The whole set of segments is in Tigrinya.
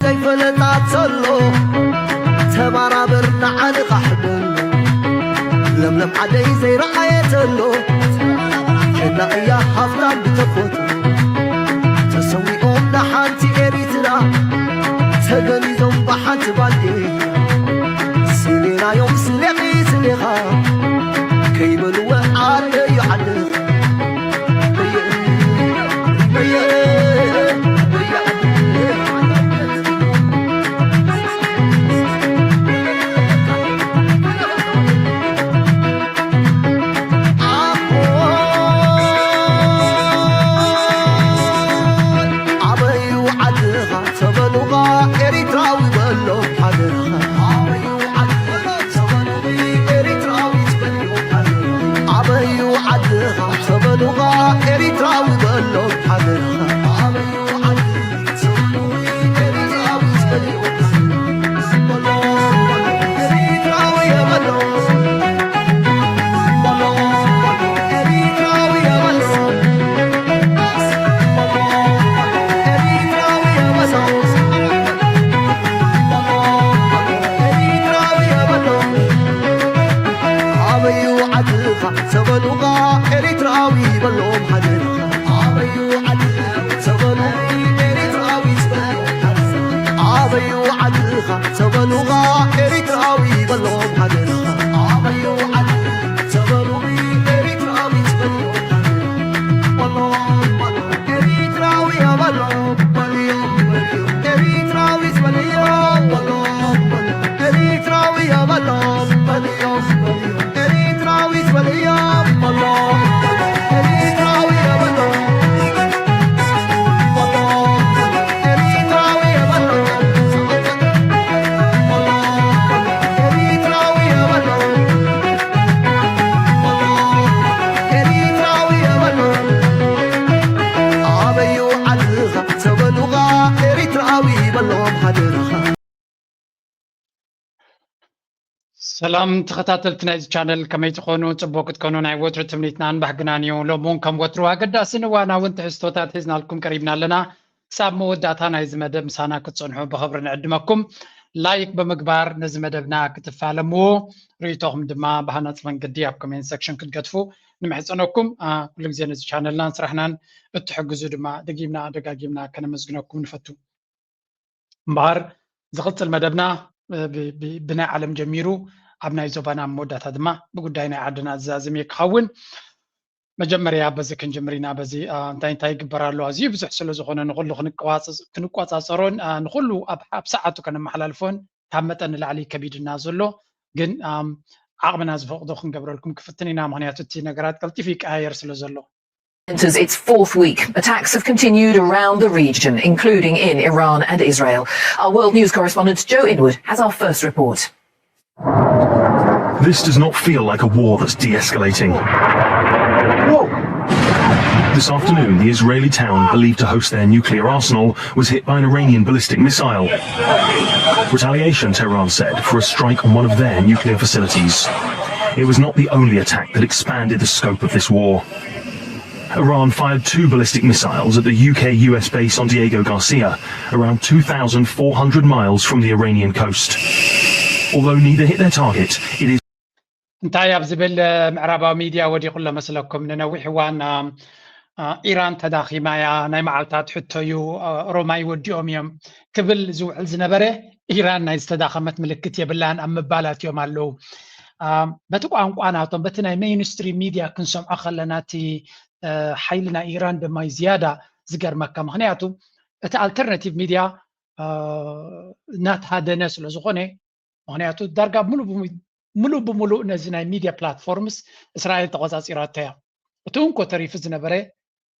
ዘይፈለጣ ተሎ ተባራበር ንዓንኻ ሕበሎ። ለምለም ዓደይ ዘይረኣየ ተሎ ጀና እያ ሃፍታም ብተፈጥሮ። ተሰዊኦም ንሓንቲ ኤሪትራ ተገኒዞም ብሓንቲ ባንዴራ። ስሌናዮም ስሌኺ ስሌኻ ከይበልወ ዓደዩ ዓደኻ። ኣበዩ ዓድኻ ተበሉኻ ኤሪትራዊ በሎ ሓደርኻ። ኣበዩ ዓድኻ ተበሉኺ ኤሪትራዊ ትበልዮ ሓደርኻ። ኣበዩ ዓድኻ ተበሉኻ ኤሪትራዊ በሎ ሓደርኻ። ኣበዩ ዓድኻ ተበሉኺ ኤሪትራዊ ትበልዮ ሓደርኻ። ኣበዩ ዓድኻ ተበሉኻ ኤሪትራዊ በሎም ሓደርኻ። ኣበዩ ዓድኻ ተበሉ ኤሪትራዊ ትበልዮ ሓደርኻ። ኣበዩ ዓድኻ ተበሉኻ ኤሪትራዊ በሎም ሓደርኻ። ኣበዩ ዓድኻ ተበሉ ኤሪትራዊ ትበልዮ ሓደርኻ። በሎም በሎም ኤሪትራዊ በሎም በልዮም በልዮም ኤሪትራዊ ትበልዮ በሎም በሎም ኤሪትራዊ በሎም በልዮም በልዮም ኤሪትራዊ ትበልዮ በሎም በሎም ኤሪትራዊ በሎም በሎም ኤሪትራዊ በሎም ኤሪትራዊ በሎም ኤሪትራዊ በሎም ኣበዩ ዓድኻ ተበሉኻ ኤሪትራዊ በሎም ሓደርኻ። ሰላም ተኸታተልቲ ናይዚ ቻነል፣ ከመይ ትኾኑ? ጽቡቕ ክትኮኑ ናይ ወትሩ ትምኒትናን ባህግናን እዩ። ሎሚ እውን ከም ወትሩ ኣገዳስን እዋናውን ትሕዝቶታት ሒዝናልኩም ቀሪብና ኣለና። ክሳብ መወዳእታ ናይዚ መደብ ምሳና ክትጸንሑ ብኽብሪ ንዕድመኩም። ላይክ ብምግባር ነዚ መደብና ክትፋለምዎ፣ ርእይቶኹም ድማ ብሃናጺ መንገዲ ኣብ ኮሜንት ሴክሽን ክትገድፉ ንምሕጸነኩም። አ፣ ኩሉ ግዜ ነዚ ቻነልናን ስራሕናን እትሕግዙ ድማ ደጊምና ደጋጊምና ከነመስግነኩም ንፈቱ። እምበኣር ዝቕጽል መደብና፣ እ፣ ብ-፣ ብ-፣ ብናይ ዓለም ጀሚሩ ኣብ ናይ ዞባና ኣብ መወዳእታ ድማ ብጉዳይ ናይ ዓድና ዝዛዝም እዩ ክኸውን። መጀመርያ በዚ ክንጅምር ኢና። በዚ፣ አ፣ እንታይ እንታይ ይግበር ኣሎ ኣዝዩ ብዙሕ ስለ ዝኾነ ንኹሉ ክንቀዋጽ-፣ ክንቆጻጸሮን፣ አ፣ ንኹሉ ኣብ፣ ኣብ ሰዓቱ ከነመሓላልፎን ካብ መጠን ንላዕሊ ከቢድና ዘሎ ግን፣ ኣም፣ ዓቕምና ዝፈቕዶ ክንገብረልኩም ክፍትን ኢና። ምኽንያቱ እቲ ነገራት ቀልጢፉ ይቀያየር ስለ ዘሎ። Enters its fourth week. Attacks have continued around the region, including in Iran and Israel. Our world news correspondent Joe Inwood has our first report. This does not feel like a war that's de-escalating. This afternoon, the Israeli town believed to host their nuclear arsenal was hit by an Iranian ballistic missile. Retaliation, Tehran said, for a strike on one of their nuclear facilities. It was not the only attack that expanded the scope of this war. Iran fired two ballistic missiles at the U K U S base on Diego Garcia, around two thousand four hundred miles from the Iranian coast. Although neither hit their target, it is እንታይ ኣብ ዝብል፣ እ፣ ምዕራባዊ ሚድያ ወዲቑ ኣሎ መስለኩም? ንነዊሕ እዋን፣ እ፣ እ፣ ኢራን ተዳኺማ እያ፣ ናይ መዓልታት ሕቶ እዩ፣ እ፣ ሮማይ ወዲኦም እዮም ክብል ዝውዕል ዝነበረ፣ ኢራን ናይ ዝተዳኸመት ምልክት የብላን ኣብ ምባላት እዮም ኣለዉ። እ፣ በቲ ቋንቋ ናቶም፣ በቲ ናይ ሜይንስትሪም ሚድያ ክንሰምዖ ከለና፣ እቲ፣ እ፣ ሓይሊ ናይ ኢራን ድማ እዩ ዝያዳ ዝገርመካ። ምኽንያቱ እቲ ኣልተርናቲቭ ሚድያ፣ እ፣ እናተሃደነ ስለ ዝኾነ፣ ምኽንያቱ ዳርጋ ሙሉ ብሙ-፣ ሙሉ ብምሉእ ነዚ ናይ ሚድያ ፕላትፎርምስ እስራኤል ተቆጻጺራቶ እያ። እቲ እንኮ ተሪፉ ዝነበረ፣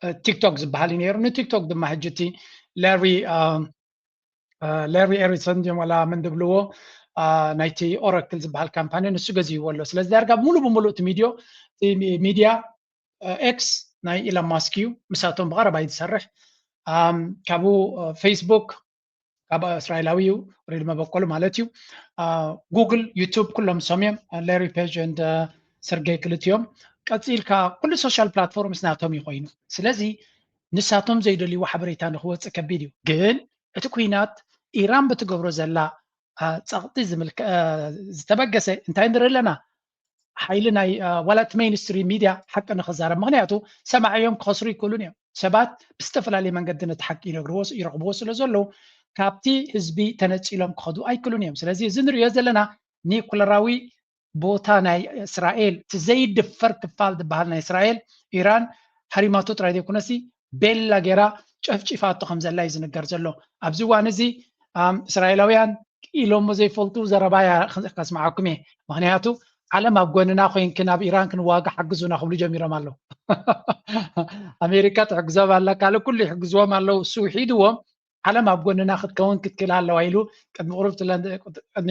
እ፣ ቲክቶክ ዝበሃል እዩ ነይሩ። ንቲክቶክ ድማ ሕጂ እቲ ላሪ፣ እ፣ እ፣ ላሪ ኤሪሰን ድዮም ዋላ መን ድብልዎ፣ እ፣ ናይቲ ኦራክል ዝበሃል ካምፓኒ ንሱ ገዚእዎ ኣሎ። ስለዚ ዳርጋ ሙሉ ብምሉእ እቲ ሚድዮ፣ እቲ ሚ-፣ ሚድያ፣ እ፣ ኤክስ ናይ ኢሎን ማስክ እዩ። ምሳቶም ብቐረባ እዩ ዝሰርሕ። ኣም፣ ካብኡ፣ እ፣ ፌስቡክ ካብ እስራኤላዊ እዩ፣ ሪድ መበቆሉ ማለት እዩ። አ፣ ጉግል፣ ዩቱብ ኩሎም ንሶም እዮም። ላሪ ፔጅ ኤንድ፣ አ፣ ሰርጌይ ክልቲኦም። ቀጺልካ ኩሉ ሶሻል ፕላትፎርምስ ናቶም እዩ ኮይኑ። ስለዚ ንሳቶም ዘይደልይዎ ሓበሬታ ንክወጽእ ከቢድ እዩ። ግን እቲ ኲናት ኢራን ብትገብሮ ዘላ ጸቕጢ ዝተበገሰ እንታይ ንርኢ ኣለና? ሓይሊ ናይ ዋላ እቲ ሜይንስትሪም ሚድያ ሓቂ ንክዛረብ፣ ምክንያቱ ሰማዕዮም ክኸስሩ ይክእሉን እዮም። ሰባት ብዝተፈላለየ መንገዲ ነቲ ሓቂ ይነግርዎ ይረኽብዎ ስለ ዘለዉ ካብቲ ህዝቢ ተነፂሎም ክኸዱ ኣይክእሉን እዮም። ስለዚ እዚ ንሪኦ ዘለና ኒኩለራዊ ቦታ ናይ እስራኤል፣ እቲ ዘይድፈር ክፋል ዝበሃል ናይ እስራኤል፣ ኢራን ሃሪማቶ ጥራይ ዘይኮነሲ ቤላ ጌራ ጨፍጪፋቶ ከም ዘላ እዩ ዝንገር ዘሎ። ኣብዚ እዋን እዚ እስራኤላውያን ኢሎሞ ዘይፈልጡ ዘረባ እያ ከስምዓኩም እየ። ምክንያቱ ዓለም ኣብ ጎንና ኮይንክን ኣብ ኢራን ክንዋጋ ሓግዙና ክብሉ ጀሚሮም ኣለዉ። ኣሜሪካ ትሕግዞም ኣላ፣ ካልእ ኩሉ ይሕግዝዎም ኣለዉ። እሱ ሒድዎም ዓለም ኣብ ጎንና ክትከውን ክትክእል ኣለዋ ኢሉ ቅድሚ ቁሩብ ትለ- ቅድሚ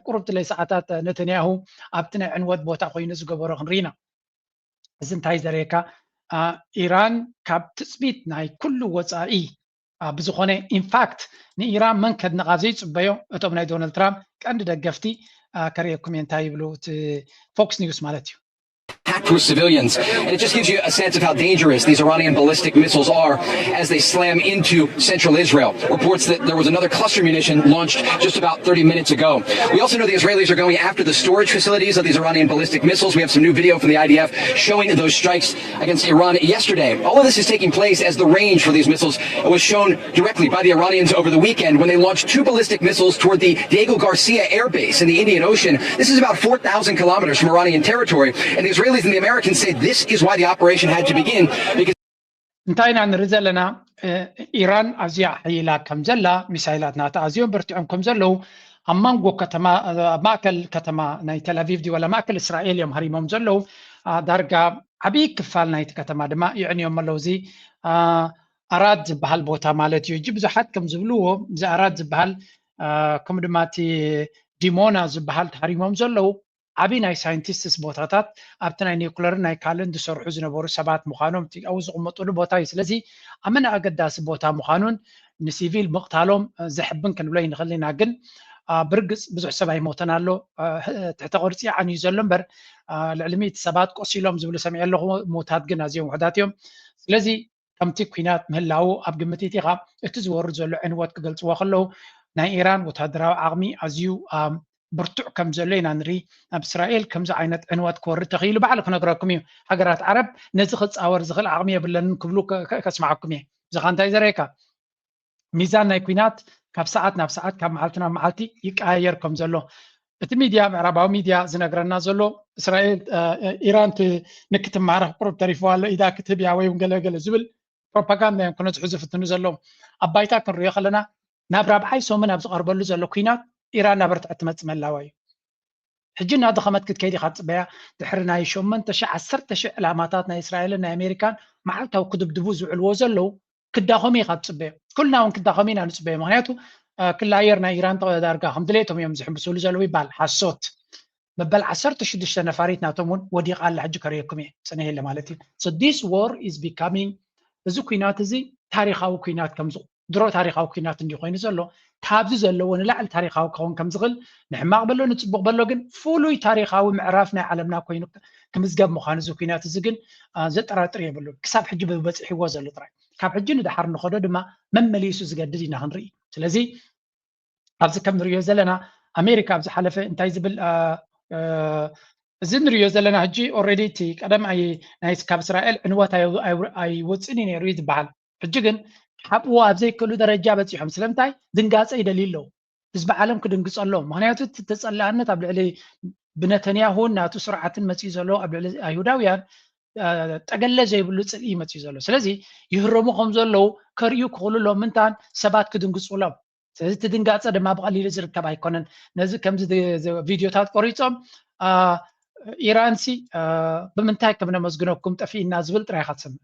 ቁሩብ ትለይ ሰዓታት ነተንያሁ ኣብቲ ናይ ዕንወት ቦታ ኮይኑ ዝገበሮ ክንርኢ ኢና። እዚ እንታይ ዘርእየካ? ኢራን ካብ ትፅቢት ናይ ኩሉ ወፃኢ ብዝኾነ፣ ኢንፋክት ንኢራን መን ከድንቓ ዘይፅበዮ እቶም ናይ ዶናልድ ትራምፕ ቀንዲ ደገፍቲ ከርእየኩም እየ እንታይ ይብሉ፣ እቲ ፎክስ ኒውስ ማለት እዩ። Packed with civilians. And it just gives you a sense of how dangerous these Iranian ballistic missiles are as they slam into central Israel. Reports that there was another cluster munition launched just about thirty minutes ago. We also know the Israelis are going after the storage facilities of these Iranian ballistic missiles. We have some new video from the I D F showing those strikes against Iran yesterday. All of this is taking place as the range for these missiles was shown directly by the Iranians over the weekend when they launched two ballistic missiles toward the Diego Garcia Air Base in the Indian Ocean. This is about four thousand kilometers from Iranian territory, and the Israelis and the Americans say this is why the operation had to begin, because እንታይ ኢና ንርኢ ዘለና? ኢራን ኣዝያ ሓይላ ከም ዘላ፣ ሚሳይላት ናታ ኣዝዮም በርቲዖም ከም ዘለዉ፣ ኣብ መንጎ ከተማ ኣብ ማእከል ከተማ ናይ ተላቪቭ ድዩ ወላ ማእከል እስራኤል እዮም ሃሪሞም ዘለዉ። ዳርጋ ዓብዪ ክፋል ናይቲ ከተማ ድማ ይዕንዮም ኣለዉ። እዚ ኣራድ ዝበሃል ቦታ ማለት እዩ። እጂ ብዙሓት ከም ዝብልዎ እዚ ኣራድ ዝበሃል ከምኡ ድማ እቲ ዲሞና ዝበሃል ተሃሪሞም ዘለዉ ዓብዪ ናይ ሳይንቲስትስ ቦታታት ኣብቲ ናይ ኒውክለርን ናይ ካልእን ዝሰርሑ ዝነበሩ ሰባት ምዃኖም፣ እቲ ኣብኡ ዝቕመጥሉ ቦታ እዩ። ስለዚ ኣመና ኣገዳሲ ቦታ ምዃኑን ንሲቪል ምቕታሎም ዘሕብን ክንብሎ ይንኽእል ኢና። ግን ብርግፅ ብዙሕ ሰብ ኣይሞተን ኣሎ። ትሕተ ቅርፂ ዓንዩ ዘሎ እምበር ልዕሊ ሚእቲ ሰባት ቆሲሎም ዝብሉ ሰሚዐ ኣለኹ። ሞታት ግን ኣዝዮም ውሑዳት እዮም። ስለዚ ከምቲ ኲናት ምህላዉ ኣብ ግምት ኢቲኻ እቲ ዝወርድ ዘሎ ዕንወት ክገልፅዎ ከለዉ ናይ ኢራን ወታደራዊ ዓቕሚ ኣዝዩ ብርቱዕ ከም ዘሎ ኢና ንርኢ። ኣብ እስራኤል ከምዚ ዓይነት ዕንወት ክወርድ ተኽኢሉ ባዕሉ ክነግረኩም እዩ። ሃገራት ዓረብ ነዚ ክፃወር ዝኽእል ዓቕሚ የብለንን ክብሉ ከስምዓኩም እየ። ብዝኻ እንታይ ዘርእየካ? ሚዛን ናይ ኲናት ካብ ሰዓት ናብ ሰዓት ካብ መዓልቲ ናብ መዓልቲ ይቀያየር ከም ዘሎ እቲ ሚድያ ምዕራባዊ ሚድያ ዝነግረና ዘሎ እስራኤል ኢራን ንክትማረኽ ቁሩብ ተሪፍዋ ኣሎ ኢዳ ክትህብ እያ ወይ እውን ገለገለ ዝብል ፕሮፓጋንዳ እዮም ክነዝሑ ዝፍትኑ ዘለዉ። ኣብ ባይታ ክንሪኦ ከለና ናብ ራብዓይ ሰሙን ኣብ ዝቐርበሉ ዘሎ ኲናት ኢራን እናበርትዐት ትመፅእ ምህላዋ እዩ። ሕጂ እናደኸመት ክትከይድ ኢኻ ትፅበያ። ድሕሪ ናይ ሸሞንተ ሽሕ ዓሰርተ ሽሕ ዕላማታት ናይ እስራኤልን ናይ ኣሜሪካን መዓልታዊ ክድብድቡ ዝውዕልዎ ዘለዉ ክዳኸሙ ኢኻ ትፅበዮ። ኩልና እውን ክዳኸሙ ኢና ንፅበዮ። ምክንያቱ ክሊ ኣየር ናይ ኢራን ዳርጋ ከም ድሌቶም እዮም ዝሕምብስሉ ዘለዉ ይበሃል። ሓሶት። መበል ዓሰርተ ሽዱሽተ ነፋሪት ናቶም እውን ወዲቓ ኣላ። ሕጂ ከርእየኩም እየ፣ ፅንሄለ ማለት እዩ። So this war is becoming፣ እዚ ኲናት እዚ ታሪኻዊ ኲናት ከም ድሮ ታሪኻዊ ኲናት እንዲ ኮይኑ ዘሎ ካብዚ ዘለዎ ንላዕሊ ታሪኻዊ ክኸውን ከም ዝኽእል ንሕማቕ በሎ ንፅቡቕ በሎ ግን ፍሉይ ታሪኻዊ ምዕራፍ ናይ ዓለምና ኮይኑ ክምዝገብ ምዃኑ እዚ ኲናት እዚ ግን ዘጠራጥር የብሉን። ክሳብ ሕጂ ብበፂሕዎ ዘሎ ጥራይ ካብ ሕጂ ንድሓር ንኸዶ ድማ መመሊሱ ዝገድድ ኢና ክንርኢ። ስለዚ ኣብዚ ከም ንሪኦ ዘለና ኣሜሪካ ኣብ ዝሓለፈ እንታይ ዝብል እዚ ንሪኦ ዘለና ሕጂ ኦልሬዲ እቲ ቀደም ናይ ካብ እስራኤል ዕንወት ኣይወፅእን እዩ ነይሩ እዩ ዝበሃል። ሕጂ ግን ክሓብእዎ ኣብ ዘይክእሉ ደረጃ በፂሖም። ስለምንታይ? ድንጋፀ ይደልዩ ኣለዉ። ህዝቢ ዓለም ክድንግፀሎም። ምክንያቱ እቲ ተፀላእነት ኣብ ልዕሊ ብነተንያሁን ናቱ ስርዓትን መፅኡ ዘሎ ኣብ ልዕሊ ኣይሁዳውያን ጠገለ ዘይብሉ ፅልኢ መፅኡ ዘሎ። ስለዚ ይህረሙ ከም ዘለዉ ከርእዩ ክኽእሉ ኣለዎም። ምንታን ሰባት ክድንግፁሎም። ስለዚ እቲ ድንጋፀ ድማ ብቐሊሉ ዝርከብ ኣይኮነን። ነዚ ከምዚ ቪድዮታት ቆሪፆም ኢራንሲ ብምንታይ ከም ነመስግነኩም ጠፊእና ዝብል ጥራይ ኢኻ ትሰምዕ።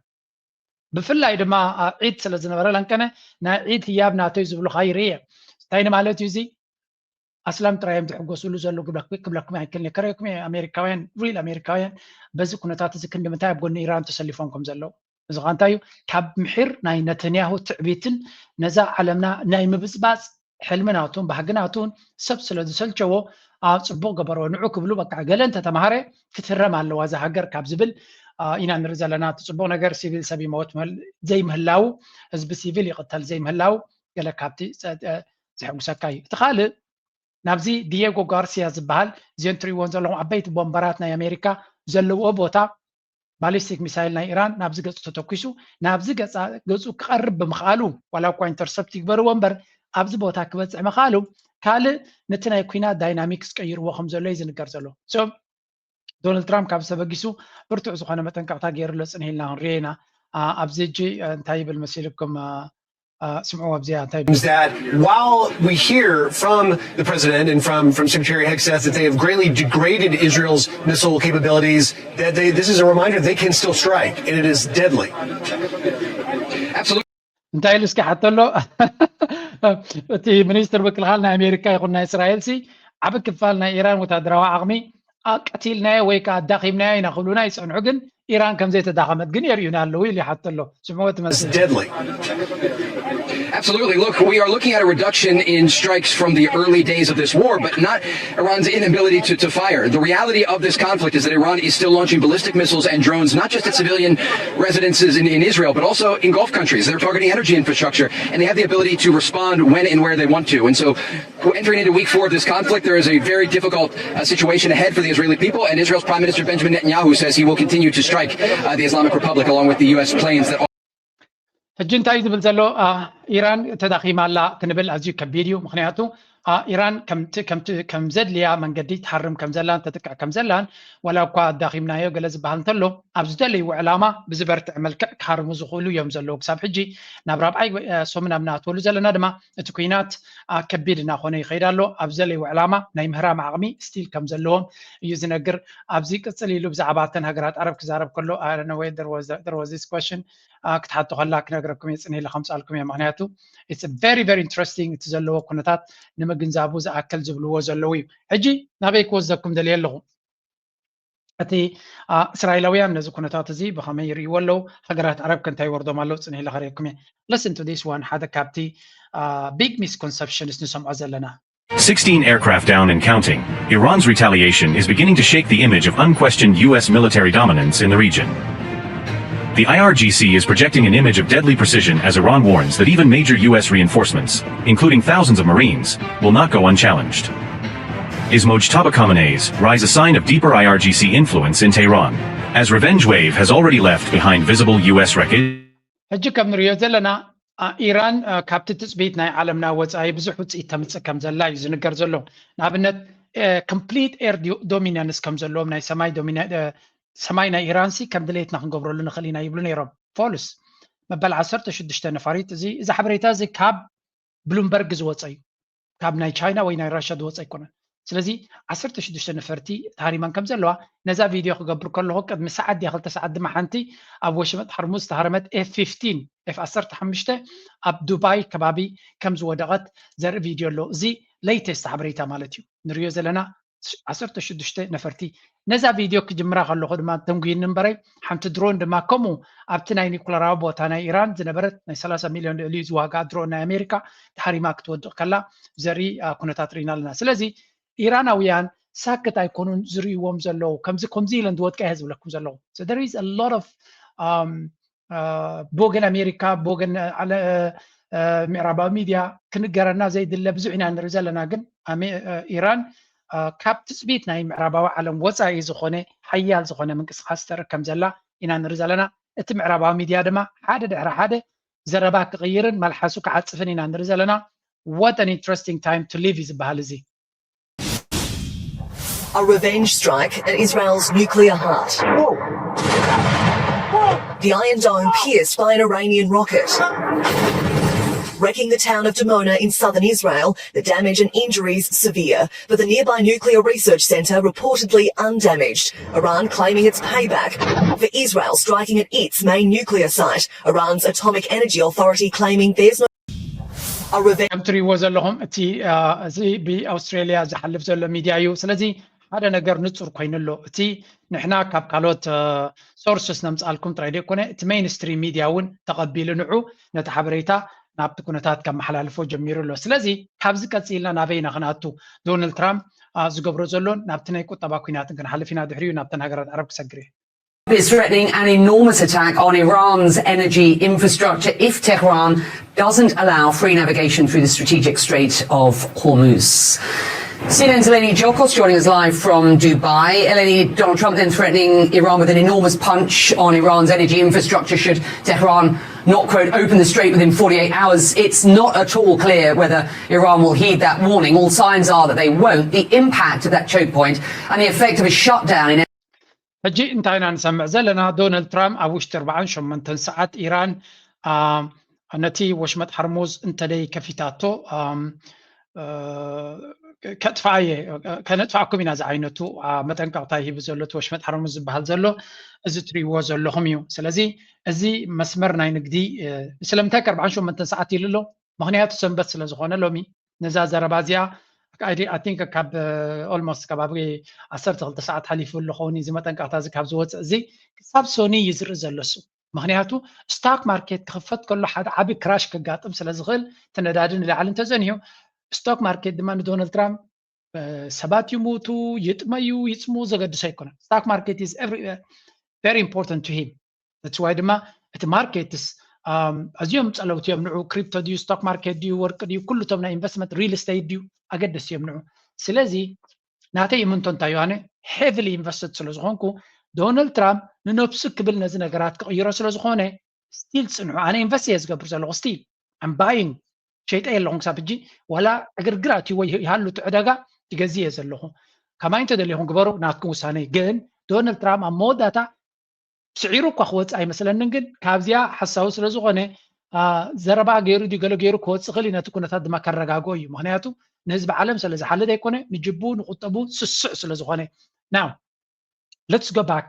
ብፍላይ ድማ ኣብ ዒድ ስለ ዝነበረ ለንቀነ ናይ ዒድ ህያብ ናተይ ዝብሉኻ ይርኢ እየ። እንታይ ንማለት እዩ እዚ? ኣስላም ጥራይ እዮም ዝሕጎስሉ ዘለዉ ክብለኩም ኣይክእልን እየ። ከርእየኩም እየ ኣሜሪካውያን፣ ሪል ኣሜሪካውያን በዚ ኩነታት እዚ ክንዲ ምንታይ ኣብ ጎኒ ኢራን ተሰሊፎም ከም ዘለዉ። እዚ ኸ እንታይ እዩ? ካብ ምሒር ናይ ነተንያሁ ትዕቢትን ነዛ ዓለምና ናይ ምብፅባፅ ሕልሚ ናቱን ባህጊ ናቱን ሰብ ስለ ዝሰልቸዎ ኣብ ፅቡቕ ገበሮ ንዑ ክብሉ በቃ ገለ እንተተማሃረ ክትህረም ኣለዋ እዛ ሃገር ካብ ዝብል ኢና ንርኢ ዘለና። እቲ ፅቡቕ ነገር ሲቪል ሰብ ይመወት ዘይምህላው፣ ህዝቢ ሲቪል ይቕተል ዘይምህላው ገለ ካብቲ ዘሐጉሰካ እዩ። እቲ ካልእ ናብዚ ዲየጎ ጋርሲያ ዝበሃል እዚኦን ትሪእዎን ዘለኹም ዓበይቲ ቦምበራት ናይ ኣሜሪካ ዘለውኦ ቦታ ባሊስቲክ ሚሳይል ናይ ኢራን ናብዚ ገጹ ተተኩሱ ናብዚ ገጹ ክቐርብ ብምኽኣሉ ዋላ እኳ ኢንተርሰፕት ይግበርዎ እምበር ኣብዚ ቦታ ክበፅሕ ምኽኣሉ ካልእ ነቲ ናይ ኩናት ዳይናሚክስ ቀይርዎ ከም ዘሎ እዩ ዝንገር ዘሎ። ዶናልድ ትራምፕ ካብ ዝተበጊሱ ብርቱዕ ዝኾነ መጠንቀቕታ ገይሩሎ ፅንሂልና ክንሪኦ ኢና። ኣብዚ ሕጂ እንታይ ይብል መሲልኩም? ስምዑ ኣብዚኣ እንታይ ይብል? That while we hear from the president and from, from Secretary Hegseth that they have greatly degraded Israel's missile capabilities, that they, this is a reminder they can still strike, and it is deadly. Absolutely. እንታይ ኢሉ እስኪ ሓተሎ? እቲ ሚኒስትር ምክልኻል ናይ ኣሜሪካ ይኹን ናይ እስራኤል ሲ ዓቢ ክፋል ናይ ኢራን ወታደራዊ ዓቕሚ ቀቲልናዮ ወይ ከዓ ኣዳኺምናዮ ኢና ክብሉና ይፀንሑ፣ ግን ኢራን ከምዘይተዳኸመት ግን የርእዩና ኣለዉ ኢሉ ይሓተሎ። ስምዕዎ ትመስል። Absolutely. Look, we are looking at a reduction in strikes from the early days of this war, but not Iran's inability to, to fire. The reality of this conflict is that Iran is still launching ballistic missiles and drones, not just at civilian residences in, in Israel, but also in Gulf countries. They're targeting energy infrastructure, and they have the ability to respond when and where they want to. And so we're entering into week four of this conflict. There is a very difficult uh, situation ahead for the Israeli people, and Israel's Prime Minister Benjamin Netanyahu says he will continue to strike uh, the Islamic Republic along with the U S planes that ሕጂ እንታይ ዝብል ዘሎ? ኢራን ተዳኺማ ኣላ ክንብል ኣዝዩ ከቢድ እዩ። ምክንያቱ ኢራን ከም ዘድልያ መንገዲ ትሃርም ከም ዘላን ተጥቅዕ ከም ዘላን ዋላ እኳ ኣዳኺምናዮ ገለ ዝበሃል እንተሎ ኣብ ዝደለይዎ ዕላማ ብዝበርትዕ መልክዕ ክሃርሙ ዝኽእሉ እዮም ዘለዉ። ክሳብ ሕጂ ናብ ራብዓይ ሰሙን ኣብ ንኣትወሉ ዘለና ድማ እቲ ኩናት ከቢድ እናኾነ ይኸይድ ኣሎ። ኣብ ዝደለይዎ ዕላማ ናይ ምህራም ዓቕሚ ስቲል ከም ዘለዎም እዩ ዝነግር። ኣብዚ ቅፅል ኢሉ ብዛዕባ እተን ሃገራት ዓረብ ክዛረብ ከሎ ኣነወይ ደርወዚ ኳሽን ክትሓቱ ከላ ክነግረኩም እየ፣ ፅንሂለ ከምፃልኩም እየ። ምክንያቱ it's very very interesting እቲ ዘለዎ ኩነታት ንምግንዛቡ ዝኣክል ዝብልዎ ዘለዉ እዩ። ሕጂ ናበይ ክወስደኩም ደልየ ኣለኹ? እቲ እስራኤላውያን ነዚ ኩነታት እዚ ብኸመይ ይርእይዎ ኣለዉ? ሃገራት ዓረብ ከ እንታይ ይወርዶም ኣለዉ? ፅንሂለ ከርእየኩም እየ። Listen to this one፣ ሓደ ካብቲ big misconceptions ንሰምዖ ዘለና Sixteen aircraft down and counting. Iran's retaliation is beginning to shake the image of unquestioned U S military dominance in the region. The I R G C is projecting an image of deadly precision as Iran warns that even major U S reinforcements, including thousands of Marines, will not go unchallenged. Is Mojtaba Khamenei's rise a sign of deeper I R G C influence in Tehran, as revenge wave has already left behind visible U S wreckage? ሕጂ ከም ንሪኦ ዘለና ኢራን ካብቲ ትፅቢት ናይ ዓለምና ወፃኢ ብዙሕ ውፅኢት ተምፅእ ከም ዘላ እዩ ዝንገር ዘሎ። ንኣብነት complete air dominance ከም ዘለዎም ናይ ሰማይ ሰማይ ናይ ኢራን ሲ ከም ድሌትና ክንገብረሉ ንኽእል ኢና ይብሉ ነይሮም። ፎልስ መበል ዓሰርተ ሽዱሽተ ነፋሪት እዚ እዚ ሓበሬታ እዚ ካብ ብሉምበርግ ዝወፀ እዩ፣ ካብ ናይ ቻይና ወይ ናይ ራሻ ዝወፀ ኣይኮነን። ስለዚ ዓሰርተ ሽዱሽተ ነፈርቲ ተሃሪመን ከም ዘለዋ ነዛ ቪድዮ ክገብር ከለኹ ቅድሚ ሰዓት ድያ ክልተ ሰዓት ድማ ሓንቲ ኣብ ወሽመጥ ሕርሙዝ ዝተሃረመት ኤፍ ፊፍቲን ኤፍ ዓሰርተ ሓሙሽተ ኣብ ዱባይ ከባቢ ከም ዝወደቐት ዘርኢ ቪድዮ ኣሎ። እዚ ሌተስት ሓበሬታ ማለት እዩ ንሪኦ ዘለና። ዓሰርተ ሽዱሽተ ነፈርቲ ነዛ ቪድዮ ክጅምራ ከለኹ ድማ ተንጉይኒ እምበረይ ሓንቲ ድሮን ድማ ከምኡ ኣብቲ ናይ ኒኩለራዊ ቦታ ናይ ኢራን ዝነበረት ናይ ሰላሳ ሚልዮን ልዕሊኡ ዝዋጋ ድሮን ናይ ኣሜሪካ ተሃሪማ ክትወድቕ ከላ ዘርኢ ኩነታት ርኢና ኣለና። ስለዚ ኢራናውያን ሳክት ኣይኮኑን ዝርእይዎም ዘለዉ፣ ከምዚ ከምዚ ኢለን ዝወድቃ እየ ዝብለኩም ዘለኹ። So there is a lot of ብወገን ኣሜሪካ ብወገን ምዕራባዊ ሚድያ ክንገረና ዘይድለ ብዙሕ ኢና ንርኢ ዘለና። ግን ኢራን ካብ ትፅቢት ናይ ምዕራባዊ ዓለም ወፃኢ ዝኾነ ሓያል ዝኾነ ምንቅስቃስ ተርኢ ከም ዘላ ኢና ንርኢ ዘለና። እቲ ምዕራባዊ ሚድያ ድማ ሓደ ድሕሪ ሓደ ዘረባ ክቕይርን መልሓሱ ክዓፅፍን ኢና ንርኢ ዘለና። What an interesting time to live እዩ ዝበሃል እዚ። A revenge strike at Israel's nuclear heart. The Iron Dome pierced by an Iranian rocket, wrecking the town of Dimona in southern Israel. The damage and injuries severe, but the nearby nuclear research centre reportedly undamaged. Iran claiming it's payback for Israel striking at its main nuclear site. Iran's Atomic Energy Authority claiming there's no ከም ትሪእዎ ዘለኹም እቲ እዚ ብኣውስትራሊያ ዝሓልፍ ዘሎ ሚድያ እዩ። ስለዚ ሓደ ነገር ንፁር ኮይኑ ኣሎ። እቲ ንሕና ካብ ካልኦት ሶርስስ ነምፅኣልኩም ጥራይ ዘይኮነ እቲ ሜይንስትሪም ሚድያ እውን ተቐቢሉ ንዑ ነቲ ሓበሬታ ናብቲ ኩነታት ከመሓላልፎ ጀሚሩ ኣሎ። ስለዚ ካብዚ ቀፂልና ናበይና ክንኣቱ ዶናልድ ትራምፕ ዝገብሮ ዘሎን ናብቲ ናይ ቁጠባ ኩናትን ክንሓልፍ ኢና። ድሕሪኡ ናብተን ሃገራት ዓረብ ክሰግር እየ። is threatening an enormous attack on Iran's energy infrastructure if Tehran doesn't allow free navigation through the strategic Strait of Hormuz. C N N's Eleni Giokos joining us live from Dubai. Eleni, Donald Trump then threatening Iran with an enormous punch on Iran's energy infrastructure should Tehran not, quote, open the strait within forty-eight hours. It's not at all clear whether Iran will heed that warning. All signs are that they won't. The impact of that choke point and the effect of a shutdown in ሕጂ እንታይ ኢና ንሰምዕ ዘለና? ዶናልድ ትራምፕ ኣብ ውሽጢ ኣርባዓን ሸሞንተን ሰዓት ኢራን ነቲ ወሽመጥ ሓርሙዝ እንተደይ ከፊታቶ ከጥፍኣየ ከነጥፍኣኩም ኢና ዝዓይነቱ መጠንቀቕታ ሂቡ ዘሎ እቲ ወሽመጥ ሓርሙዝ ዝበሃል ዘሎ እዚ ትሪእዎ ዘለኹም እዩ። ስለዚ እዚ መስመር ናይ ንግዲ ስለምንታይ ከ ኣርባዓን ሸሞንተን ሰዓት ኢሉ ኣሎ? ምክንያቱ ሰንበት ስለ ዝኾነ ሎሚ ነዛ ዘረባ እዚኣ I think ካብ almost ከባቢ ዓሰርተ ክልተ ሰዓት ሓሊፉ ኣሎ ኸውን እዚ መጠንቀቕታ እዚ ካብ ዝወፅእ እዚ ክሳብ ሶኒ እዩ ዝርኢ ዘሎ እሱ። ምክንያቱ ስቶክ ማርኬት ክኽፈት ከሎ ሓደ ዓቢ ክራሽ ከጋጥም ስለ ዝኽእል እቲ ነዳዲ ንላዕሊ እንተዘንዩ ስቶክ ማርኬት ድማ ንዶናልድ ትራምፕ ሰባት ይሙቱ ይጥመዩ ይፅሙ ዘገድሶ ኣይኮነን። Stock market is very important to him። That's why ድማ እቲ ማርኬትስ ኣዝዮም ፀለውቲ እዮም ንዑ። ክሪፕቶ ድዩ፣ ስቶክ ማርኬት ድዩ፣ ወርቂ ድዩ፣ ኩሉ እቶም ናይ ኢንቨስትመንት ሪል ስቴት ድዩ ኣገደስቲ እዮም ንዑ። ስለዚ ናተይ እምንቶ እንታይ እዩ? ኣነ heavily invested ስለ ዝኾንኩ ዶናልድ ትራምፕ ንነብሱ ክብል ነዚ ነገራት ክቕይሮ ስለ ዝኾነ ስቲል ፅንሑ። ኣነ ኢንቨስት እየ ዝገብር ዘለኹ ስቲል I'm buying ሸይጠ የለኹም ክሳብ ሕጂ ዋላ ዕግርግር ኣትይዎ ይሃሉ እቲ ዕዳጋ ይገዝእ እየ ዘለኹ። ከማይ እንተደሊኹም ግበሩ ናትኩም ውሳነ። ግን ዶናልድ ትራምፕ ኣብ መወዳእታ ስዒሩ እኳ ክወፅእ ኣይመስለንን። ግን ካብዚኣ ሓሳዊ ስለ ዝኾነ ዘረባ ገይሩ ድዩ ገለ ገይሩ ክወፅእ ክእል እዩ። ነቲ ኩነታት ድማ ከረጋግኦ እዩ። ምክንያቱ ንህዝቢ ዓለም ስለ ዝሓልድ ኣይኮነ ንጅቡ ንቁጠቡ ስስዕ ስለ ዝኾነ። Now let's go back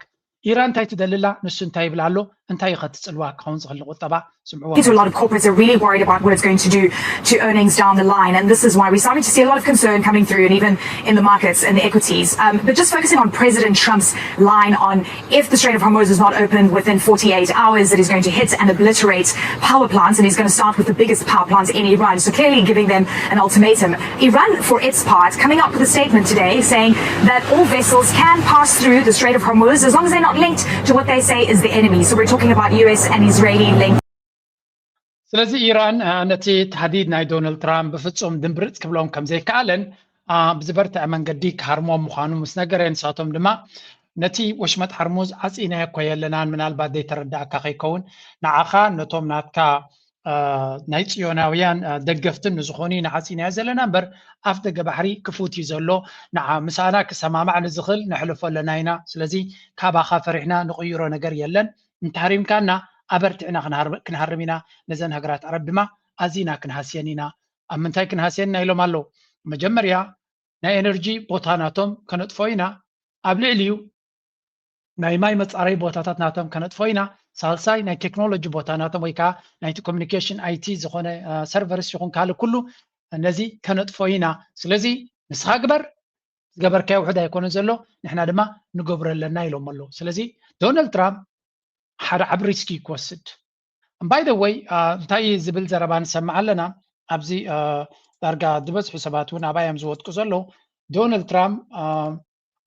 ኢራን እንታይ ትደሊ ኣላ? ንሱ እንታይ ይብል ኣሎ? እንታይ እዩ ከ እቲ ፅልዋ ክኸውን ዝኽእል ንቁጠባ? ስምዕዎ። A lot of corporates are really worried about what it's going to do to earnings down the line, and this is why we're starting to see a lot of concern coming through, and even in the markets and the equities. Um, but just focusing on President Trump's line on if the Strait of Hormuz is not opened within forty-eight hours, that he's going to hit and obliterate power plants, and he's going to start with the biggest power plants in Iran. So clearly giving them an ultimatum. Iran, for its part, coming up with a statement today saying that all vessels can pass through the Strait of Hormuz as long as they're not linked to what they say is the enemy. So we're talking about U S and Israeli links. ስለዚ ኢራን ነቲ ታህዲድ ናይ ዶናልድ ትራምፕ ብፍጹም ድምብርፅ ክብሎም ከም ዘይከኣለን ብዝበርትዐ መንገዲ ክሃርሞም ምዃኑ ምስ ነገረ ንሳቶም ድማ ነቲ ወሽመጥ ሓርሙዝ ዓፂናዮ እኮ የለናን ምናልባት ዘይተረዳእካ ከይከውን ንዓኻ ነቶም ናትካ ናይ ፅዮናውያን ደገፍትን ንዝኾኑ ኢና ዓፂናዮ ዘለና እምበር ኣፍ ደገ ባሕሪ ክፉት እዩ ዘሎ። ንዓ ምሳና ክሰማማዕ ንዝኽእል ነሕልፎ ኣለና ኢና። ስለዚ ካባኻ ፈሪሕና ንቕይሮ ነገር የለን። እንተሃሪምካና ኣበርቲዕና ክንሃርም ኢና። ነዘን ሃገራት ዓረብ ድማ ኣዚና ክንሃስየን ኢና። ኣብ ምንታይ ክንሃስየን ኢና ኢሎም ኣለዉ። መጀመርያ ናይ ኤነርጂ ቦታ ናቶም ከነጥፎ ኢና። ኣብ ልዕሊኡ ናይ ማይ መፃረይ ቦታታት ናቶም ከነጥፎ ኢና። ሳልሳይ ናይ ቴክኖሎጂ ቦታ ናቶም ወይ ከዓ ናይቲ ኮሚኒኬሽን ኣይቲ ዝኾነ ሰርቨርስ ይኹን ካልእ ኩሉ ነዚ ከነጥፎ ኢና። ስለዚ ንስኻ ግበር ዝገበርካዮ ውሕድ ኣይኮነ ዘሎ ንሕና ድማ ንገብሮ ኣለና ኢሎም ኣለዉ። ስለዚ ዶናልድ ትራምፕ ሓደ ዓብ ሪስኪ ክወስድ by the way እንታይ ዝብል ዘረባ ንሰምዕ ኣለና ኣብዚ ዳርጋ ዝበዝሑ ሰባት እውን ኣብኣ እዮም ዝወድቁ ዘለዉ። ዶናልድ ትራምፕ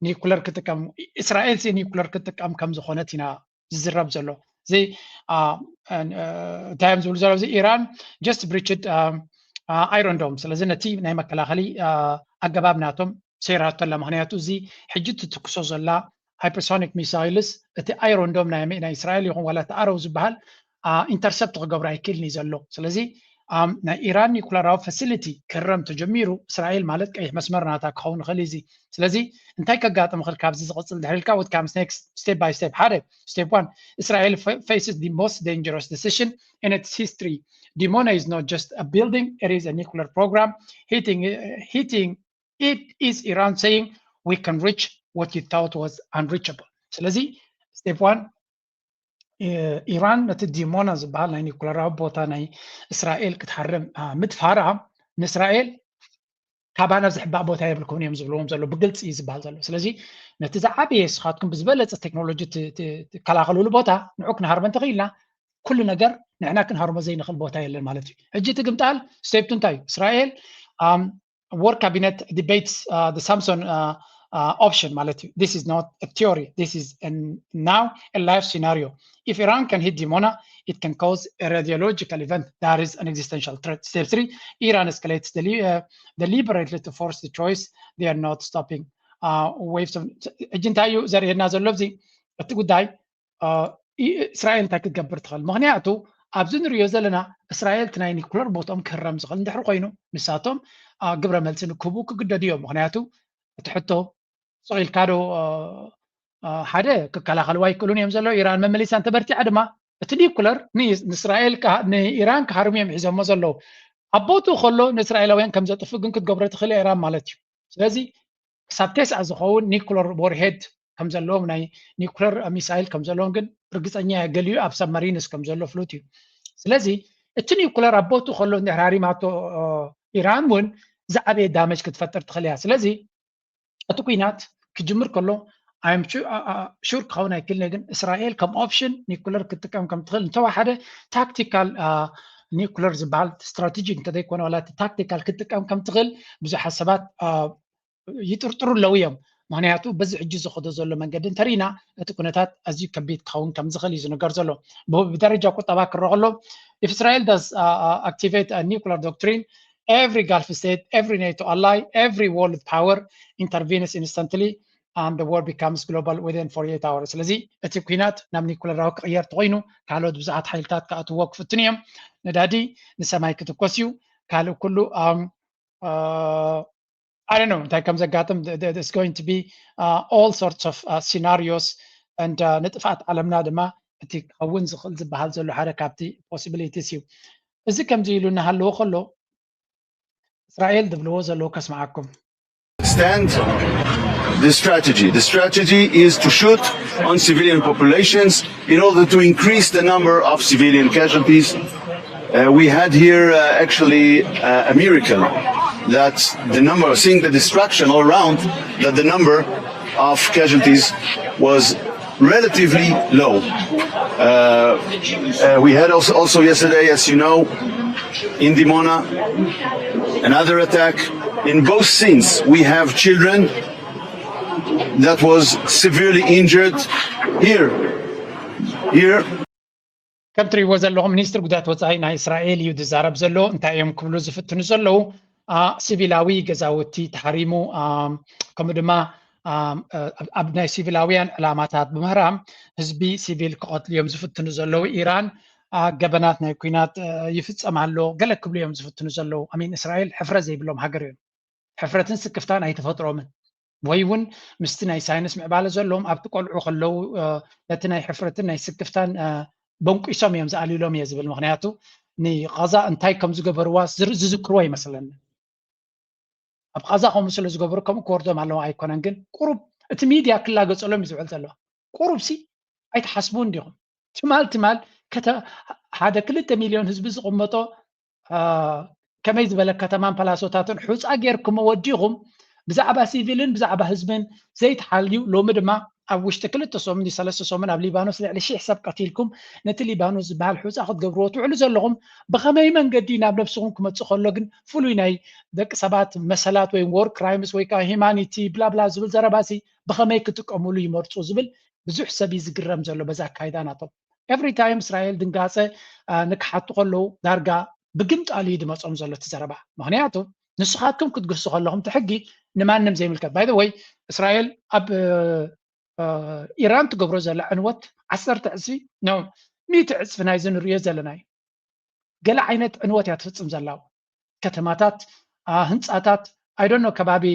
ኒኩለር ክጥቀም እስራኤል ሲ ኒኩለር ክጥቀም ከም ዝኾነት ኢና ዝዝረብ ዘሎ። እዚ እንታይ እዮም ዝብሉ ዘለዉ እዚ ኢራን just breached Iron Dome ስለዚ ነቲ ናይ መከላኸሊ ኣገባብ ናቶም ሰይራቶ ኣላ። ምክንያቱ እዚ ሕጂ ትትኩሶ ዘላ ሃይፐርሶኒክ ሚሳይልስ እቲ Iron Dome ናይ እስራኤል ይኹን ዋላ እቲ ኣረው ዝበሃል ኢንተርሰፕት ክገብሮ ኣይክእልን እዩ ዘሎ። ስለዚ ናይ ኢራን ኒኩለራዊ ፋሲሊቲ ክህረም ተጀሚሩ እስራኤል ማለት ቀይሕ መስመር ናታ ክኸውን ይኽእል እዩ። ስለዚ እንታይ ከጋጥም ይኽእል ካብዚ ዝቕፅል ድሕሪ ኢልካ what comes next step by step ሓደ step one Israel faces the most dangerous decision in its history. Dimona is not just a building, it is a nuclear program. Hitting, hitting it is Iran saying we can reach what you thought was unreachable. ስለዚ step one ኢራን ነቲ ዲሞና ዝበሃል ናይ ኒኩለራዊ ቦታ ናይ እስራኤል ክትሃርም ምድፋራ ንእስራኤል ካባና ዝሕባእ ቦታ የብልኩምን እዮም ዝብልዎም ዘሎ ብግልፂ እዩ ዝበሃል ዘሎ። ስለዚ ነቲ ዝዓበየ ንስኻትኩም ብዝበለፀ ቴክኖሎጂ ትከላኸልሉ ቦታ ንዑ ክንሃርመ እንተኽኢልና ኩሉ ነገር ንሕና ክንሃርሞ ዘይንኽእል ቦታ የለን ማለት እዩ። ሕጂ እቲ ግምጣል step two እንታይ እዩ? እስራኤል world cabinet debates the Samson uh, option ማለት እዩ። This is not a theory, this is an, now a live scenario. If Iran can hit Dimona, it can cause a radiological event that is an existential threat. Step three, Iran escalates deli- uh, deliberately to force the choice. They are not stopping uh, waves of ሕጂ እንታይ እዩ ዘርእየና ዘሎ? እዚ እቲ ጉዳይ እስራኤል እንታይ ክትገብር ትኽእል? ምክንያቱ ኣብዚ ንሪኦ ዘለና እስራኤል እቲ ናይ ኒኩለር ቦትኦም ክህረም ዝኽእል እንድሕር ኮይኑ ንሳቶም ግብረ መልሲ ንክህቡ ክግደዱ እዮም። ምክንያቱ እቲ ሕቶ ስቕ ኢልካ ዶ ሓደ ክከላኸልዋ ኣይክእሉን እዮም ዘለዉ። ኢራን መመሊሳ እንተበርቲዓ ድማ እቲ ኒኩለር ንእስራኤል ንኢራን ክሃርሙ እዮም ሒዞሞ ዘለዉ። ኣብ ቦትኡ ከሎ ንእስራኤላውያን ከም ዘጥፍእ ግን ክትገብሮ ትኽእል ኢራን ማለት እዩ። ስለዚ ክሳብ ቴስዓ ዝኸውን ኒኩለር ዎርሄድ ከም ዘለዎም ናይ ኒኩለር ሚሳይል ከም ዘለዎም ግን ርግፀኛ እየ። ገሊኡ ኣብ ሰብመሪንስ ከም ዘሎ ፍሉጥ እዩ። ስለዚ እቲ ኒኩለር ኣብ ቦቱ ከሎ እንድሕር ሃሪማቶ ኢራን እውን ዝዓበየ ዳመጅ ክትፈጥር ትኽእል እያ። ስለዚ እቲ ኩናት ክጅምር ከሎ ኣም ሹር ክኸውን ኣይክልነ ግን እስራኤል ከም ኦፕሽን ኒኩለር ክትጥቀም ከም ትኽእል እንተወሓደ ታክቲካል ኒኩለር ዝበሃል ስትራቴጂ እንተዘይኮነ ዋላ ታክቲካል ክትጥቀም ከም ትኽእል ብዙሓት ሰባት ይጥርጥሩ ኣለዉ እዮም። ምክንያቱ በዚ ሕጂ ዝኸዶ ዘሎ መንገዲ እንተርኢና እቲ ኩነታት ኣዝዩ ከቢድ ክኸውን ከም ዝኽእል እዩ ዝንገር ዘሎ። ብደረጃ ቁጠባ ክረአ ከሎ if Israel does uh, activate a nuclear doctrine, every Gulf state, every NATO ally, every world power intervenes instantly and the war becomes global within forty-eight hours. ስለዚ እቲ ኩናት ናብ ኒኩለራዊ ክቕየር ተኮይኑ ካልኦት ብዙሓት ሓይልታት ክኣትዎ ክፍትኑ እዮም። ነዳዲ ንሰማይ ክትኮስ እዩ። ካልእ ኩሉ I don't know እንታይ ከም ዘጋጥም it's going to be uh, all sorts of uh, scenarios and uh, ንጥፍኣት ዓለምና ድማ እቲ ክኸውን ዝኽእል ዝበሃል ዘሎ ሓደ ካብቲ possibilities እዩ። እዚ ከምዚ ኢሉ እናሃለዎ ከሎ እስራኤል ዝብልዎ ዘለዉ ከስምዓኩም። Stand the strategy. The strategy is to shoot on civilian populations in order to increase the number of civilian casualties. Uh, we had here uh, actually uh, a miracle that the number, seeing the destruction all around, that the number of casualties was relatively low. Uh, uh, we had also, also yesterday, as you know, in Dimona, another attack. In both scenes, we have children that was severely injured here. Here. ከም ትሪእዎ ዘለኹም ሚኒስትር ጉዳያት ወፃኢ ናይ እስራኤል እዩ ዝዛረብ ዘሎ። እንታይ እዮም ክብሉ ዝፍትኑ ዘለዉ? ሲቪላዊ ገዛውቲ ተሃሪሙ፣ ከምኡ ድማ ኣብ ናይ ሲቪላውያን ዕላማታት ብምህራም ህዝቢ ሲቪል ክቐትሉ እዮም ዝፍትኑ ዘለዉ። ኢራን ገበናት ናይ ኩናት ይፍፀም ኣሎ ገለ ክብሉ እዮም ዝፍትኑ ዘለዉ። ኣሚን እስራኤል ሕፍረት ዘይብሎም ሃገር እዮም። ሕፍረትን ስክፍታን ኣይተፈጥሮምን ወይ እውን ምስቲ ናይ ሳይንስ ምዕባለ ዘለዎም ኣብቲ ቆልዑ ከለዉ ነቲ ናይ ሕፍረትን ናይ ስክፍታን በንቂሶም እዮም ዝኣልሎም እየ ዝብል። ምክንያቱ ንቓዛ እንታይ ከም ዝገበርዋ ዝዝክርዎ ይመስለኒ። ኣብ ቓዛ ከምኡ ስለ ዝገበሩ ከምኡ ክወርዶም ኣለዎ ኣይኮነን፣ ግን ቁሩብ እቲ ሚድያ ክላገፀሎም እዩ ዝውዕል ዘሎ። ቁሩብ ሲ ኣይትሓስቡን ዲኹም? ትማል ትማል ሓደ ክልተ ሚልዮን ህዝቢ ዝቕመጦ ከመይ ዝበለ ከተማን ፓላሶታትን ሑፃ ጌርኩሞ ወዲኹም ብዛዕባ ሲቪልን ብዛዕባ ህዝብን ዘይትሓልዩ፣ ሎሚ ድማ ኣብ ውሽጢ ክልተ ሰሙን ሰለስተ ሰሙን ኣብ ሊባኖስ ልዕሊ ሺሕ ሰብ ቀቲልኩም ነቲ ሊባኖስ ዝበሃል ሑፃ ክትገብርዎ ትውዕሉ ዘለኹም ብኸመይ መንገዲ ናብ ነብስኹም ክመፅእ ከሎ ግን ፍሉይ ናይ ደቂ ሰባት መሰላት ወይ ዎር ክራይምስ ወይ ከዓ ሂማኒቲ ብላብላ ዝብል ዘረባሲ ብኸመይ ክጥቀሙሉ ይመርፁ ዝብል ብዙሕ ሰብ እዩ ዝግረም ዘሎ በዚ ኣካይዳ ናቶም። ኤቭሪ ታይም እስራኤል ድንጋፀ ንክሓቱ ከለዉ ዳርጋ ብግምጣሉ እዩ ድመፆም ዘሎ እቲ ዘረባ። ምክንያቱ ንስኻትኩም ክትግህሱ ከለኹም እቲ ሕጊ ንማንም ዘይምልከት። ባይ ወይ እስራኤል ኣብ ኢራን ትገብሮ ዘላ ዕንወት ዓሰርተ ዕፅፊ ኖ ሚእቲ ዕፅፊ ናይዚ ንሪኦ ዘለና እዩ። ገለ ዓይነት ዕንወት እያ ትፍፅም ዘላ። ከተማታት፣ ህንፃታት ኣይዶኖ ከባቢ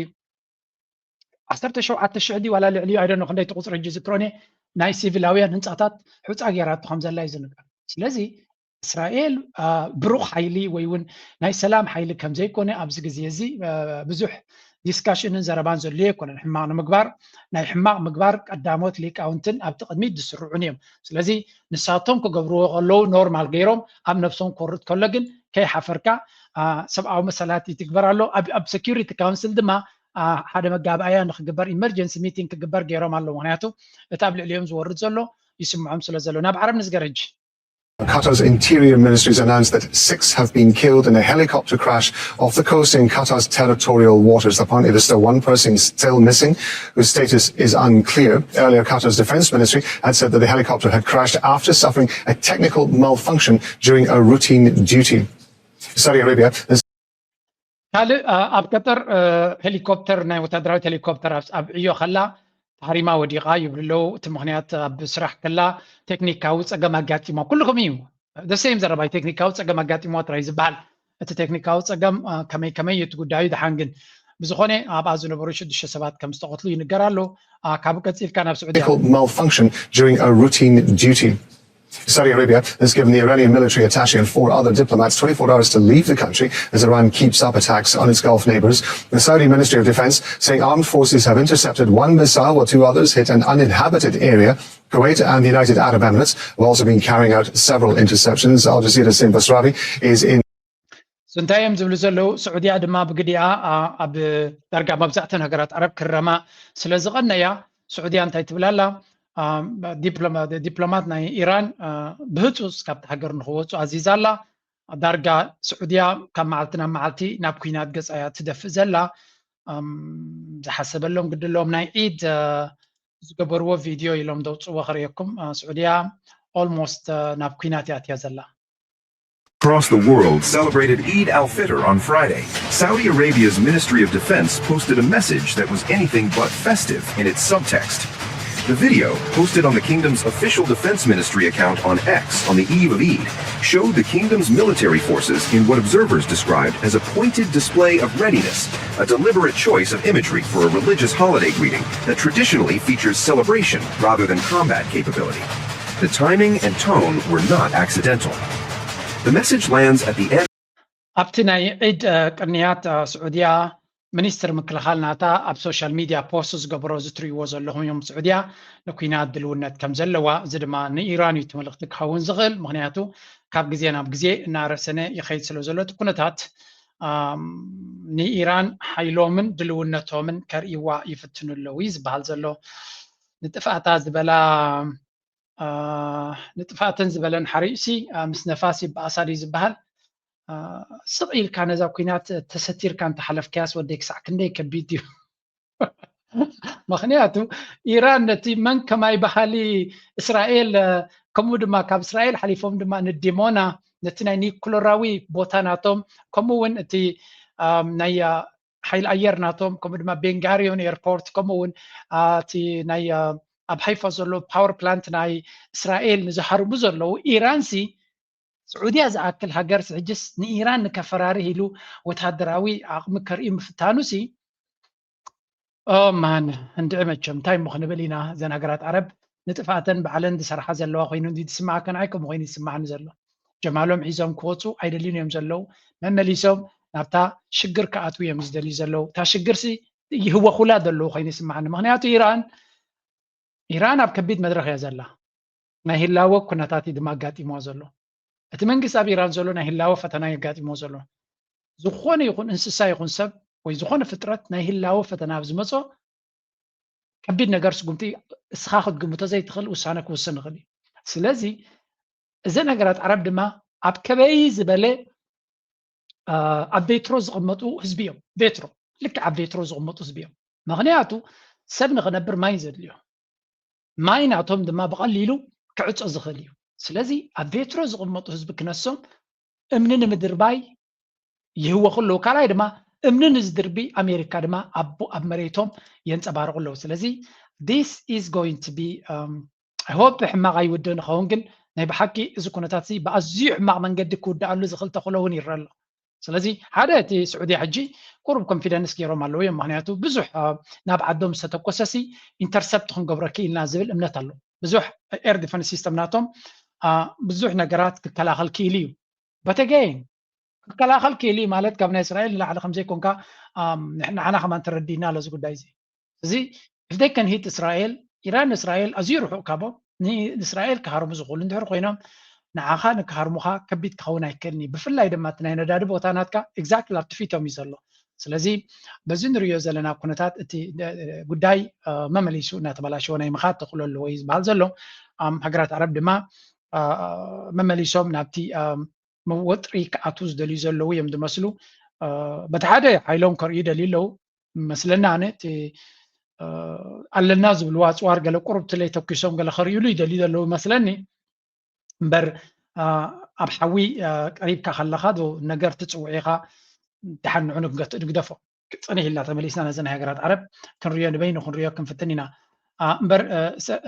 ዓሰርተ ሸውዓተ ሽሕ ድዩ ዋላ ልዕሊኡ ኣይደኖ ክንደይ እቲ ቁፅሪ ሕጂ ዝክሮን እየ ናይ ሲቪላውያን ህንፃታት ሑፃ ጌራቶ ከም ዘላ እዩ ዝንገር። ስለዚ እስራኤል ብሩኽ ሓይሊ ወይ እውን ናይ ሰላም ሓይሊ ከም ዘይኮነ ኣብዚ ግዜ እዚ ብዙሕ ዲስካሽንን ዘረባን ዘድልዮ ኣይኮነን። ሕማቕ ንምግባር ናይ ሕማቕ ምግባር ቀዳሞት ሊቃውንትን ኣብቲ ቅድሚት ዝስርዑን እዮም። ስለዚ ንሳቶም ክገብርዎ ከለዉ ኖርማል ገይሮም ኣብ ነብሶም ክወርድ ከሎ ግን ከይሓፈርካ ሰብኣዊ መሰላት ይትግበር ኣሎ። ኣብ ሴኪሪቲ ካውንስል ድማ ሓደ መጋባእያ ንክግበር ኢመርጀንሲ ሚቲንግ ክግበር ገይሮም ኣለዉ። ምክንያቱ እቲ ኣብ ልዕሊኦም ዝወርድ ዘሎ ይስምዖም ስለ ዘሎ። ናብ ዓረብ ንስገር ሕጂ። Qatar's interior ministry has announced that six have been killed in a helicopter crash off the coast in Qatar's territorial waters. Apparently, there's still one person still missing, whose status is unclear. Earlier, Qatar's defense ministry had said that the helicopter had crashed after suffering a technical malfunction during a routine duty. Saudi Arabia has ካልእ ኣብ ቀጠር ሄሊኮፕተር ናይ ወታደራዊት ሄሊኮፕተር ኣብ ዕዮ ከላ ተሃሪማ ወዲቓ ይብሉ ኣለዉ። እቲ ምኽንያት ኣብ ስራሕ ከላ ቴክኒካዊ ፀገም ኣጋጢሞ ኩልኹም እዩ ደሴም ዘረባይ ቴክኒካዊ ፀገም ኣጋጢሞ ጥራይ ዝበሃል። እቲ ቴክኒካዊ ፀገም ከመይ ከመይ እቲ ጉዳዩ ድሓን ግን ብዝኾነ ኣብኣ ዝነበሩ ሽዱሽተ ሰባት ከም ዝተቐትሉ ይንገር ኣሎ። ካብ ቀፂልካ ናብ ስዑዲ malfunction during a routine duty. Saudi Arabia has given the Iranian military attache and four other diplomats twenty-four hours to leave the country as Iran keeps up attacks on its Gulf neighbors. The Saudi Ministry of Defense saying armed forces have intercepted one missile while two others hit an uninhabited area. Kuwait and the United Arab Emirates have also been carrying out several interceptions. Al Jazeera's Sim Basrawi is in እንታይ እዮም ዝብሉ ዘለዉ? ስዑድያ ድማ ብግዲኣ ኣብ ዳርጋ መብዛሕተን ሃገራት ዓረብ ክረማ ስለ ዝቐነያ ስዑድያ እንታይ ትብል ኣላ? ዲፕሎማት ናይ ኢራን ብህፁፅ ካብቲ ሃገር ንክወፁ ኣዚዛ ኣላ። ዳርጋ ስዑድያ ካብ መዓልቲ ናብ መዓልቲ ናብ ኩናት ገፃ እያ ትደፍእ ዘላ። ዝሓሰበሎም ግድሎም ናይ ዒድ ዝገበርዎ ቪድዮ ኢሎም ደውፅዎ ክርእየኩም። ስዑድያ almost ናብ ኩናት እያ ኣትያ ዘላ። Across the world celebrated Eid al-Fitr on Friday. Saudi Arabia's Ministry of Defense posted a message that was anything but festive in its subtext. The video, posted on the kingdom's official defense ministry account on X on the eve of Eid, showed the kingdom's military forces in what observers described as a pointed display of readiness, a deliberate choice of imagery for a religious holiday greeting that traditionally features celebration rather than combat capability. The timing and tone were not accidental. The message lands at the end. ኣብቲ ናይ ዒድ ቅንያት ስዑድያ ሚኒስትር ምክልኻል ናታ ኣብ ሶሻል ሚድያ ፖስት ዝገበሮ እዚ ትርእይዎ ዘለኹም እዮም። ስዑድያ ንኩናት ድልውነት ከም ዘለዋ፣ እዚ ድማ ንኢራን እዩ እቲ መልእኽቲ ክኸውን ዝኽእል። ምኽንያቱ ካብ ግዜ ናብ ግዜ እናረሰነ ይኸይድ ስለ ዘሎ እቲ ኩነታት ንኢራን ሓይሎምን ድልውነቶምን ከርእይዋ ይፍትኑ ኣለዉ እዩ ዝበሃል ዘሎ። ንጥፍኣታ ዝበላ ንጥፍኣተን ዝበለን ሓሪእሲ ምስ ነፋስ ይበኣሳ ድዩ ዝበሃል? ስቕ ኢልካ ነዛ ኩናት ተሰቲርካ እንተሓለፍካያስ ወደይ ክሳዕ ክንደይ ከቢድ እዩ። ምኽንያቱ ኢራን ነቲ መን ከማይ በሃሊ እስራኤል ከምኡ ድማ ካብ እስራኤል ሓሊፎም ድማ ንዲሞና ነቲ ናይ ኒኩለራዊ ቦታ ናቶም ከምኡ እውን እቲ ናይ ሓይሊ ኣየር ናቶም ከምኡ ድማ ቤንጋሪዮን ኤርፖርት ከምኡ እውን እቲ ናይ ኣብ ሃይፋ ዘሎ ፓወር ፕላንት ናይ እስራኤል ንዝሃርሙ ዘለዉ ኢራን ሲ ስዑድያ ዝኣክል ሃገር ሕጅስ ንኢራን ንከፈራርህ ኢሉ ወታደራዊ ዓቕሚ ከርኢ ምፍታኑ ሲ ማን እንድዒ መቸም እንታይ እሞ ክንብል ኢና እዘን ሃገራት ዓረብ ንጥፍኣተን ባዕለን ዝሰርሓ ዘለዋ ኮይኑ ዝስማዓካ ንዓይ ከምኡ ኮይኑ ይስማዓኒ ዘሎ ጀማሎም ሒዞም ክወፁ ኣይደልዩን እዮም ዘለዉ መመሊሶም ናብታ ሽግር ክኣትዉ እዮም ዝደልዩ ዘለዉ እታ ሽግር ሲ ይህወኹላ ዘለዉ ኮይኑ ይስማዓኒ ምክንያቱ ኢራን ኢራን ኣብ ከቢድ መድረኽ እያ ዘላ ናይ ህላወ ኩነታት እዩ ድማ ኣጋጢምዋ ዘሎ እቲ መንግስቲ ኣብ ኢራን ዘሎ ናይ ህላወ ፈተና የጋጢምዎ ዘሎ ዝኾነ ይኹን እንስሳ ይኹን ሰብ ወይ ዝኾነ ፍጥረት ናይ ህላወ ፈተና ኣብ ዝመፆ ከቢድ ነገር ስጉምቲ እስኻ ክትግምቶ ዘይትኽእል ውሳነ ክውስን ይኽእል እዩ ስለዚ እዘን ሃገራት ዓረብ ድማ ኣብ ከበይ ዝበለ ኣብ ቤትሮ ዝቕመጡ ህዝቢ እዮም ቤትሮ ልክዕ ኣብ ቤትሮ ዝቕመጡ ህዝቢ እዮም ምኽንያቱ ሰብ ንኽነብር ማይ ዘድልዮ ማይ ናቶም ድማ ብቐሊሉ ክዕፆ ዝኽእል እዩ ስለዚ ኣብ ቤትሮ ዝቕመጡ ህዝቢ ክነሶም እምኒ ንምድርባይ ይህወኹ ኣለዉ ካልኣይ ድማ እምኒ ንዝድርቢ ኣሜሪካ ድማ ኣብ መሬቶም የንፀባርቑ ኣለዉ ስለዚ this is going to be I hope ሕማቕ ኣይውድእ ንኸውን ግን ናይ ብሓቂ እዚ ኩነታት እዚ ብኣዝዩ ሕማቕ መንገዲ ክውድኣሉ ዝኽእል ተኽእሎ እውን ይረአ ኣሎ ስለዚ ሓደ እቲ ስዑድያ ሕጂ ቁሩብ ኮንፊደንስ ገይሮም ኣለዉ እዮም ምክንያቱ ብዙሕ ናብ ዓዶም ዝተተኮሰሲ ኢንተርሰፕት ክንገብረኪ ኢልና ዝብል እምነት ኣሎ ብዙሕ ኤር ዲፈንስ ሲስተም ናቶም ብዙሕ ነገራት ክከላኸል ክኢሉ እዩ በተገይን ክከላኸል ክኢሉ እዩ ማለት ካብ ናይ እስራኤል ንላዕሊ ከምዘይኮንካ ንዓና ከማን ተረዲእና ኣሎ እዚ ጉዳይ እዚ እዚ if they can hit እስራኤል ኢራን እስራኤል ኣዝዩ ርሑቕ ካቦም ንእስራኤል ክሃርሙ ዝኽእሉ እንድሕር ኮይኖም ንዓኻ ንክሃርሙኻ ከቢድ ክኸውን ኣይክእልን እዩ ብፍላይ ድማ እቲ ናይ ነዳዲ ቦታ ናትካ exactly ኣብቲ ፊቶም እዩ ዘሎ ስለዚ በዚ ንሪኦ ዘለና ኩነታት እቲ ጉዳይ መመሊሱ እናተበላሸወ ናይ ምኻድ ተኽእሎ ኣለዎ እዩ ዝበሃል ዘሎ ሃገራት ዓረብ ድማ መመሊሶም ናብቲ ወጥሪ ክኣትዉ ዝደልዩ ዘለዉ እዮም ዝመስሉ። በቲ ሓደ ሓይሎም ከርእዩ ይደልዩ ኣለዉ መስለና። ኣነ እቲ ኣለና ዝብልዎ ኣፅዋር ገለ ቁሩብ ትለይ ተኪሶም ገለ ከርእዩሉ ይደልዩ ዘለዉ መስለኒ። እምበር ኣብ ሓዊ ቀሪብካ ከለኻ ዶ ነገር ትፅውዕ ኢኻ። ደሓን ንዑ ንግደፎ። ክፅንሕ ኢልና ተመሊስና ነዚ ናይ ሃገራት ዓረብ ክንሪኦ ንበይኑ ክንሪኦ ክንፍትን ኢና። እምበር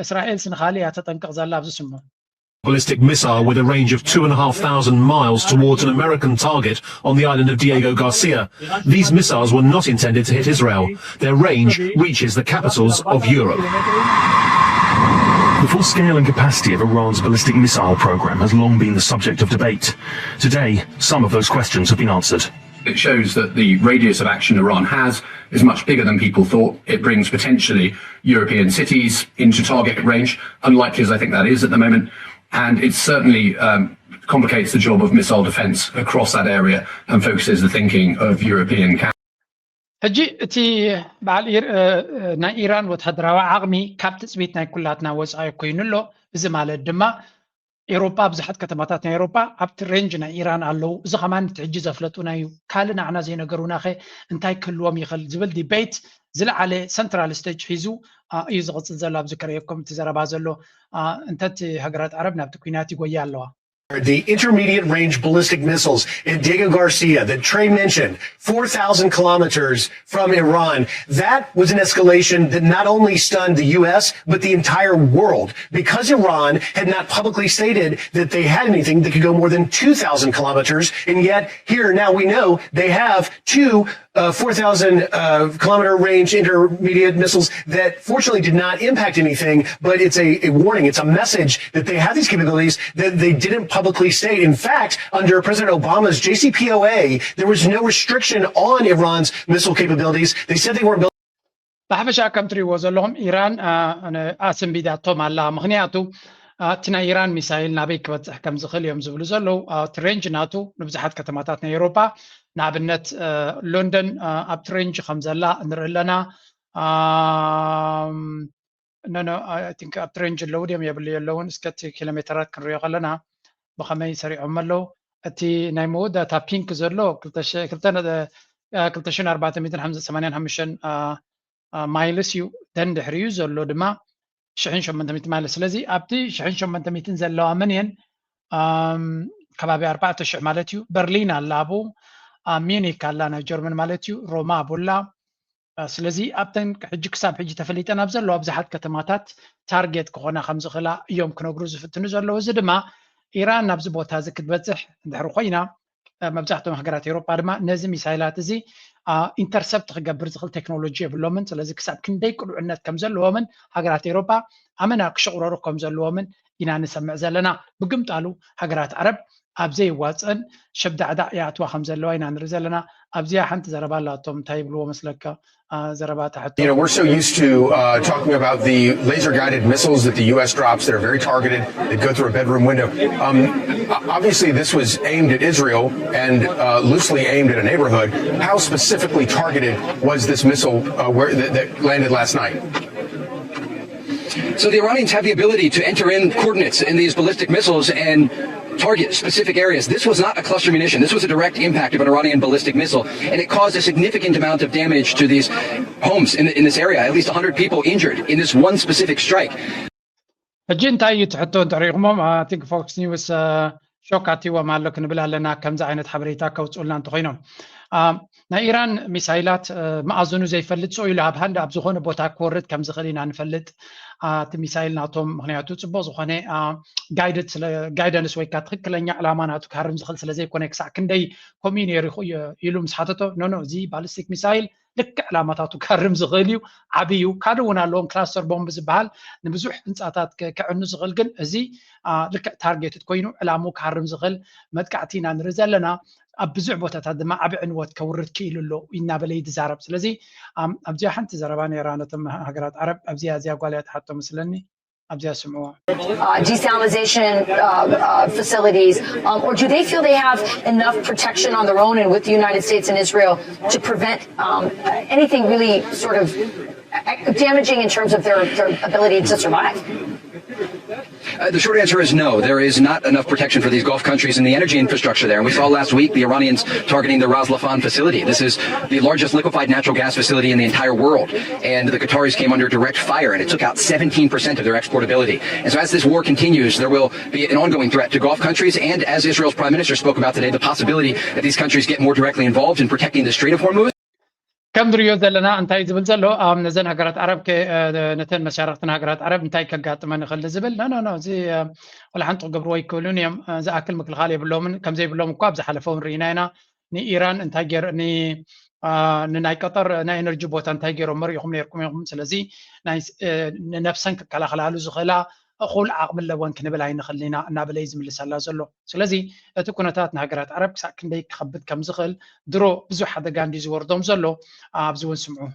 እስራኤል ስንኻሊ እያ ተጠንቀቕ ዘላ ኣብዚ ስሙ። Ballistic missile with a range of two and a half thousand miles towards an American target on the island of Diego Garcia. These missiles were not intended to hit Israel. Their range reaches the capitals of Europe. The full scale and capacity of Iran's ballistic missile program has long been the subject of debate. Today, some of those questions have been answered. It shows that the radius of action Iran has is much bigger than people thought. It brings potentially European cities into target range, unlikely as I think that is at the moment. And it certainly um, complicates the job of missile defense across that area and focuses the thinking of European countries. ሕጂ እቲ በዓል ናይ ኢራን ወታደራዊ ዓቕሚ ካብ ትፅቢት ናይ ኩላትና ወፃኢ ኮይኑ ኣሎ። እዚ ማለት ድማ ኤውሮጳ ብዙሓት ከተማታት ናይ ኤውሮጳ ኣብቲ ሬንጅ ናይ ኢራን ኣለዉ። እዚ ከማን እቲ ሕጂ ዘፍለጡና እዩ። ካልእ ንዓና ዘይነገሩናኸ እንታይ ክህልዎም ይኽእል ዝብል ዲቤት ዝለዓለ ሰንትራል ስቴጅ ሒዙ እዩ ዝቕፅል ዘሎ። ኣብዚ ከርእየኩም እቲ ዘረባ ዘሎ እንተ እቲ ሃገራት ዓረብ ናብቲ ኲናት ይጎያ ኣለዋ። The intermediate range ballistic missiles in Diego Garcia that Trey mentioned, four thousand kilometers from Iran. That was an escalation that not only stunned the U S, but the entire world, because Iran had not publicly stated that they had anything that could go more than two thousand kilometers. And yet, here now we know they have two uh, four thousand uh, kilometer range intermediate missiles that fortunately did not impact anything, but it's a, a warning. It's a message that they have these capabilities that they didn't publicly state. In fact, under President Obama's J C P O A, there was no restriction on Iran's missile capabilities. They said they weren't building. ብሓፈሻ ከም ትሪእዎ ዘለኹም ኢራን ኣስንቢዳቶም ኣላ። ምክንያቱ እቲ ናይ ኢራን ሚሳይል ናበይ ክበፅሕ ከም ዝኽእል እዮም ዝብሉ ዘለዉ። እቲ ሬንጅ ናቱ ንብዙሓት ከተማታት ናይ ኤውሮጳ ንኣብነት ሎንደን ኣብቲ ሬንጅ ከም ዘላ ንርኢ ኣለና። ኖኖ ኣብቲ ሬንጅ ኣለዉ ድዮም የብሉ የለውን እስከ እቲ ኪሎ ሜተራት ክንሪኦ ከለና ብኸመይ ሰሪዖም ኣለዉ። እቲ ናይ መወዳእታ ፒንክ ዘሎ ክልተ ሽሕን ኣርባዕተ ሚእትን ሰማንያን ሓሙሽተን ማይልስ እዩ። ደን ድሕሪኡ ዘሎ ድማ ሽሕን ሸሞንተ ሚእትን ማይልስ። ስለዚ ኣብቲ ሽሕን ሸሞንተ ሚእትን ዘለዋ መን እየን? ከባቢ ኣርባዕተ ሽሕ ማለት እዩ። በርሊን ኣላ ኣብኡ፣ ሚዩኒክ ኣላ ናይ ጀርመን ማለት እዩ። ሮማ ኣብኡ ኣላ። ስለዚ ኣብተን ሕጂ ክሳብ ሕጂ ተፈሊጠን ኣብ ዘለዋ ብዙሓት ከተማታት ታርጌት ክኾና ከም ዝኽእላ እዮም ክነግሩ ዝፍትኑ ዘለዉ። እዚ ድማ ኢራን ናብዚ ቦታ እዚ ክትበፅሕ እንድሕር ኮይና መብዛሕትኦም ሃገራት ኤውሮጳ ድማ ነዚ ሚሳይላት እዚ ኢንተርሰፕት ክገብር ዝኽእል ቴክኖሎጂ የብሎምን። ስለዚ ክሳብ ክንደይ ቅሉዕነት ከም ዘለዎምን ሃገራት ኤውሮጳ ኣመና ክሽቑረሩ ከም ዘለዎምን ኢና ንሰምዕ ዘለና። ብግምጣሉ ሃገራት ዓረብ ኣብ ዘይዋፅእን ሸብዳዕዳዕ ይኣትዋ ከም ዘለዋ ኢና ንርኢ ዘለና። ኣብዚኣ ሓንቲ ዘረባ ኣላቶም እንታይ ይብልዎ መስለካ? ዘረባ ትሕቶ። You know, we're so used to uh, talking about the laser guided missiles that the U S drops that are very targeted, that go through a bedroom window. Um, obviously, this was aimed at Israel and uh, loosely aimed at a neighborhood. How specifically targeted was this missile uh, where, that, that landed last night? So the Iranians have the ability to enter in coordinates in these ballistic missiles and target specific areas. This was not a cluster munition. This was a direct impact of an Iranian ballistic missile, and it caused a significant amount of damage to these homes in, in this area. At least one hundred people injured in this one specific strike. ሕጂ እንታይ እዩ ትሕቶ እንተሪኢኹሞም ቲንክ ፎክስ ኒውስ ሾክ ኣትዎም ኣሎ ክንብል ኣለና። ከምዚ ዓይነት ሓበሬታ ከውፅኡልና እንተኮይኖም ናይ ኢራን ሚሳይላት መኣዝኑ ዘይፈልጥ ሰው ኢሉ ኣብ ሃንድ ኣብ ዝኾነ ቦታ ክወርድ ከም ዝኽእል ኢና ንፈልጥ። እቲ ሚሳይል ናቶም ምክንያቱ ፅቡቅ ዝኾነ ጋይደንስ ወይ ከዓ ትክክለኛ ዕላማ ናቱ ክሃርም ዝኽእል ስለዘይኮነ ክሳዕ ክንደይ ከምኡ ነይሩ ኢሉ ምስ ሓተቶ ኖኖ እዚ ባሊስቲክ ሚሳይል ልክዕ ዕላማታቱ ክሃርም ዝኽእል እዩ። ዓብይ እዩ። ካልእ እውን ኣለዎም ክላስተር ቦምብ ዝበሃል ንብዙሕ ህንፃታት ከዕኑ ዝኽእል ግን እዚ ልክዕ ታርጌትድ ኮይኑ ዕላምኡ ክሃርም ዝኽእል መጥቃዕቲ ኢና ንርኢ ዘለና። ኣብ ብዙሕ ቦታታት ድማ ዓቢ ዕንወት ከውርድ ክኢሉ ኣሎ እናበለ እዩ ዝዛረብ። ስለዚ ኣብዚኣ ሓንቲ ዘረባ ነይራ ነቶም ሃገራት ዓረብ ኣብዚኣ እዚኣ ጓል እያ ትሓቶ መስለኒ። ኣብዚኣ ስምዕዋ። Uh, desalination uh, uh, facilities, um, or do they feel they have enough protection on their own and with the United States and Israel to prevent um, anything really sort of uh, damaging in terms of their, their ability to survive? Uh, the short answer is no. There is not enough protection for these Gulf countries and the energy infrastructure there. And we saw last week the Iranians targeting the Ras Laffan facility. This is the largest liquefied natural gas facility in the entire world. And the Qataris came under direct fire, and it took out seventeen percent of their exportability. And so, as this war continues, there will be an ongoing threat to Gulf countries. And as Israel's prime minister spoke about today, the possibility that these countries get more directly involved in protecting the Strait of Hormuz. ከም ንሪኦ ዘለና እንታይ ዝብል ዘሎ ኣብ ነዘን ሃገራት ዓረብ ነተን መሻርክትን ሃገራት ዓረብ እንታይ ከጋጥመን ይኽእል ዝብል ኖ ኖ እዚ ወላ ሓንቲ ክገብርዎ ይክእሉን እዮም። ዝኣክል ምክልኻል የብሎምን። ከምዘይብሎም እኳ ኣብ ዝሓለፈ እውን ርኢና ኢና። ንኢራን እንታይ ገይር ንናይ ቀጠር ናይ ኤነርጂ ቦታ እንታይ ገይሮም መሪኢኹም ነርኩም ኢኹም። ስለዚ ንነብሰን ክከላኸላሉ ዝኽእላ እኹል ዓቕሚ ኣለወን ክንብል ኣይንኽእልን ኢና እናበለ እዩ ዝምልሰላ ዘሎ። ስለዚ እቲ ኩነታት ንሃገራት ዓረብ ክሳብ ክንደይ ክኸብድ ከም ዝኽእል ድሮ ብዙሕ ሓደጋ እንዲ ዝወርዶም ዘሎ ኣብዚ እውን ስምዑ።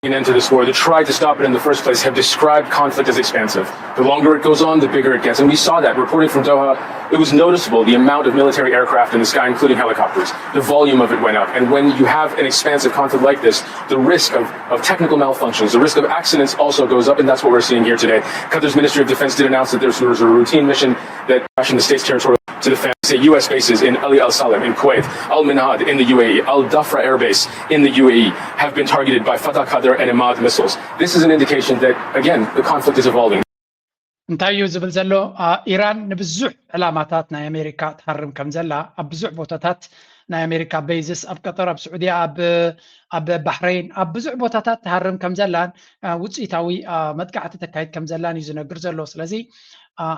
An end to this war, to try to stop it in the first place, have described conflict as expansive. The longer it goes on, the bigger it gets. And we saw that reporting from Doha. It was noticeable the amount of military aircraft in the sky, including helicopters. The volume of it went up. And when you have an expansive conflict like this, the risk of, of technical malfunctions, the risk of accidents also goes up, and that's what we're seeing here today. Qatar's Ministry of Defense did announce that there was a routine mission that crashed in the state's territorial to defend, say, U S bases in Ali Al Salam in Kuwait, Al Minhad in the U A E, Al Dhafra Air Base in the U A E have been targeted by Fatah Qadir and Imad missiles. This is an indication that, again, the conflict is evolving. እንታይ እዩ ዝብል ዘሎ? ኢራን ንብዙሕ ዕላማታት ናይ ኣሜሪካ ትሃርም ከም ዘላ ኣብ ብዙሕ ቦታታት ናይ ኣሜሪካ ቤዝስ ኣብ ቀጠር፣ ኣብ ስዑድያ፣ ኣብ ኣብ ባሕረይን፣ ኣብ ብዙሕ ቦታታት ትሃርም ከም ዘላን ውፅኢታዊ መጥቃዕቲ ተካይድ ከም ዘላን እዩ ዝነግር ዘሎ። ስለዚ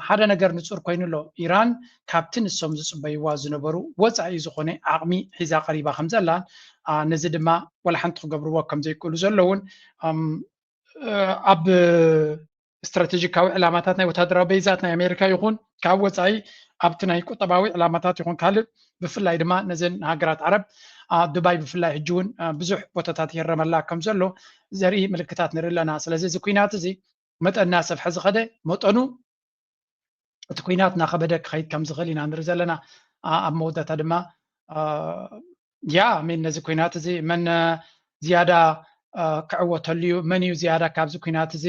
ሓደ ነገር ንፁር ኮይኑ ኣሎ። ኢራን ካብቲ ንሶም ዝፅበይዋ ዝነበሩ ወፃኢ ዝኾነ ዓቕሚ ሒዛ ቀሪባ ከም ዘላን፣ ነዚ ድማ ወላ ሓንቲ ክገብርዎ ከም ዘይክእሉ ዘለውን ኣብ ስትራቴጂካዊ ዕላማታት ናይ ወታደራዊ ቤዛት ናይ ኣሜሪካ ይኹን ካብ ወፃኢ ኣብቲ ናይ ቁጠባዊ ዕላማታት ይኹን ካልእ ብፍላይ ድማ ነዘን ሃገራት ዓረብ ዱባይ ብፍላይ ሕጂ እውን ብዙሕ ቦታታት ይረመላ ከም ዘሎ ዘርኢ ምልክታት ንርኢ ኣለና። ስለዚ እዚ ኩናት እዚ መጠን እናሰፍሐ ዝኸደ መጠኑ እቲ ኩናት እናኸበደ ክኸይድ ከም ዝኽእል ኢና ንርኢ ዘለና። ኣብ መወዳእታ ድማ ያ ሜን ነዚ ኩናት እዚ መን ዝያዳ ክዕወተሉ እዩ፣ መን እዩ ዝያዳ ካብዚ ኩናት እዚ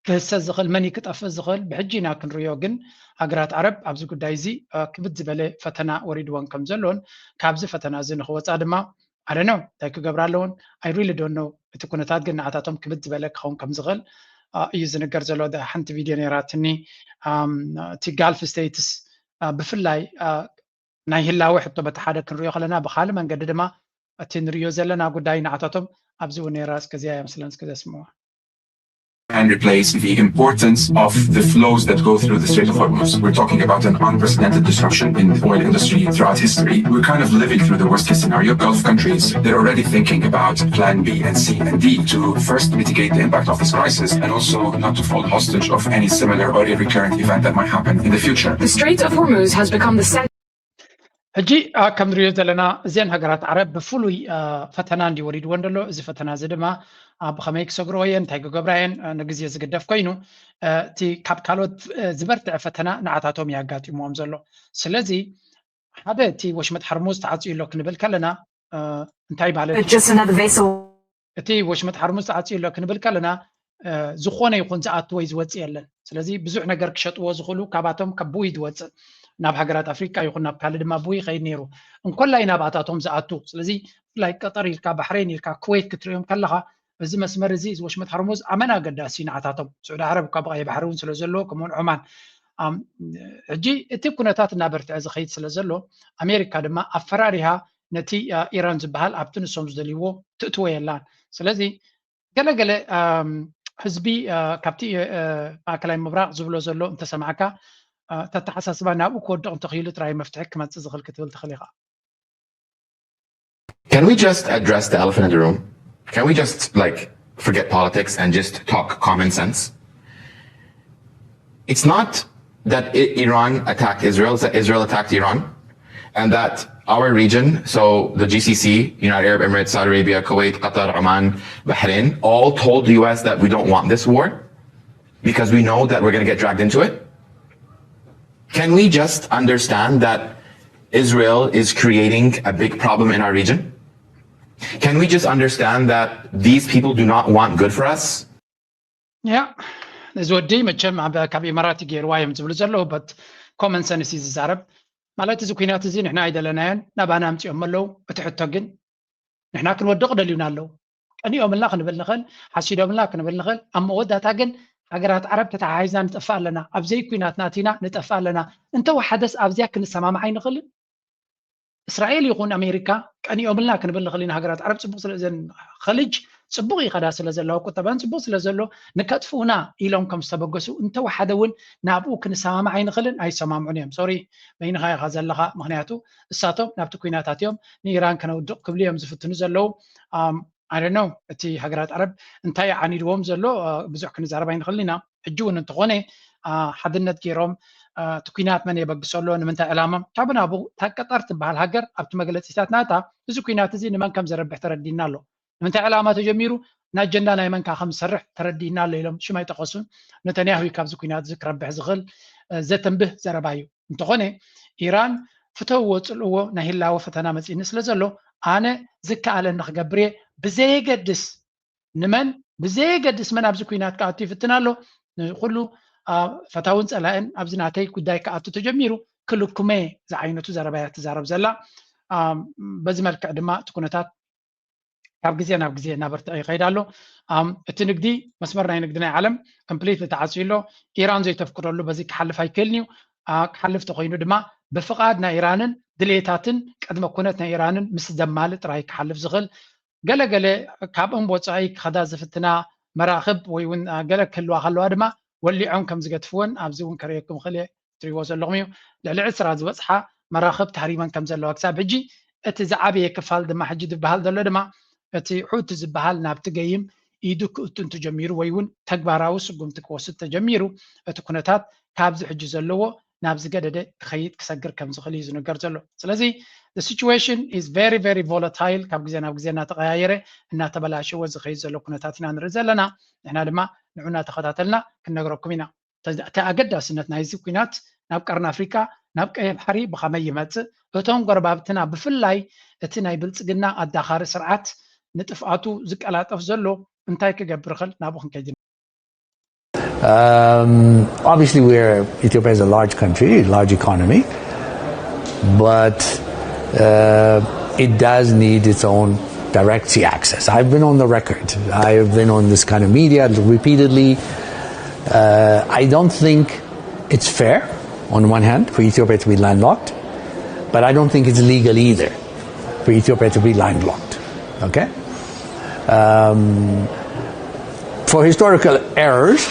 ክህሰ ዝኽእል፣ መን እዩ ክጠፍእ ዝኽእል ብሕጂ ኢና ክንሪኦ። ግን ሃገራት ዓረብ ኣብዚ ጉዳይ እዚ ክብድ ዝበለ ፈተና ወሪድወን ከም ዘሎን ካብዚ ፈተና እዚ ንክወፃ ድማ ኣደነው እንታይ ክገብራ ኣለውን ኣይ ሪሊ ዶን ነው። እቲ ኩነታት ግን ንዓታቶም ክብድ ዝበለ ክኸውን ከም ዝኽእል እዩ ዝንገር ዘሎ። ሓንቲ ቪድዮ ነይራትኒ እቲ ጋልፍ ስቴትስ ብፍላይ ናይ ህላወ ሕቶ በቲ ሓደ ክንሪኦ ከለና ብካልእ መንገዲ ድማ እቲ ንሪኦ ዘለና ጉዳይ ንዓታቶም ኣብዚ እውን ነይራ። እስከዚያ እያ መስለን እስከዚያ ስምዋ። and replace the importance of the flows that go through the Strait of Hormuz. We're talking about an unprecedented disruption in the oil industry throughout history. We're kind of living through the worst case scenario. Gulf countries, they're already thinking about plan B and C and D to first mitigate the impact of this crisis and also not to fall hostage of any similar or a recurrent event that might happen in the future. The Strait of Hormuz has become the center ሕጂ ከም ንሪኦ ዘለና እዘን ሃገራት ዓረብ ብፍሉይ ፈተና እንዲ ወሪድወን ዘሎ። እዚ ፈተና እዚ ድማ ብኸመይ ክሰግርኦ እየን እንታይ ክገብራ እየን ንግዜ ዝግደፍ ኮይኑ እቲ ካብ ካልኦት ዝበርትዐ ፈተና ንዓታቶም እዩ ኣጋጢምዎም ዘሎ። ስለዚ ሓደ እቲ ወሽመጥ ሓርሙዝ ተዓፅዩ ኣሎ ክንብል ከለና እንታይ ማለት እዩ? እቲ ወሽመጥ ሓርሙዝ ተዓፅዩ ኣሎ ክንብል ከለና ዝኾነ ይኹን ዝኣቱ ወይ ዝወፅእ የለን። ስለዚ ብዙሕ ነገር ክሸጥዎ ዝኽእሉ ካባቶም ካብ ብውይ ዝወፅእ ናብ ሃገራት ኣፍሪቃ ይኹን ናብ ካልእ ድማ ብውይ ይኸይድ ነይሩ እንኮላይ ናብኣታቶም ዝኣቱ። ስለዚ ብፍላይ ቀጠር ኢልካ ባሕሬን ኢልካ ኩዌት ክትሪኦም ከለኻ እዚ መስመር እዚ እዚ ወሽመጥ ሓርሙዝ ኣመና ኣገዳሲ ንዓታቶም። ስዑዲ ዓረብ እኳ ብቐይሕ ባሕሪ እውን ስለ ዘለዎ ከምኡውን ዖማን ሕጂ እቲ ኩነታት እናበርትዐ ዝኸይድ ስለ ዘሎ ኣሜሪካ ድማ ኣፈራሪሃ ነቲ ኢራን ዝበሃል ኣብቲ ንሶም ዝደልይዎ ትእትዎ የላን። ስለዚ ገለገለ ህዝቢ ካብቲ ማእከላይ ምብራቕ ዝብሎ ዘሎ እንተሰማዕካ ተተሓሳስባ ናብኡ ክወድቕ እንተኽኢሉ ጥራይ መፍትሒ ክመፅእ ዝኽእል ክትብል ትኽእል ኢኻ። Can we just address the elephant in the room? Can we just like forget politics and just talk common sense? It's not that I- Iran attacked Israel, it's that Israel attacked Iran. And that our region, so the G C C, United Arab Emirates, Saudi Arabia, Kuwait, Qatar, Oman, Bahrain, all told the U S that we don't want this war because we know that we're going to get dragged into it. Can we just understand that Israel is creating a big problem in our region? Can we just understand that these people do not want good for us? ያ እዚ ወዲ መቸም ኣብ ካብ ኢማራት ገይርዋ እዮም ዝብሉ ዘለዉ but common sense እዩ ዝዛረብ። ማለት እዚ ኩናት እዚ ንሕና ኣይደለናዮን፣ ናባና ኣምፂኦም ኣለዉ። እቲ ሕቶ ግን ንሕና ክንወድቕ ደልዩና ኣለዉ። ቀኒኦምልና ክንብል ንኽእል፣ ሓሲዶምልና ክንብል ንኽእል። ኣብ መወዳእታ ግን ሃገራት ዓረብ ተተሓሒዝና ንጠፍእ ኣለና፣ ኣብ ዘይኩናት ናቲና ንጠፍእ ኣለና። እንተወሓደስ ኣብዚኣ ክንሰማማዕ ኣይንኽእልን? እስራኤል ይኹን ኣሜሪካ ቀኒኦምልና ክንብል ንኽእል ኢና። ሃገራት ዓረብ ፅቡቕ ስለ ዘን ኸልጅ ፅቡቕ ይኸዳ ስለ ዘለዋ ቁጠባን ፅቡቕ ስለ ዘሎ ንከጥፍኡና ኢሎም ከም ዝተበገሱ እንተወሓደ እውን ናብኡ ክንሰማማዕ ኣይንኽእልን። ኣይሰማምዑን እዮም። ሶሪ በይንኻ ኢኻ ዘለኻ። ምክንያቱ እሳቶም ናብቲ ኩናታት እዮም ንኢራን ከነውድቕ ክብሉ እዮም ዝፍትኑ ዘለዉ። ኣም፣ I don't know እቲ ሃገራት ዓረብ እንታይ ዓኒድዎም ዘሎ ብዙሕ ክንዛረብ ኣይንኽእልን ኢና። ሕጂ እውን እንተኾነ ሓድነት ገይሮም እቲ ኩናት መን የበግሶ ኣሎ፣ ንምንታይ ዕላማ? ካብ ናብኡ እታ ቀጠር ትበሃል ሃገር ኣብቲ መግለፂታት ናታ እዚ ኩናት እዚ ንመን ከም ዘረብሕ ተረዲእና ኣሎ። ንምንታይ ዕላማ ተጀሚሩ፣ ንኣጀንዳ ናይ መንካ ከም ዝሰርሕ ተረዲእና ኣሎ ኢሎም ሽም ኣይጠቐሱን። ነተንያሁ እዩ ካብዚ ኩናት እዚ ክረብሕ ዝኽእል ዘተንብህ ዘረባ እዩ። እንተኾነ ኢራን ፍተውዎ ፅልእዎ ናይ ህላወ ፈተና መፂእኒ ስለ ዘሎ ኣነ ዝከኣለኒ ክገብር እየ ብዘየገድስ ንመን ብዘየገድስ መን ኣብዚ ኩናት ክኣቱ ይፍትን ኣሎ። ንኩሉ ፈታውን ፀላእን ኣብዚ ናተይ ጉዳይ ክኣቱ ተጀሚሩ ክልኩመ ዝዓይነቱ ዘረባያ ትዛረብ ዘላ። በዚ መልክዕ ድማ እቲ ኩነታት ካብ ግዜ ናብ ግዜ እናበርትዐ ይኸይድ ኣሎ። እቲ ንግዲ መስመር ናይ ንግዲ ናይ ዓለም ኮምፕሊት ተዓፅዩ ኣሎ። ኢራን ዘይተፍቅደሉ በዚ ክሓልፍ ኣይክእልን እዩ። ክሓልፍ ተኮይኑ ድማ ብፍቓድ ናይ ኢራንን ድሌታትን ቅድመ ኩነት ናይ ኢራንን ምስ ዘማል ጥራይ ክሓልፍ ዝኽእል ገለ ገለ ካብኦም ወፃኢ ክኸዳ ዝፍትና መራኽብ ወይ እውን ገለ ክህልዋ ከለዋ ድማ ወሊዖም ከም ዝገትፍወን ኣብዚ እውን ከርእየኩም ክእል እየ። ትሪእዎ ዘለኹም እዩ። ልዕሊ ዕስራ ዝበፅሓ መራኽብ ተሃሪመን ከም ዘለዋ ክሳብ ሕጂ እቲ ዝዓበየ ክፋል ድማ ሕጂ ዝበሃል ዘሎ ድማ እቲ ሑቲ ዝበሃል ናብቲ ገይም ኢዱ ክእቱ እንትጀሚሩ ወይ እውን ተግባራዊ ስጉምቲ ክወስድ ተጀሚሩ እቲ ኩነታት ካብዚ ሕጂ ዘለዎ ናብ ዝገደደ ክኸይድ ክሰግር ከም ዝኽእል እዩ ዝንገር ዘሎ። ስለዚ the situation is very very volatile፣ ካብ ግዜ ናብ ግዜ እናተቀያየረ እናተበላሸወ ዝኸይድ ዘሎ ኩነታት ኢና ንርኢ ዘለና። ንሕና ድማ ንዑ እናተኸታተልና ክንነግረኩም ኢና። እቲ ኣገዳስነት ናይዚ ኩናት ናብ ቀርኒ ኣፍሪካ ናብ ቀይሕ ባሕሪ ብኸመይ ይመፅእ፣ እቶም ጎረባብትና ብፍላይ እቲ ናይ ብልፅግና ኣዳኻሪ ስርዓት ንጥፍኣቱ ዝቀላጠፍ ዘሎ እንታይ ክገብር ይኽእል ናብኡ ክንከይድ። Um, obviously, we're Ethiopia is a large country, large economy, but uh, it does need its own direct sea access. I've been on the record. I've been on this kind of media repeatedly. Uh, I don't think it's fair, on one hand, for Ethiopia to be landlocked, but I don't think it's legal either for Ethiopia to be landlocked. Okay? Um, for historical errors,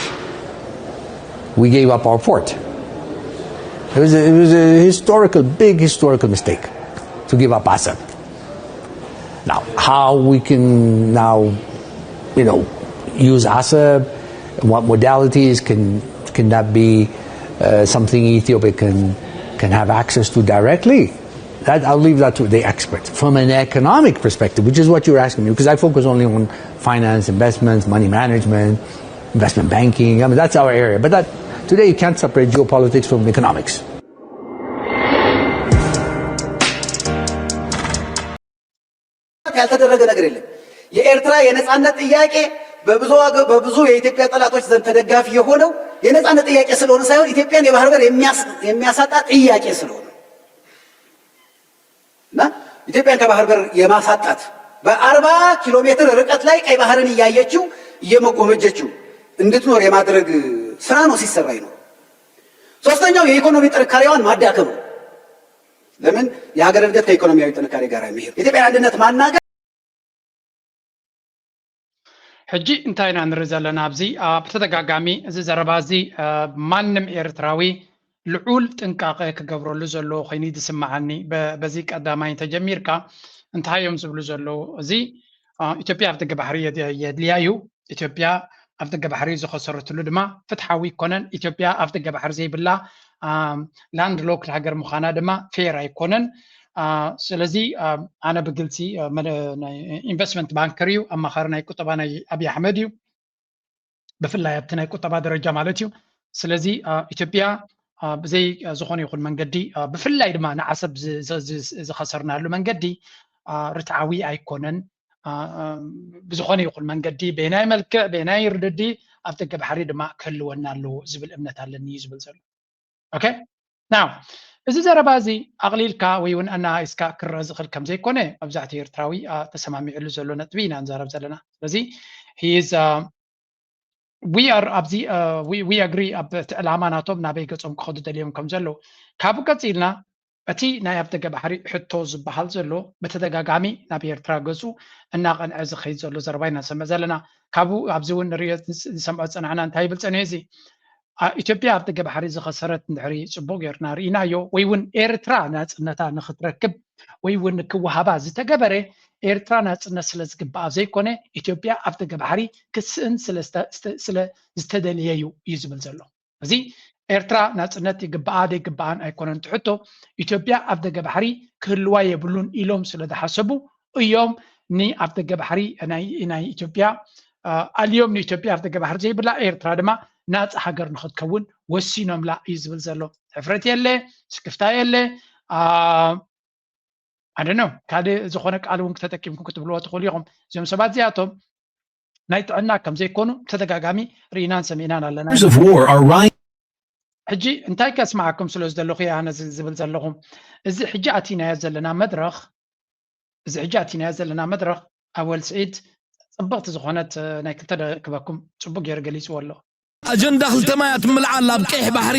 we gave up our port. It was a, it was a historical, big historical mistake to give up Assab. Now, how we can now, you know, use Assab, what modalities can can that be uh, something Ethiopia can can have access to directly? That I'll leave that to the experts. From an economic perspective, which is what you're asking me, because I focus only on finance, investments, money management, investment banking. I mean, that's our area. But that today you can't separate geopolitics from economics. ያልተደረገ ነገር የለም። የኤርትራ የነጻነት ጥያቄ በብዙ በብዙ የኢትዮጵያ ጠላቶች ዘንድ ተደጋፊ የሆነው የነጻነት ጥያቄ ስለሆነ ሳይሆን ኢትዮጵያን የባህር በር የሚያሳጣ ጥያቄ ስለሆነ እና ኢትዮጵያን ከባህር በር የማሳጣት በአርባ ኪሎ ሜትር ርቀት ላይ ቀይ ባህርን እያየችው እየመጎመጀችው እንድትኖር የማድረግ ስራ ነው ሲሰራ ይኖር። ሶስተኛው የኢኮኖሚ ጥንካሬዋን ማዳከም ነው። ለምን የሀገር እድገት ከኢኮኖሚያዊ ጥንካሬ ጋር የሚሄድ የኢትዮጵያን አንድነት ማናገር። ሕጂ እንታይ ኢና ንርኢ ዘለና ኣብዚ ብተደጋጋሚ እዚ ዘረባ እዚ ማንም ኤርትራዊ ልዑል ጥንቃቐ ክገብረሉ ዘለዎ ኮይኑ እዩ ዝስምዓኒ። በዚ ቀዳማይ እንተጀሚርካ እንታይ እዮም ዝብሉ ዘለዉ? እዚ ኢትዮጵያ ኣብ ደገ ባሕሪ የድልያ እዩ። ኢትዮጵያ ኣብ ደገ ባሕሪ ዝኸሰረትሉ ድማ ፍትሓዊ ኣይኮነን። ኢትዮጵያ ኣብ ደገ ባሕሪ ዘይብላ ላንድ ሎክድ ሃገር ምዃና ድማ ፌር ኣይኮነን። ስለዚ ኣነ ብግልፂ ኢንቨስትመንት ባንከር እዩ፣ ኣማኻሪ ናይ ቁጠባ ናይ ኣብይ ኣሕመድ እዩ፣ ብፍላይ ኣብቲ ናይ ቁጠባ ደረጃ ማለት እዩ። ስለዚ ኢትዮጵያ ብዘይ ዝኾነ ይኹን መንገዲ ብፍላይ ድማ ንዓሰብ ዝኸሰርናሉ መንገዲ ርትዓዊ ኣይኮነን። ብዝኾነ ይኹን መንገዲ በየናይ መልክዕ በየናይ ርድዲ ኣብ ደገ ባሕሪ ድማ ክህልወና ኣለዎ ዝብል እምነት ኣለኒ እዩ ዝብል ዘሎ። Okay? Now፣ እዚ ዘረባ እዚ ኣቕሊልካ ወይ እውን ኣናኢስካ ክረአ ዝኽእል ከም ዘይኮነ መብዛሕትኡ ኤርትራዊ ተሰማሚዕሉ ዘሎ ነጥቢ ኢና ንዛረብ ዘለና። ስለዚ he is we are ኣብዚ we agree ኣብ እቲ ዕላማ ናቶም ናበይ ገጾም ክኸዱ ደልዮም ከም ዘለዉ። ካብኡ ቀጺልና እቲ ናይ ኣፍደገ ባሕሪ ሕቶ ዝበሃል ዘሎ ብተደጋጋሚ ናብ ኤርትራ ገጹ እናቐንዐ ዝኸይድ ዘሎ ዘረባ ኢና ንሰምዕ ዘለና። ካብኡ ኣብዚ እውን ንሪኦ ዝሰምዖ ዝጸናሕና እንታይ ይብል ጸኒሑ እዚ ኢትዮጵያ ኣፍደገ ባሕሪ ዝኸሰረት እንድሕሪ ጽቡቕ ጌርና ርኢናዮ ወይ እውን ኤርትራ ናጽነታ ንኽትረክብ ወይ እውን ክወሃባ ዝተገበረ ኤርትራ ናጽነት ስለ ዝግብኣ ዘይኮነ ኢትዮጵያ ኣፍደገ ባሕሪ ክትስእን ስለ ዝተደልየ እዩ እዩ ዝብል ዘሎ። እዚ ኤርትራ ናጽነት ይግብኣ ዘይግብኣን ኣይኮነን እቲ ሕቶ። ኢትዮጵያ ኣፍደገ ባሕሪ ክህልዋ የብሉን ኢሎም ስለ ዝሓሰቡ እዮም ንኣፍደገ ባሕሪ ናይ ኢትዮጵያ ኣልዮም ንኢትዮጵያ ኣፍደገ ባሕሪ ዘይብላ ኤርትራ ድማ ናጻ ሃገር ንኽትከውን ወሲኖምላ እዩ ዝብል ዘሎ። ሕፍረት የለ፣ ስክፍታ የለ። ኣደኖ ካልእ ዝኾነ ቃል እውን ክተጠቂምኩም ክትብልዎ ትኽእሉ ኢኹም። እዚኦም ሰባት እዚኣቶም ናይ ጥዕና ከም ዘይኮኑ ተደጋጋሚ ርኢናን ሰሚዕናን ኣለና። ሕጂ እንታይ ከስማዓኩም ስለ ዝደለኹ እየ ኣነ ዝብል ዘለኹም። እዚ ሕጂ ኣቲናዮ ዘለና መድረኽ እዚ ሕጂ ኣቲናዮ ዘለና መድረኽ ኣወል ስዒድ ጽብቕቲ ዝኾነት ናይ ክልተ ደክበኩም ጽቡቅ ገይሩ ገሊጽዎ ኣሎ። ኣጀንዳ ክልተ ማያት ምልዓል ኣብ ቀይሕ ባሕሪ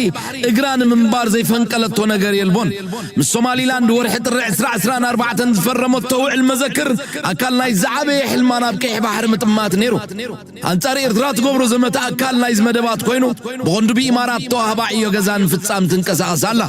እግራ ንምንባር ዘይፈንቀለቶ ነገር የልቦን። ምስ ሶማሊላንድ ወርሒ ጥሪ ዕስራ ዕስራን ኣርባዕተን ዝፈረመቶ ውዕል መዘክር ኣካል ናይ ዝዓበየ ሕልማ ናብ ቀይሕ ባሕሪ ምጥማት ነይሩ። ኣንጻር ኤርትራ ትገብሮ ዘመተ ኣካል ናይዚ መደባት ኮይኑ ብቐንዱ ብኢማራት ተዋህባ ዕዮ ገዛ ንምፍጻም ትንቀሳቐስ ኣላ።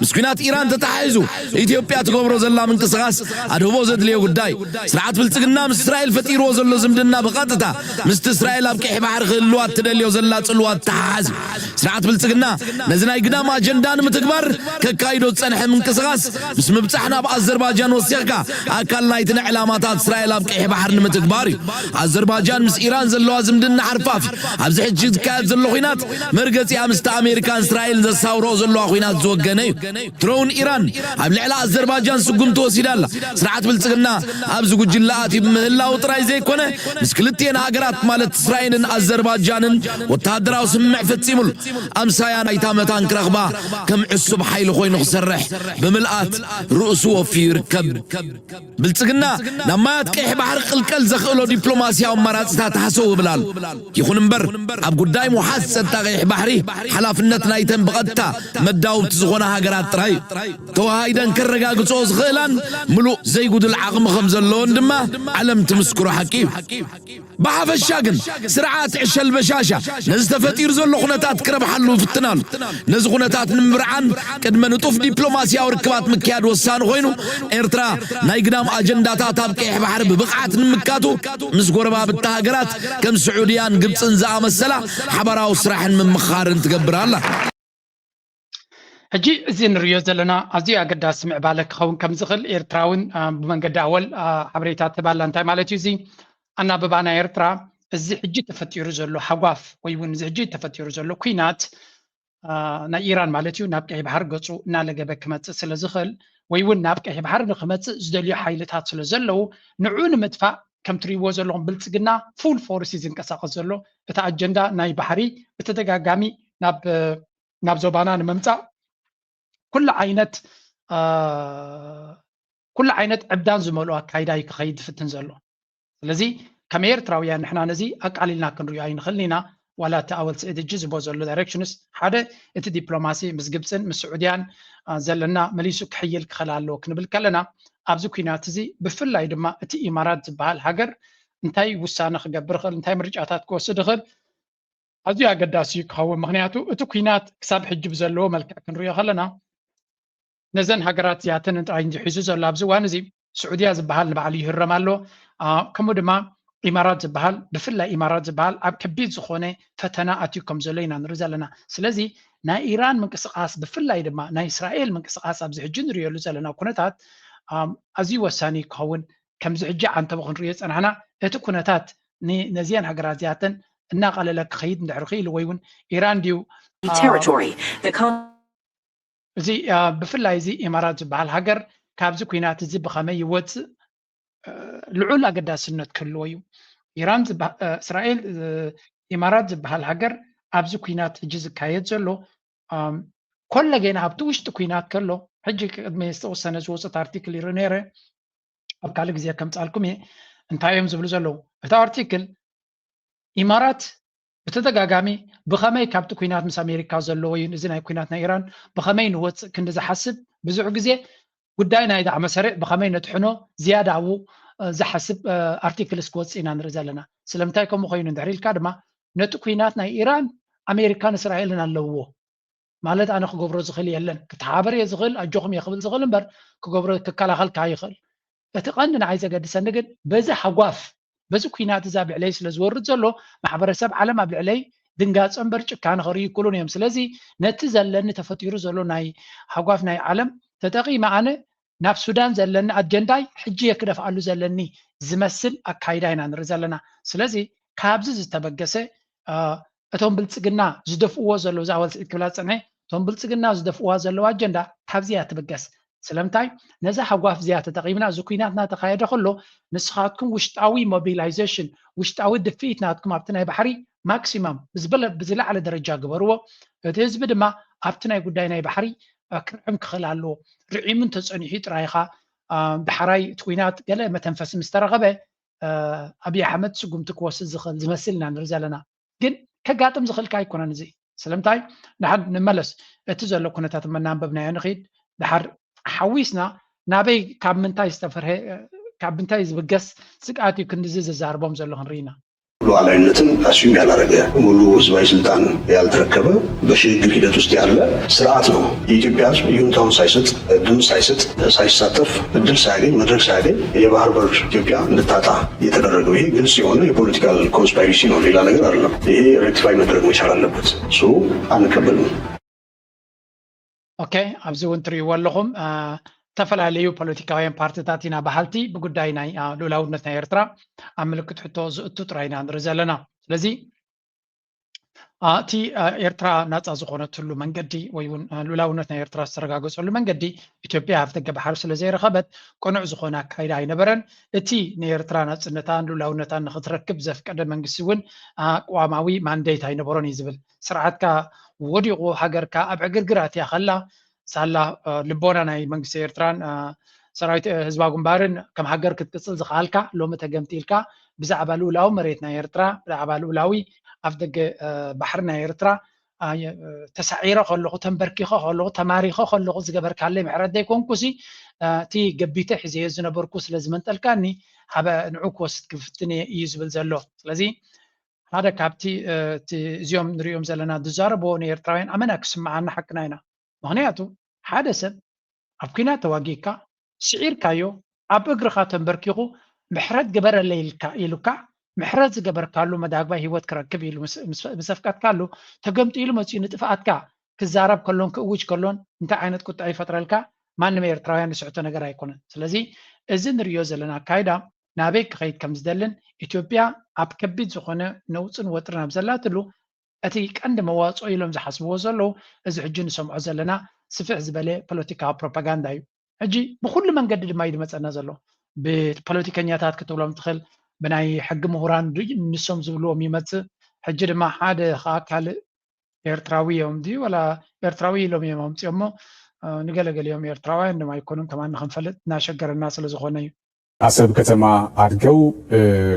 ምስ ኲናት ኢራን ተተሓሒዙ ኢትዮጵያ ትገብሮ ዘላ ምንቅስቓስ ኣድህቦ ዘድልዮ ጉዳይ። ስርዓት ብልጽግና ምስ እስራኤል ፈጢርዎ ዘሎ ዝምድና ብቐጥታ ምስቲ እስራኤል ኣብ ቀይሕ ባሕሪ ክህልዋ እትደልዮ ዘላ ጽልዋ ዝተሓሓዝ እዩ። ስርዓት ብልጽግና ነዚ ናይ ግዳም ኣጀንዳ ንምትግባር ከካይዶ ዝጸንሐ ምንቅስቓስ ምስ ምብጻሕ ናብ ኣዘርባጃን ወሲኽካ ኣካል ናይትን ዕላማታት እስራኤል ኣብ ቀይሕ ባሕሪ ንምትግባር እዩ። ኣዘርባጃን ምስ ኢራን ዘለዋ ዝምድና ሓርፋፍ ኣብዚ ሕጂ ዝካየድ ዘሎ ኹናት መርገጺኣ ምስቲ ኣሜሪካን እስራኤልን ዘሳውርኦ ዘለዋ ኹናት ዝወገነ እዩ። ድሮውን ኢራን ኣብ ልዕሊ ኣዘርባጃን ስጉምቲ ወሲዳ ኣላ። ስርዓት ብልጽግና ኣብዚ ጉጅለ ኣትዩ ብምህላው ጥራይ ዘይኮነ ምስ ክልቲኤን ሃገራት ማለት እስራኤልን ኣዘርባጃንን ወተሃደራዊ ስምምዕ ፈጺሙሉ። ኣምሳያ ናይታ መታን ክረኽባ ከም ዕሱብ ሓይሊ ኮይኑ ክሰርሕ ብምልኣት ርእሱ ወፍዩ ይርከብ። ብልጽግና ናብ ማያት ቀይሕ ባሕሪ ክቕልቀል ዘኽእሎ ዲፕሎማስያዊ ኣማራጽታት ሃሰው ይብል ኣሎ። ይኹን እምበር ኣብ ጉዳይ ምውሓስ ጸጥታ ቀይሕ ባሕሪ ሓላፍነት ናይተን ብቐጥታ መዳውብቲ ዝኾና ሃገራት ጥራይ እዩ። ተወሃሂደን ከረጋግጽኦ ዝኽእላን ምሉእ ዘይጉድል ዓቕሚ ከም ዘለወን ድማ ዓለም ትምስክሮ ሓቂ እዩ። ብሓፈሻ ግን ስርዓት ዕሸል በሻሻ ነዚ ተፈጢሩ ዘሎ ኩነታት ክረብሓሉ ይፍትን ኣሎ። ነዚ ኩነታት ንምብርዓን ቅድመ ንጡፍ ዲፕሎማስያዊ ርክባት ምክያድ ወሳኒ ኮይኑ ኤርትራ ናይ ግዳም ኣጀንዳታት ኣብ ቀይሕ ባሕሪ ብብቕዓት ንምካቱ ምስ ጎረባብቲ ሃገራት ከም ስዑድያን ግብጽን ዝኣመሰላ ሓባራዊ ስራሕን ምምኽኻርን ትገብር ኣላ። ሕጂ እዚ ንርእዮ ዘለና ኣዝዩ ኣገዳሲ ምዕባለ ክኸውን ከም ዝኽእል ኤርትራ እውን ብመንገዲ ኣወል ሓበሬታ ትህባላ። እንታይ ማለት እዩ እዚ ኣናብባ ናይ ኤርትራ? እዚ ሕጂ ተፈጢሩ ዘሎ ሓጓፍ ወይ እውን እዚ ሕጂ ተፈጢሩ ዘሎ ኲናት ናይ ኢራን ማለት እዩ ናብ ቀይሕ ባሕሪ ገጹ እናለገበ ክመጽእ ስለ ዝኽእል ወይ እውን ናብ ቀይሕ ባሕሪ ንክመጽእ ዝደልዩ ሓይልታት ስለ ዘለዉ ንዑ ንምጥፋእ ከም ትሪእዎ ዘለኹም ብልጽግና ፉል ፎርስ እዩ ዝንቀሳቐስ ዘሎ። እቲ ኣጀንዳ ናይ ባሕሪ ብተደጋጋሚ ናብ ናብ ዞባና ንምምጻእ ኩሉ ዓይነት ኩሉ ዓይነት ዕብዳን ዝመልኦ ኣካይዳ እዩ ክኸይድ ዝፍትን ዘሎ። ስለዚ ከም ኤርትራውያን ንሕና ነዚ ኣቃሊልና ክንሪኦ ኣይንኽእልን ኢና። ዋላ እቲ ኣወል ስዒድ እጂ ዝቦ ዘሎ ዳይሬክሽንስ ሓደ እቲ ዲፕሎማሲ ምስ ግብፅን ምስ ስዑድያን ዘለና መሊሱ ክሕይል ክኽእል ኣለዎ ክንብል ከለና ኣብዚ ኩናት እዚ ብፍላይ ድማ እቲ ኢማራት ዝበሃል ሃገር እንታይ ውሳነ ክገብር ይኽእል እንታይ ምርጫታት ክወስድ ይኽእል ኣዝዩ ኣገዳሲ እዩ ክኸውን። ምኽንያቱ እቲ ኲናት ክሳብ ሕጂ ብዘለዎ መልክዕ ክንሪኦ ከለና ነዘን ሃገራት እዚኣተን ጥራይ እንጂ ሒዙ ዘሎ ኣብዚ እዋን እዚ ስዑድያ ዝበሃል ንባዕሉ ይህረም ኣሎ። ከምኡ ድማ ኢማራት ዝበሃል ብፍላይ ኢማራት ዝበሃል ኣብ ከቢድ ዝኾነ ፈተና ኣትዩ ከም ዘሎ ኢና ንርኢ ዘለና። ስለዚ ናይ ኢራን ምንቅስቃስ ብፍላይ ድማ ናይ እስራኤል ምንቅስቃስ ኣብዚ ሕጂ ንሪኦሉ ዘለና ኩነታት ኣዝዩ ወሳኒ ክኸውን ከምዚ ሕጂ ዓንተቦ ክንሪኦ ዝፀናሕና እቲ ኩነታት ነዚአን ሃገራት እዚኣተን እናቐለለ ክኸይድ እንድሕር ክኢሉ ወይ እውን ኢራን ድዩ እዚ ብፍላይ እዚ ኢማራት ዝበሃል ሃገር ካብዚ ኩናት እዚ ብኸመይ ይወፅእ ልዑል ኣገዳስነት ክህልዎ እዩ። ኢራን እስራኤል ኢማራት ዝበሃል ሃገር ኣብዚ ኩናት ሕጂ ዝካየድ ዘሎ ኮለጌና ኣብቲ ውሽጢ ኩናት ከሎ ሕጂ ቅድሚ ዝተወሰነ ዝወፅት ኣርቲክል ይርኢ ነይረ ኣብ ካልእ ግዜ ከምፃልኩም እየ እንታይ እዮም ዝብሉ ዘለዉ እቲ ኣርቲክል ኢማራት ብተደጋጋሚ ብኸመይ ካብቲ ኩናት ምስ ኣሜሪካ ዘለዎ እዩ እዚ ናይ ኩናት ናይ ኢራን ብኸመይ ንወፅእ ክንዲ ዝሓስብ ብዙሕ ግዜ ጉዳይ ናይ ዳዕመ ሰሪዕ ብኸመይ ነጥሕኖ ዝያዳ ኣብኡ ዝሓስብ ኣርቲክልስ ክወፅእ ኢና ንርኢ ዘለና ስለምንታይ ከምኡ ኮይኑ እንድሕር ኢልካ ድማ ነቲ ኩናት ናይ ኢራን ኣሜሪካን እስራኤልን ኣለውዎ ማለት ኣነ ክገብሮ ዝኽእል የለን ክትሓበር እየ ዝኽእል ኣጆኹም እየ ክብል ዝኽእል እምበር ክገብሮ ክከላኸልካ ይኽእል እቲ ቀንዲ ንዓይ ዘገድሰኒ ግን በዚ ሃጓፍ በዚ ኩናት እዛ ብዕለይ ስለ ዝወርድ ዘሎ ማሕበረሰብ ዓለም ኣብ ልዕለይ ድንጋፀ እምበር ጭካነ ክርኢ ይክሉን እዮም ስለዚ ነቲ ዘለኒ ተፈጢሩ ዘሎ ናይ ሃጓፍ ናይ ዓለም ተጠቂመ ኣነ ናብ ሱዳን ዘለኒ ኣጀንዳይ ሕጂ እየ ክደፍኣሉ ዘለኒ ዝመስል ኣካይዳ ኢና ንርኢ ዘለና ስለዚ ካብዚ ዝተበገሰ እቶም ብልፅግና ዝደፍእዎ ዘለዉ እዛ ኣወል ስዒድ ክብላ ዝፀንሐ እቶም ብልፅግና ዝደፍእዋ ዘለዉ ኣጀንዳ ካብዚ እያ ትብገስ ስለምንታይ ነዛ ሃጓፍ እዚኣ ተጠቂምና እዚ ኩናት እናተካየደ ከሎ ንስኻትኩም ውሽጣዊ ሞቢላይዜሽን ውሽጣዊ ድፍኢት ናትኩም ኣብቲ ናይ ባሕሪ ማክሲማም ብዝበለ ብዝለዓለ ደረጃ ግበርዎ እቲ ህዝቢ ድማ ኣብቲ ናይ ጉዳይ ናይ ባሕሪ ክርዕም ክኽእል ኣለዎ ርዒሙ እንተፀኒሑ ጥራይኻ ዳሕራይ እቲ ኩናት ገለ መተንፈሲ ምስ ተረኸበ ኣብይ ኣሕመድ ስጉምቲ ክወስድ ዝኽእል ዝመስል ኢና ንርኢ ዘለና ግን ከጋጥም ዝኽእልካ ኣይኮነን እዚ ስለምንታይ ንሓድ ንመለስ እቲ ዘሎ ኩነታት መናንበብናዮ ንኽድ ድሓር ሓዊስና ናበይ ካብ ምንታይ ዝተፈርሀ ካብ ምንታይ ዝብገስ ስግኣት እዩ ክንድዚ ዝዛርቦም ዘሎ ክንርኢና ሉዓላዊነትን ኣስዩም ያላረገ ሙሉ ህዝባዊ ስልጣን ያልተረከበ በሽግግር ሂደት ውስጥ ያለ ስርዓት ነው። የኢትዮጵያ ህዝብ ይሁንታውን ሳይሰጥ እድል ሳይሰጥ ሳይሳተፍ እድል ሳያገኝ መድረክ ሳያገኝ የባህር በር ኢትዮጵያ እንድታጣ የተደረገው ይሄ ግልጽ የሆነ የፖለቲካል ኮንስፓይሪሲ ነው። ሌላ ነገር አይደለም። ይሄ ሬክቲፋይ መደረግ መቻል አለበት። ሶ አንቀበልም። ኦኬ ኣብዚ እውን ትርእይዎ ኣለኹም ዝተፈላለዩ ፖለቲካውያን ፓርቲታት ኢና በሃልቲ ብጉዳይ ናይ ልኡላውነት ናይ ኤርትራ ኣብ ምልክት ሕቶ ዝእቱ ጥራይ ኢና ንርኢ ዘለና ስለዚ እቲ ኤርትራ ናፃ ዝኾነትሉ መንገዲ ወይ እውን ልኡላውነት ናይ ኤርትራ ዝተረጋገፀሉ መንገዲ ኢትዮጵያ ኣብ ደገ ባሕሪ ስለ ዘይረኸበት ቅኑዕ ዝኾነ ኣካይዳ ኣይነበረን እቲ ንኤርትራ ናፅነታን ልኡላውነታን ንክትረክብ ዘፍቀደ መንግስቲ እውን ኣቋማዊ ማንዴት ኣይነበሮን እዩ ዝብል ስርዓትካ ወዲቑ ሃገርካ ኣብ ዕግርግር ኣትያ ከላ ሳላ ልቦና ናይ መንግስቲ ኤርትራን ሰራዊት ህዝባዊ ግንባርን ከም ሃገር ክትቅፅል ዝኽኣልካ ሎሚ ተገምጢልካ ብዛዕባ ልኡላዊ መሬት ናይ ኤርትራ ብዛዕባ ልኡላዊ ኣፍ ደገ ባሕሪ ናይ ኤርትራ ተሳዒረ ከለኹ ተንበርኪኸ ከለኹ ተማሪኸ ከለኹ ዝገበርካለይ ምሕረት ዘይኮንኩሲ እቲ ገቢተ ሒዘዮ ዝነበርኩ ስለ ዝመንጠልካኒ ሃበ ንዑ ክወስድ ክፍትን እየ እዩ ዝብል ዘሎ ስለዚ ሓደ ካብቲ እዚኦም ንሪኦም ዘለና ዝዛረብዎ ንኤርትራውያን ኣመና ክስምዓና ሓቅና ኢና ምኽንያቱ ሓደ ሰብ ኣብ ኩናት ተዋጊእካ ስዒርካዮ ኣብ እግርኻ ተንበርኪኹ ምሕረት ግበረለይ ኢልካ ኢሉካ ምሕረት ዝገበርካሉ መዳግባይ ህይወት ክረክብ ኢሉ ምስ ኣፍቀድካሉ ተገምጢሉ መፂኡ ንጥፍኣትካ ክዛረብ ከሎን ክእውጅ ከሎን እንታይ ዓይነት ቁጥዐ ይፈጥረልካ ማንም ኤርትራውያን ዝስሕቶ ነገር ኣይኮነን ስለዚ እዚ ንሪኦ ዘለና ኣካይዳ ናበይ ክኸይድ ከም ዝደልን ኢትዮጵያ ኣብ ከቢድ ዝኾነ ነውፅን ወጥርን ኣብ ዘላትሉ እቲ ቀንዲ መዋፅኦ ኢሎም ዝሓስብዎ ዘለዉ እዚ ሕጂ ንሰምዖ ዘለና ስፍሕ ዝበለ ፖለቲካዊ ፕሮፓጋንዳ እዩ ሕጂ ብኩሉ መንገዲ ድማ እዩ ዝመፀና ዘሎ ብፖለቲከኛታት ክትብሎም ትኽእል ብናይ ሕጊ ምሁራን ንሶም ዝብልዎም ይመፅእ ሕጂ ድማ ሓደ ከዓ ካልእ ኤርትራዊ እዮም ድዩ ወላ ኤርትራዊ ኢሎም እዮም ኣምፅኦሞ ንገለገሊኦም ኤርትራውያን ድማ ኣይኮኑን ከማን ንክንፈልጥ እናሸገረና ስለ ዝኾነ እዩ አሰብ ከተማ አድገው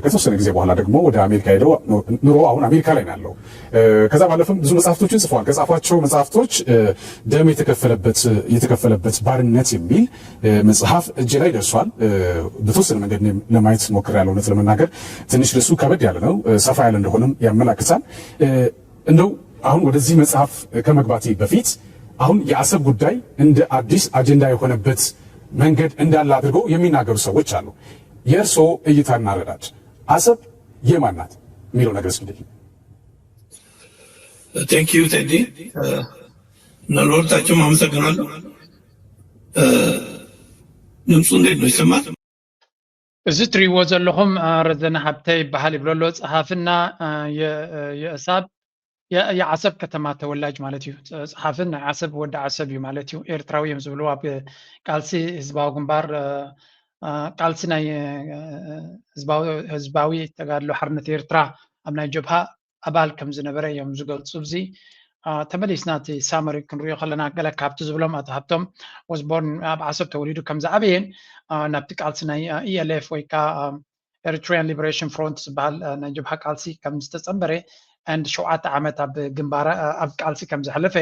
ከተወሰነ ጊዜ በኋላ ደግሞ ወደ አሜሪካ ሄደው ኑሮ አሁን አሜሪካ ላይ ነው ያለው። ከዛ ባለፈም ብዙ መጽሐፍቶችን ጽፈዋል። ከጻፏቸው መጽሐፍቶች ደም የተከፈለበት የተከፈለበት ባርነት የሚል መጽሐፍ እጄ ላይ ደርሷል። በተወሰነ መንገድ እኔም ለማየት ሞክሬያለሁ። እውነት ለመናገር ትንሽ ርዕሱ ከበድ ያለ ነው፣ ሰፋ ያለ እንደሆነም ያመላክታል። እንደው አሁን ወደዚህ መጽሐፍ ከመግባቴ በፊት አሁን የአሰብ ጉዳይ እንደ አዲስ አጀንዳ የሆነበት መንገድ እንዳለ አድርገው የሚናገሩ ሰዎች አሉ። የእርስዎ እይታና አረዳድ አሰብ የማን ናት የሚለው ነገር እስኪ ንገሪኝ። Thank you ቴዲ፣ ለሁለታችሁም አመሰግናለሁ። ድምፁ እንዴት ነው ይሰማል? እዚ ትሪእዎ ዘለኹም ረዘነ ሃብተ ይበሃል ይብሎ ኣሎ። ጸሓፍና የእሳብ የዓሰብ ከተማ ተወላጅ ማለት እዩ። ጸሓፍን ናይ ዓሰብ ወዲ ዓሰብ እዩ ማለት እዩ። ኤርትራዊ እዮም ዝብሉ ኣብ ቃልሲ ህዝባዊ ግንባር ቃልሲ ናይ ህዝባዊ ተጋድሎ ሓርነት ኤርትራ ኣብ ናይ ጀብሃ ኣባል ከም ዝነበረ እዮም ዝገልፁ። እዚ ተመሊስና እቲ ሳመሪ ክንሪኦ ከለና ገለ ካብቲ ዝብሎም ኣቶ ሃብቶም ወዝቦርን ኣብ ዓሰብ ተወሊዱ ከም ዝዓበየን ናብቲ ቃልሲ ናይ ኢኤልኤፍ ወይ ከዓ ኤሪትሪያን ሊበሬሽን ፍሮንት ዝበሃል ናይ ጀብሃ ቃልሲ ከም ዝተፀንበረ and ሸውዓተ ዓመት ኣብ ግንባር ኣብ ቃልሲ ከም ዘሕለፈ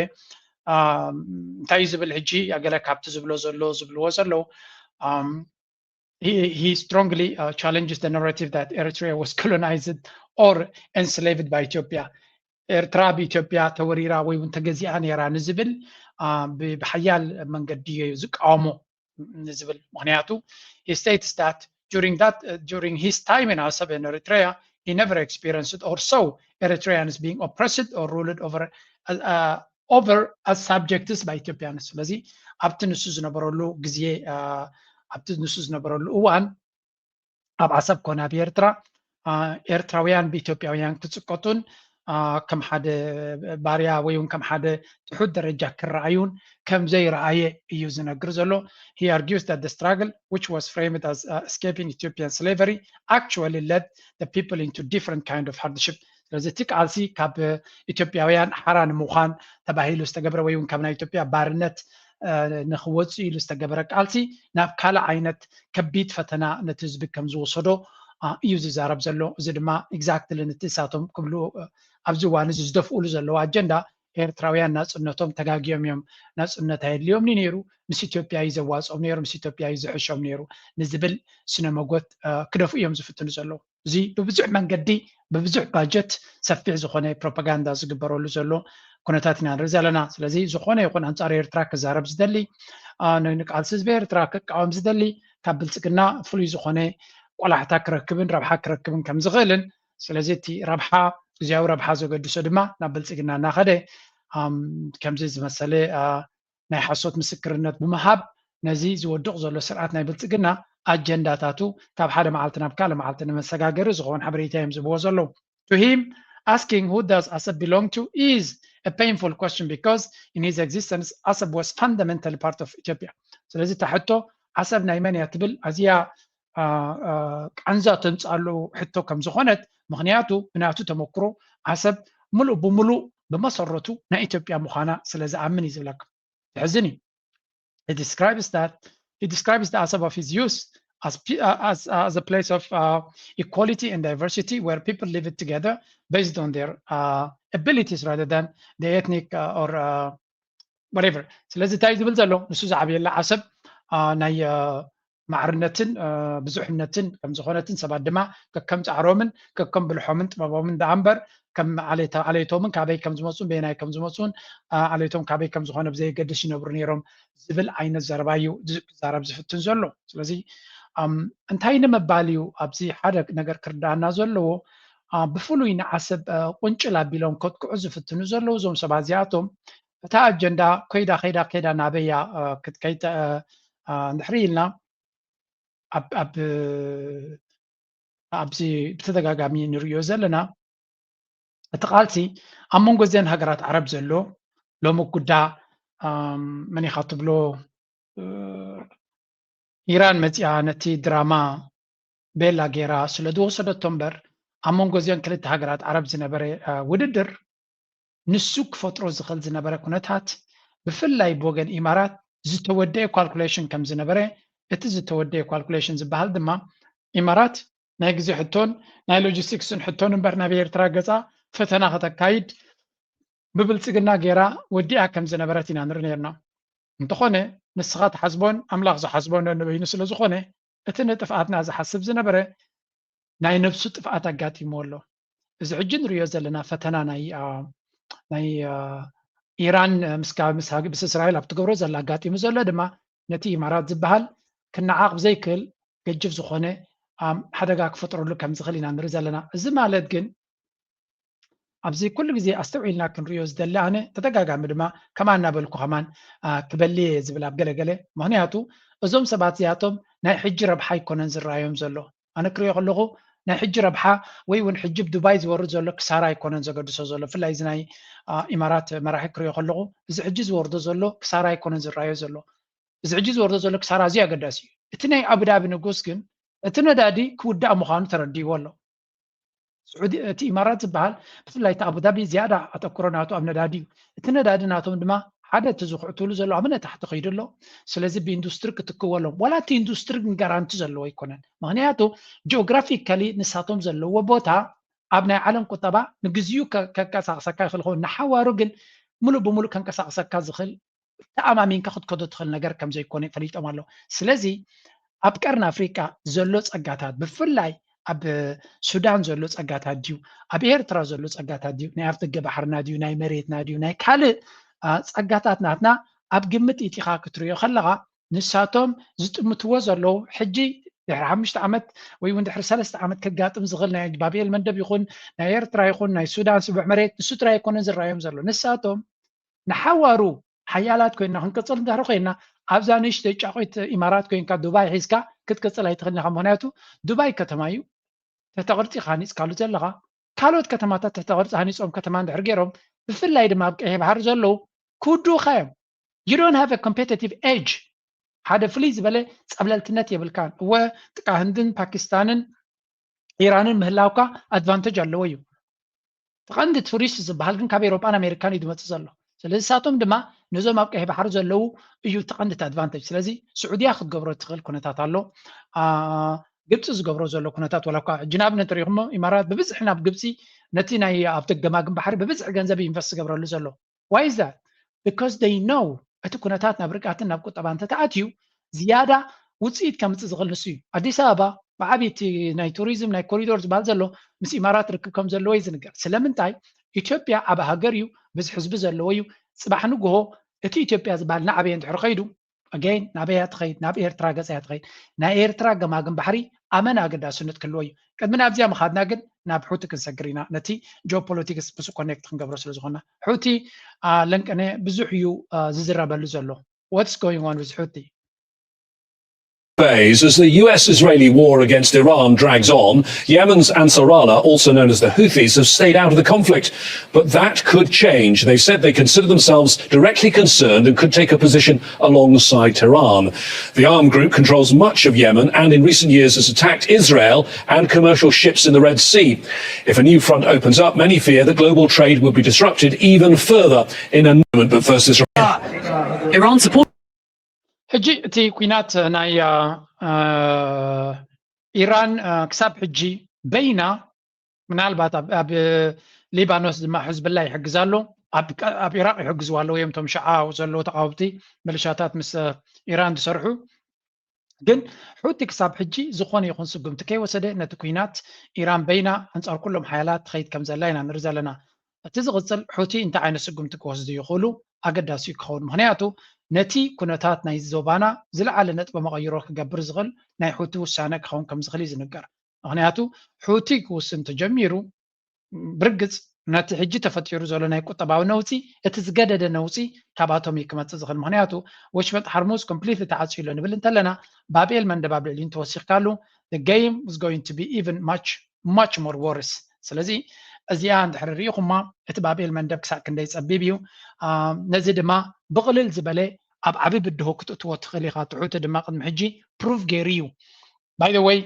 እንታይ ዝብል ሕጂ ገለ ካብቲ ዝብሎ ዘሎ ዝብልዎ ዘለዉ he, he strongly uh, challenges the narrative that Eritrea was colonized or enslaved by Ethiopia. ኤርትራ ብኢትዮጵያ ተወሪራ ወይ እውን ተገዚኣ ነይራ ንዝብል ብሓያል መንገዲ እዩ ዝቃወሞ ንዝብል ምክንያቱ he states that during that uh, during his time in Asab in Eritrea he never experienced or saw Eritreans being oppressed or ruled over uh, over as subjects by Ethiopians ስለዚ ኣብቲ ንሱ ዝነበረሉ ግዜ ኣብቲ ንሱ ዝነበረሉ እዋን ኣብ ዓሰብ ኮነ ኣብ ኤርትራ ኤርትራውያን ብኢትዮጵያውያን ክፅቀጡን ከም ሓደ ባርያ ወይ እውን ከም ሓደ ትሑት ደረጃ ክረኣዩን ከም ዘይረኣየ እዩ ዝነግር ዘሎ። He argues that the struggle which was framed as uh, escaping Ethiopian slavery actually led the people into different kind of hardship ስለዚ እቲ ቃልሲ ካብ ኢትዮጵያውያን ሓራ ንምዃን ተባሂሉ ዝተገብረ ወይ እውን ካብ ናይ ኢትዮጵያ ባርነት ንክወፁ ኢሉ ዝተገበረ ቃልሲ ናብ ካልእ ዓይነት ከቢድ ፈተና ነቲ ህዝቢ ከም ዝወሰዶ እዩ ዝዛረብ ዘሎ። እዚ ድማ exactly ነቲ እሳቶም ክብሉ ኣብዚ እዋን እዚ ዝደፍኡሉ ዘለዉ ኣጀንዳ ኤርትራውያን ናፅነቶም ተጋጊዮም እዮም፣ ናፅነት ኣየድልዮምን እዩ ነይሩ፣ ምስ ኢትዮጵያ እዩ ዘዋፅኦም ነይሩ፣ ምስ ኢትዮጵያ እዩ ዝሕሾም ነይሩ ንዝብል ስነ መጎት ክደፍኡ እዮም ዝፍትኑ ዘለዉ። እዚ ብብዙሕ መንገዲ ብብዙሕ ባጀት ሰፊሕ ዝኾነ ፕሮፓጋንዳ ዝግበረሉ ዘሎ ኩነታት ኢና ንርኢ ዘለና። ስለዚ ዝኾነ ይኹን ኣንፃር ኤርትራ ክዛረብ ዝደሊ ንቃልሲ ህዝቢ ኤርትራ ክቃወም ዝደሊ ካብ ብልፅግና ፍሉይ ዝኾነ ቆላሕታ ክረክብን ረብሓ ክረክብን ከም ዝኽእልን ስለዚ እቲ ረብሓ ግዜያዊ ረብሓ ዘገድሶ ድማ ናብ ብልፅግና እናኸደ ከምዚ ዝመሰለ ናይ ሓሶት ምስክርነት ብምሃብ ነዚ ዝወድቕ ዘሎ ስርዓት ናይ ብልፅግና ኣጀንዳታቱ ካብ ሓደ መዓልቲ ናብ ካልእ መዓልቲ ንመሰጋገሪ ዝኸውን ሓበሬታ እዮም ዝህብዎ ዘለዉ። To him, asking who does Asab belong to is a painful question because in his existence Asab was fundamentally part of Ethiopia። ስለዚ እታ ሕቶ ዓሰብ ናይ መን እያ ትብል ኣዝያ ቃንዛ ተምፅኣሉ ሕቶ ከም ዝኾነት ምክንያቱ ብናቱ ተመክሮ ዓሰብ ምሉእ ብምሉእ ብመሰረቱ ናይ ኢትዮጵያ ምዃና ስለ ዝኣምን እዩ ዝብለካ። ዝሕዝን እዩ። He describes that he describes the Asab of his youth as, as, as a place of uh, equality and diversity where people lived together based on their uh, abilities rather than the ethnic uh, or uh, whatever. ስለዚ እንታይ ዝብል ዘሎ ንሱ ዝዓብየላ ዓሰብ ናይ ማዕርነትን ብዙሕነትን ከም ዝኾነትን ሰባት ድማ ከከም ፃዕሮምን ከከም ብልሖምን ጥበቦምን ደኣ እምበር ከም ዓሌቶምን ካበይ ከም ዝመፁን በየናይ ከም ዝመፁን ዓሌቶም ካበይ ከም ዝኾነ ብዘየገድስ ይነብሩ ነይሮም ዝብል ዓይነት ዘረባ እዩ ክዛረብ ዝፍትን ዘሎ። ስለዚ እንታይ ንምባል እዩ ኣብዚ ሓደ ነገር ክርዳኣና ዘለዎ ብፍሉይ ንዓሰብ ቁንጭል ኣቢሎም ከጥቅዑ ዝፍትኑ ዘለዉ እዞም ሰባት እዚኣቶም እታ ኣጀንዳ ኮይዳ ከይዳ ከይዳ ናበያ ክትከይድ እንድሕሪ ኢልና ኣብ ኣብዚ ብተደጋጋሚ ንርእዮ ዘለና እቲ ቃልሲ ኣብ መንጎ እዘን ሃገራት ዓረብ ዘሎ ሎሚ ጉዳ መኒኻ ትብሎ ኢራን መፂኣ ነቲ ድራማ ቤላ ጌራ ስለ ዝወሰደቶ እምበር ኣብ መንጎ እዚአን ክልተ ሃገራት ዓረብ ዝነበረ ውድድር ንሱ ክፈጥሮ ዝኽእል ዝነበረ ኩነታት ብፍላይ ብወገን ኢማራት ዝተወደአ ካልኩሌሽን ከም ዝነበረ እቲ ዝተወደአ ካልኩሌሽን ዝበሃል ድማ ኢማራት ናይ ግዜ ሕቶን ናይ ሎጂስቲክስን ሕቶን እምበር ናብ ኤርትራ ገፃ ፈተና ከተካይድ ብብልፅግና ጌራ ወዲኣ ከም ዝነበረት ኢና ንርኢ ነርና። እንተኾነ ንስኻ ትሓስቦን ኣምላኽ ዝሓስቦን ነንበይኑ ስለ ዝኾነ እቲ ንጥፍኣትና ዝሓስብ ዝነበረ ናይ ነብሱ ጥፍኣት ኣጋጢምዎ ኣሎ። እዚ ሕጂ ንሪኦ ዘለና ፈተና ናይ ናይ ኢራን ምስ ምስ እስራኤል ኣብ ትገብሮ ዘላ ኣጋጢሙ ዘሎ ድማ ነቲ ኢማራት ዝበሃል ክነዓቕ ብዘይክእል ገጅፍ ዝኾነ ሓደጋ ክፈጥረሉ ከም ዝኽእል ኢና ንርኢ ዘለና። እዚ ማለት ግን ኣብዚ ኩሉ ግዜ ኣስተውዒልና ክንሪኦ ዝደሊ ኣነ ተደጋጋሚ ድማ ከማን እናበልኩ ከማን ክበሊ እየ ዝብል ኣብ ገለገለ ምክንያቱ እዞም ሰባት እዚኣቶም ናይ ሕጂ ረብሓ ኣይኮነን ዝረኣዮም ዘሎ። ኣነ ክሪኦ ከለኹ ናይ ሕጂ ረብሓ ወይ እውን ሕጂ ብዱባይ ዝወርድ ዘሎ ክሳራ ኣይኮነን ዘገድሶ ዘሎ። ብፍላይ እዚ ናይ ኢማራት መራሒ ክሪኦ ከለኹ እዚ ሕጂ ዝወርዶ ዘሎ ክሳራ ኣይኮነን ዝረኣዮ ዘሎ። እዚ ሕጂ ዝወርዶ ዘሎ ክሳራ ኣዝዩ ኣገዳሲ እዩ። እቲ ናይ ኣቡዳቢ ንጉስ ግን እቲ ነዳዲ ክውዳእ ምዃኑ ተረዲእዎ ኣሎ። ስዑዲ እቲ ኢማራት ዝበሃል ብፍላይ እቲ ኣቡዳቢ ዝያዳ ኣተኩሮ ናቱ ኣብ ነዳዲ እዩ። እቲ ነዳዲ ናቶም ድማ ሓደ እቲ ዝኹዕትሉ ዘሎ ኣብ ታሕቲ ከይዱ ኣሎ። ስለዚ ብኢንዱስትሪ ክትክዎ ኣለዎም። ዋላ እቲ ኢንዱስትሪ ግን ጋራንቲ ዘለዎ ኣይኮነን። ምክንያቱ ጂኦግራፊካሊ ንሳቶም ዘለዎ ቦታ ኣብ ናይ ዓለም ቁጠባ ንግዚኡ ከንቀሳቕሰካ ይኽእል ኸውን፣ ንሓዋሩ ግን ሙሉእ ብሙሉእ ከንቀሳቕሰካ ዝኽእል ተኣማሚንካ ክትከዶ ትኽእል ነገር ከም ዘይኮነ ፈሊጦም ኣለዉ። ስለዚ ኣብ ቀርኒ ኣፍሪቃ ዘሎ ጸጋታት፣ ብፍላይ ኣብ ሱዳን ዘሎ ጸጋታት ድዩ፣ ኣብ ኤርትራ ዘሎ ጸጋታት ድዩ፣ ናይ ኣፍደገ ባሕርና ድዩ፣ ናይ መሬትና ድዩ፣ ናይ ካልእ ጸጋታት ናትና ኣብ ግምት ኢቲኻ ክትሪኦ ከለኻ፣ ንሳቶም ዝጥምትዎ ዘለዉ ሕጂ ድሕሪ ሓሙሽተ ዓመት ወይ እውን ድሕሪ ሰለስተ ዓመት ከጋጥም ዝኽእል ናይ ባብኤል መንደብ ይኹን ናይ ኤርትራ ይኹን ናይ ሱዳን ስቡሕ መሬት ንሱ ጥራይ ኣይኮነን ዝረኣዮም ዘሎ። ንሳቶም ንሓዋሩ ሓያላት ኮይና ክንቅጽል እንድሕሪ ኮይና ኣብዛ ንእሽተይ ጫቆይት ኢማራት ኮይንካ ዱባይ ሒዝካ ክትቅጽል ኣይትኽእልን ኢኻ። ምኽንያቱ ዱባይ ከተማ እዩ። ትሕተ ቅርጺ ኢኻ ሃኒጽካሉ ዘለኻ። ካልኦት ከተማታት ትሕተ ቅርጺ ሃኒጾም ከተማ እንድሕር ገይሮም ብፍላይ ድማ ኣብ ቀይሕ ባሕሪ ዘለዉ ክውድኡኻ እዮም። You don't have a competitive edge። ሓደ ፍልይ ዝበለ ጸብለልትነት የብልካን። እወ ጥቃ ህንድን ፓኪስታንን ኢራንን ምህላውካ ኣድቫንተጅ ኣለዎ እዩ። ቀንዲ ቱሪስት ዝበሃል ግን ካብ ኤሮጳን ኣሜሪካን እዩ ዝመፅእ ዘሎ። ስለዚ ንሳቶም ድማ ነዞም ኣብ ቀይሕ ባሕሪ ዘለዉ እዩ እቲ ቀንዲ እቲ ኣድቫንተጅ። ስለዚ ስዑድያ ክትገብሮ እትኽእል ኩነታት ኣሎ። ግብፂ ዝገብሮ ዘሎ ኩነታት ዋላ እኳ ሕጂ ንኣብነት እንተሪኢኹሞ ኢማራት ብብዝሒ ናብ ግብፂ ነቲ ናይ ኣብቲ ገማግም ባሕሪ ብብዝሒ ገንዘብ ኢንቨስት ዝገብረሉ ዘሎ። Why is that? Because they know እቲ ኩነታት ናብ ርግኣትን ናብ ቁጠባ እንተተኣትዩ ዝያዳ ውፅኢት ከምፅእ ዝኽእል ንሱ እዩ። ኣዲስ ኣበባ ብዓብይቲ ናይ ቱሪዝም ናይ ኮሪዶር ዝበሃል ዘሎ ምስ ኢማራት ርክብ ከም ዘለዎ እዩ ዝንገር። ስለምንታይ? ኢትዮጵያ ዓብ ሃገር እዩ፣ ብዙሕ ህዝቢ ዘለዎ እዩ። ፅባሕ ንግሆ እቲ ኢትዮጵያ ዝበሃል ናዕበየ እንድሕር ከይዱ ኣገይን ናበይ እያ ትኸይድ? ናብ ኤርትራ ገፃ እያ ትኸይድ። ናይ ኤርትራ ገማግም ባሕሪ ኣመን ኣገዳስነት ክህልዎ እዩ። ቅድሚ ናብዚኣ ምኻድና ግን ናብ ሑቲ ክንሰግር ኢና። ነቲ ጂኦፖለቲክስ ምስ ኮኔክት ክንገብሮ ስለ ዝኾና ሑቲ ለንቀነ ብዙሕ እዩ ዝዝረበሉ ዘሎ። What's going on with ሑቲ? Phase as the U S Israeli war against Iran drags on. Yemen's Ansarallah, also known as the Houthis, have stayed out of the conflict. But that could change. They've said they consider themselves directly concerned and could take a position alongside Tehran. The armed group controls much of Yemen and in recent years has attacked Israel and commercial ships in the Red Sea. If a new front opens up, many fear that global trade would be disrupted even further in a moment. But first, this Iran support. ሕጂ እቲ ኩናት ናይ ኢራን ክሳብ ሕጂ በይና ምናልባት ኣብ ሊባኖስ ድማ ሕዝብላ ይሕግዝ ኣሎ፣ ኣብ ኢራቅ ይሕግዝዋ ኣለዉ እዮም እቶም ሽዓ ዘለዉ ተቃወምቲ ምልሻታት ምስ ኢራን ዝሰርሑ። ግን ሑቲ ክሳብ ሕጂ ዝኾነ ይኹን ስጉምቲ ከይወሰደ ነቲ ኩናት ኢራን በይና ኣንጻር ኩሎም ሓያላት ትኸይድ ከም ዘላ ኢና ንርኢ ዘለና። እቲ ዝቕጽል ሑቲ እንታይ ዓይነት ስጉምቲ ክወስዱ ይኽእሉ ኣገዳሲ እዩ ክኸውን። ምኽንያቱ ነቲ ኩነታት ናይ ዞባና ዝለዓለ ነጥበ መቐይሮ ክገብር ዝኽእል ናይ ሑቲ ውሳነ ክኸውን ከም ዝኽእል እዩ ዝንገር። ምኽንያቱ ሑቲ ክውስን ተጀሚሩ ብርግጽ ነቲ ሕጂ ተፈጢሩ ዘሎ ናይ ቁጠባዊ ነውጺ እቲ ዝገደደ ነውጺ ካብኣቶም እዩ ክመጽእ ዝኽእል። ምኽንያቱ ወሽመጥ ሓርሙዝ ኮምፕሊትሊ ተዓጽዩ ኣሎ ንብል እንተለና ባብኤል መንደብ ኣብ ልዕሊኡ እንተወሲኽካሉ the game is going to be even much much more worse። ስለዚ እዚኣ እንድሕር ርኢኹማ እቲ ባብኤል መንደብ ክሳብ ክንደይ ጸቢብ እዩ። ነዚ ድማ ብቕልል ዝበለ ኣብ ዓቢ ብድሆ ክትእትዎ ትኽእል ኢኻ። ትሑቲ ድማ ቅድሚ ሕጂ ፕሩቭ ገይሩ እዩ። By the way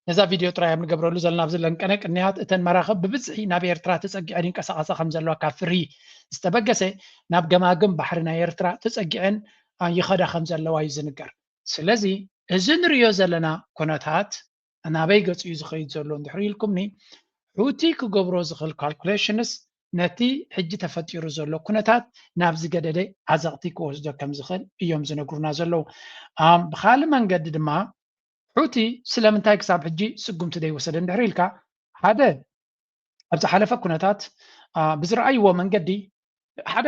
ነዛ ቪድዮ ጥራይ ኣብ ንገብረሉ ዘለና ኣብዚ ለንቀነ ቅንያት እተን መራኽብ ብብዝሒ ናብ ኤርትራ ተጸጊዐን ይንቀሳቐሳ ከም ዘለዋ ካብ ፍርሂ ዝተበገሰ ናብ ገማግም ባሕሪ ናይ ኤርትራ ተጸጊዐን ይኸዳ ከም ዘለዋ እዩ ዝንገር። ስለዚ እዚ ንርእዮ ዘለና ኩነታት ናበይ ገጹ እዩ ዝኸይድ ዘሎ እንድሕር ኢልኩምኒ ሑቲ ክገብሮ ዝኽእል ካልኩሌሽንስ ነቲ ሕጂ ተፈጢሩ ዘሎ ኩነታት ናብ ዝገደደ ዓዘቕቲ ክወስዶ ከም ዝኽእል እዮም ዝነግሩና ዘለዉ። ብኻልእ መንገዲ ድማ ሑቲ ስለምንታይ ክሳብ ሕጂ ስጉምቲ ዘይወሰደ እንድሕር ኢልካ ሓደ ኣብ ዝሓለፈ ኩነታት ብዝረኣይዎ መንገዲ ሓደ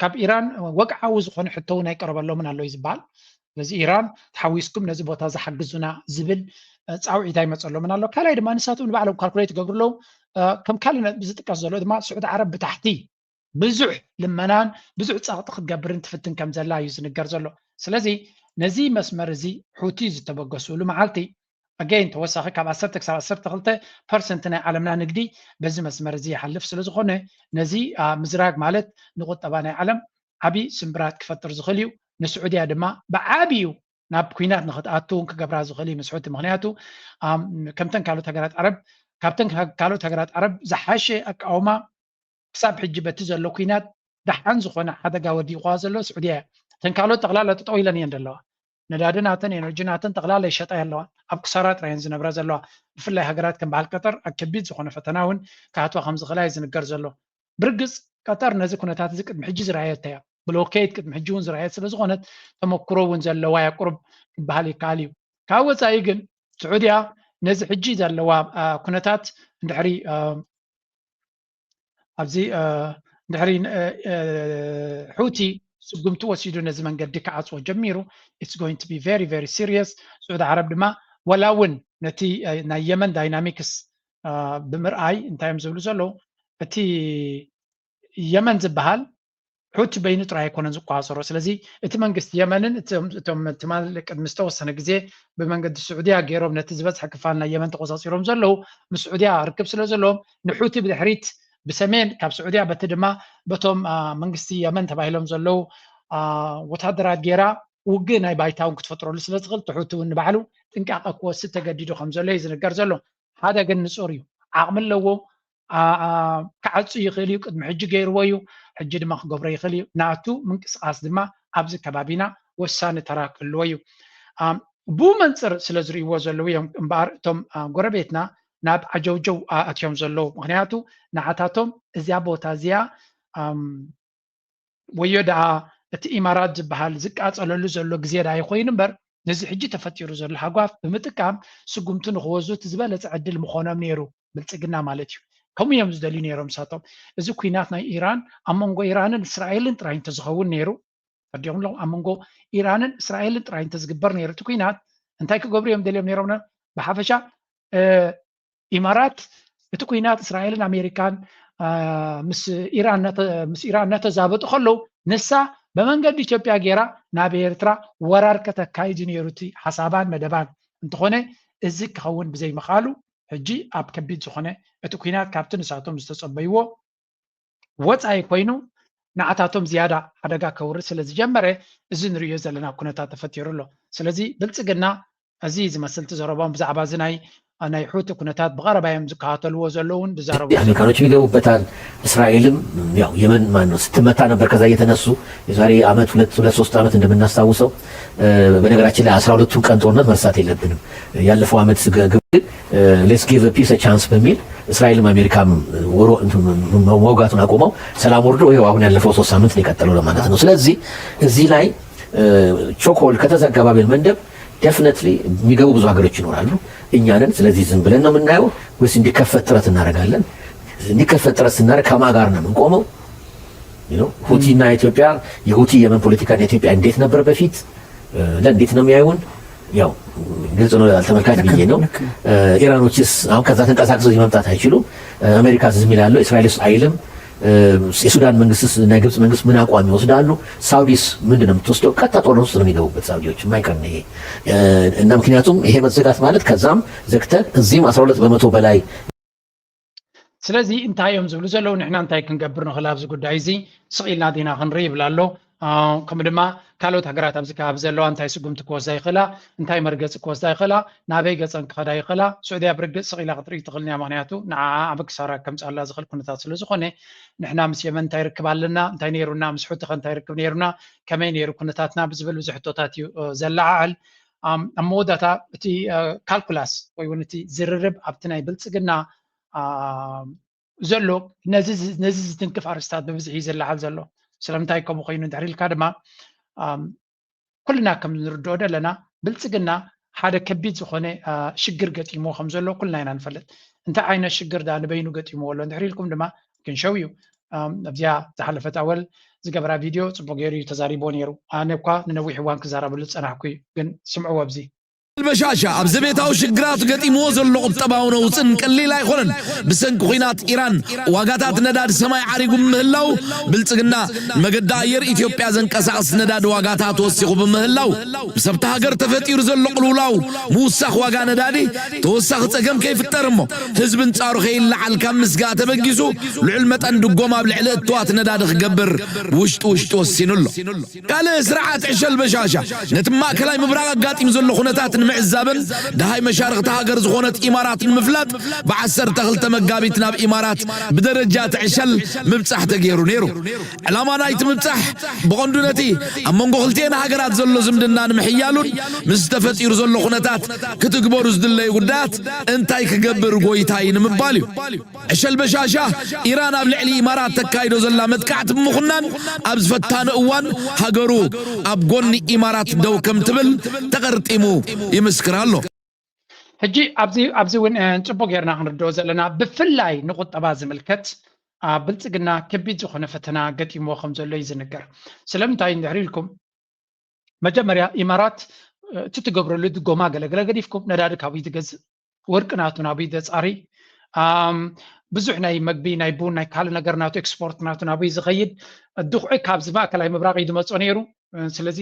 ካብ ኢራን ወግዓዊ ዝኾነ ሕቶ እውን ኣይቀረበሎምን ኣሎ እዩ ዝበሃል። ስለዚ ኢራን ተሓዊስኩም ነዚ ቦታ ዝሓግዙና ዝብል ፃውዒት ኣይመፀሎምን ኣሎ። ካልኣይ ድማ ንሳቶም ንባዕሎም ካልኩሌት ይገብሩ ኣለዉ። ከም ካልእ ነጥቢ ዝጥቀስ ዘሎ ድማ ስዑዲ ዓረብ ብታሕቲ ብዙሕ ልመናን ብዙሕ ፀቕጢ ክትገብርን ትፍትን ከም ዘላ እዩ ዝንገር ዘሎ። ስለዚ ነዚ መስመር እዚ ሑቲ ዝተበገስሉ መዓልቲ ኣገይን ተወሳኺ ካብ ዓሰርተ ክሳብ ዓሰርተ ክልተ ፐርሰንት ናይ ዓለምና ንግዲ በዚ መስመር እዚ ይሓልፍ ስለ ዝኾነ ነዚ ምዝራግ ማለት ንቁጠባ ናይ ዓለም ዓብዪ ስምብራት ክፈጥር ዝኽእል እዩ። ንስዑድያ ድማ ብዓብዩ ናብ ኩናት ንክትኣቱ እውን ክገብራ ዝኽእል እዩ ምስ ሑቲ። ምክንያቱ ከምተን ካልኦት ሃገራት ዓረብ ካብተን ካልኦት ሃገራት ዓረብ ዝሓሸ ኣቃውማ ክሳብ ሕጂ በቲ ዘሎ ኩናት ደሓን ዝኾነ ሓደጋ ወዲቕዋ ዘሎ ስዑድያ እያ። እተን ካልኦት ጠቕላላ ጠጠው ኢለን እየን ዘለዋ። ነዳዲ ናተን፣ ኤነርጂ ናተን ጠቕላላ ይሸጣ ኣለዋ። ኣብ ክሳራ ጥራይ እየን ዝነብራ ዘለዋ። ብፍላይ ሃገራት ከም በዓል ቀጠር ኣብ ከቢድ ዝኾነ ፈተና እውን ክኣትዋ ከም ዝኽእላ እዩ ዝንገር ዘሎ። ብርግጽ ቀጠር ነዚ ኩነታት እዚ ቅድሚ ሕጂ ዝረኣየት እያ። ብሎኬድ ቅድሚ ሕጂ እውን ዝረኣየት ስለ ዝኾነት ተመክሮ እውን ዘለዋ እያ ቁሩብ ክበሃል ይከኣል እዩ። ካብ ወፃኢ ግን ስዑድያ ነዚ ሕጂ ዘለዋ ኩነታት እንድሕሪ ኣብዚ ድሕሪ ሑቲ ስጉምቲ ወሲዱ ነዚ መንገዲ ክዓፅዎ ጀሚሩ it's going to be very very serious። ስዑድ ዓረብ ድማ ወላ እውን ነቲ ናይ የመን ዳይናሚክስ ብምርኣይ እንታይ እዮም ዝብሉ ዘለዉ እቲ የመን ዝበሃል ሑቲ በይኑ ጥራይ ኣይኮነን ዝቆፃፀሮ። ስለዚ እቲ መንግስቲ የመንን እቶም ትማል ቅድሚ ዝተወሰነ ግዜ ብመንገዲ ስዑድያ ገይሮም ነቲ ዝበዝሐ ክፋል ናይ የመን ተቆፃፂሮም ዘለዉ ምስ ስዑድያ ርክብ ስለ ዘለዎም ንሑቲ ብድሕሪት ብሰሜን ካብ ስዑድያ በቲ ድማ በቶም መንግስቲ የመን ተባሂሎም ዘለዉ ወታደራት ገይራ ውግእ ናይ ባይታ እውን ክትፈጥረሉ ስለ ዝኽእል እቲ ሑቲ እውን ንባዕሉ ጥንቃቐ ክወስድ ተገዲዱ ከም ዘሎ እዩ ዝንገር ዘሎ። ሓደ ግን ንፁር እዩ፣ ዓቕሚ ኣለዎ። ክዓጹ ይኽእል እዩ። ቅድሚ ሕጂ ገይርዎ እዩ። ሕጂ ድማ ክገብሮ ይኽእል እዩ። ናቱ ምንቅስቓስ ድማ ኣብዚ ከባቢና ወሳኒ ተራ ክህልዎ እዩ። ብኡ መንፅር ስለ ዝርእይዎ ዘለዉ እዮም እምበኣር እቶም ጎረቤትና ናብ ዓጀውጀው ኣትዮም ዘለዉ። ምክንያቱ ንዓታቶም እዚኣ ቦታ እዚኣ ወዮ ደኣ እቲ ኢማራት ዝበሃል ዝቃጸለሉ ዘሎ ግዜ ደኣ ይኮይኑ እምበር ነዚ ሕጂ ተፈጢሩ ዘሎ ሃጓፍ ብምጥቃም ስጉምቲ ንክወዙ እቲ ዝበለጸ ዕድል ምኾኖም ነይሩ ብልጽግና ማለት እዩ። ከምኡ እዮም ዝደልዩ ነይሮም ንሳቶም። እዚ ኩናት ናይ ኢራን ኣብ መንጎ ኢራንን እስራኤልን ጥራይ እንተዝኸውን ነይሩ ተረዲኹም ኣለኹም ኣብ መንጎ ኢራንን እስራኤልን ጥራይ እንተዝግበር ነይሩ እቲ ኩናት እንታይ ክገብሩ እዮም ደልዮም ነይሮም ብሓፈሻ ኢማራት እቲ ኩናት እስራኤልን ኣሜሪካን ምስ ኢራን እናተዛበጡ ከለዉ ንሳ ብመንገዲ ኢትዮጵያ ገይራ ናብ ኤርትራ ወራር ከተካይድ ነይሩ እቲ ሓሳባን መደባን እንተኾነ እዚ ክኸውን ብዘይምኽኣሉ ሕጂ ኣብ ከቢድ ዝኾነ እቲ ኩናት ካብቲ ንሳቶም ዝተጸበይዎ ወፃኢ ኮይኑ ንዓታቶም ዝያዳ ሓደጋ ከውርድ ስለ ዝጀመረ እዚ ንርእዮ ዘለና ኩነታት ተፈጢሩ ኣሎ። ስለዚ ብልፅግና እዚ ዝመስልቲ ዘረባኦም ብዛዕባ እዚ ናይ ናይ ሑቲ ኩነታት ብቐረባ እዮም ዝከታተልዎ ዘለውን ዝዛረቡ ኣሜሪካኖች ይገቡበታል። እስራኤልም ያው የመን ማን ነው ስትመታ ነበር። ከዛ እየተነሱ የዛሬ አመት ሁለት ሁለት ሶስት አመት እንደምናስታውሰው በነገራችን ላይ አስራ ሁለቱን ቀን ጦርነት መርሳት የለብንም። ያለፈው አመት ግብጽ let's give peace a chance በሚል እስራኤልም አሜሪካም ወሮ መውጋቱን አቁመው ሰላም ወርዶ ይኸው አሁን ያለፈው ሶስት ሳምንት ነው የቀጠለው ለማለት ነው። ስለዚህ እዚህ ላይ chokehold ከተዘጋ ባብ ኤልመንደብ definitely የሚገቡ ብዙ ሀገሮች ይኖራሉ። እኛንን ስለዚህ ዝም ብለን ነው የምናየው ወይስ እንዲከፈት ጥረት እናደርጋለን? እንዲከፈት ጥረት ስናደርግ ከማ ጋር ነው የምንቆመው? ሁቲና ኢትዮጵያ የሁቲ የመን ፖለቲካና ኢትዮጵያ እንዴት ነበር በፊት? ለእንዴት ነው የሚያዩን? ያው ግልጽ ነው ለተመልካች ብዬ ነው። ኢራኖችስ አሁን ከዛ ተንቀሳቅሰው እዚህ መምጣት አይችሉም። አሜሪካ ዝም ይላሉ፣ እስራኤልስ አይልም። የሱዳን መንግስትስ እና የግብጽ መንግስት ምን አቋም ይወስዳሉ? ሳውዲስ ምንድን ነው የምትወስደው? ቀጥታ ጦርነት ውስጥ ነው የሚገቡበት ሳውዲዎች፣ የማይቀር ነው ይሄ። እና ምክንያቱም ይሄ መዘጋት ማለት ከዛም ዘግተህ እዚህም አስራ ሁለት በመቶ በላይ ስለዚ እንታይ እዮም ዝብሉ ዘለዉ ንሕና እንታይ ክንገብር ንኽእል ኣብዚ ጉዳይ እዚ ስቕ ኢልና ዲና ክንርኢ ይብል ኣሎ። ከምኡ ድማ ካልኦት ሃገራት ኣብዚ ከባቢ ዘለዋ እንታይ ስጉምቲ ክወስዳ ይኽእላ፣ እንታይ መርገፂ ክወስዳ ይኽእላ፣ ናበይ ገፀን ክኸዳ ይኽእላ። ስዑድያ ብርግፅ ስቕ ኢላ ክትርኢ ትኽእል እያ፣ ምክንያቱ ንዓኣ ዓቢ ክሳራ ከምፅኣላ ዝኽእል ኩነታት ስለ ዝኾነ ንሕና ምስ የመን እንታይ ርክብ ኣለና፣ እንታይ ነይሩና፣ ምስ ሑቲ ኸ እንታይ ርክብ ነይሩና፣ ከመይ ነይሩ ኩነታትና ብዝብል ብዙሕ ሕቶታት እዩ ዘለዓዕል። ኣብ መወዳእታ እቲ ካልኩላስ ወይ እውን እቲ ዝርርብ ኣብቲ ናይ ብልፅግና ዘሎ ነዚ ዝትንክፍ ኣርስታት ብብዝሒ እዩ ዝለዓል ዘሎ። ስለምንታይ ከምኡ ኮይኑ እንድሕር ኢልካ ድማ ኩልና ከም ንርድኦ ዘለና ብልፅግና ሓደ ከቢድ ዝኾነ ሽግር ገጢምዎ ከም ዘሎ ኩልና ኢና ንፈልጥ። እንታይ ዓይነት ሽግር ዳ ንበይኑ ገጢምዎ ኣሎ እንድሕር ኢልኩም ድማ ክንሸው እዩ። ኣብዚኣ ዝሓለፈት ኣወል ዝገበራ ቪድዮ ፅቡቅ ገይሩ እዩ ተዛሪቦ ነይሩ። ኣነ እኳ ንነዊሕ እዋን ክዛረበሉ ዝፀናሕኩ እዩ፣ ግን ስምዕዎ ኣብዚ። በሻሻ ኣብ ዘቤታዊ ሽግራት ገጢምዎ ዘሎ ቁጠባዊ ነውፅን ቀሊል ኣይኮነን። ብሰንኪ ኹናት ኢራን ዋጋታት ነዳድ ሰማይ ዓሪጉ ብምህላው ብልፅግና ንመገዲ ኣየር ኢትዮጵያ ዘንቀሳቕስ ነዳድ ዋጋታት ወሲኹ ብምህላው ብሰብቲ ሃገር ተፈጢሩ ዘሎ ቅልውላው ምውሳኽ ዋጋ ነዳዲ ተወሳኺ ፀገም ከይፍጠር እሞ ህዝቢ እንፃሩ ከይለዓል ካብ ምስጋእ ተበጊሱ ልዑል መጠን ድጎማ ኣብ ልዕሊ እትዋት ነዳዲ ክገብር ውሽጢ ውሽጢ ወሲኑ ኣሎ። ካልእ ስርዓት ዕሸል በሻሻ ነቲ ማእከላይ ምብራቕ ኣጋጢሙ ዘሎ ኩነታት ምዕዛብን ደሃይ መሻርኽቲ ሃገር ዝኾነት ኢማራት ንምፍላጥ ብዓሰርተ ክልተ መጋቢት ናብ ኢማራት ብደረጃ ትዕሸል ምብጻሕ ተገይሩ ነይሩ። ዕላማ ናይቲ ምብጻሕ ብቐንዱ ነቲ ኣብ መንጎ ክልቲኤን ሃገራት ዘሎ ዝምድና ንምሕያሉን ምስ ተፈጢሩ ዘሎ ኩነታት ክትግበሩ ዝድለዩ ጉዳያት እንታይ ክገብር ጎይታይ ንምባል እዩ። ዕሸል በሻሻ ኢራን ኣብ ልዕሊ ኢማራት ተካይዶ ዘላ መጥቃዕቲ ብምኹናን ኣብ ዝፈታነ እዋን ሃገሩ ኣብ ጎኒ ኢማራት ደው ከም ትብል ተቐርጢሙ ይምስክር ኣሎ። ሕጂ ኣብዚ ኣብዚ እውን ጽቡቅ ጌርና ክንርድኦ ዘለና ብፍላይ ንቁጠባ ዝምልከት ብልጽግና ከቢድ ዝኾነ ፈተና ገጢምዎ ከም ዘሎ እዩ ዝንገር። ስለምንታይ እንድሕር ኢልኩም መጀመርያ ኢማራት እቲ ትገብረሉ ድጎማ ገለገለ ገዲፍኩም ነዳዲ ካበይ ትገዝእ፣ ወርቂ ናቱ ናበይ ደጻሪ፣ ብዙሕ ናይ መግቢ ናይ ቡን ናይ ካልእ ነገር ናቱ ኤክስፖርት ናቱ ናበይ ዝኸይድ፣ ድኹዒ ካብዚ ማእከላይ ምብራቕ እዩ ዝመጾ ነይሩ። ስለዚ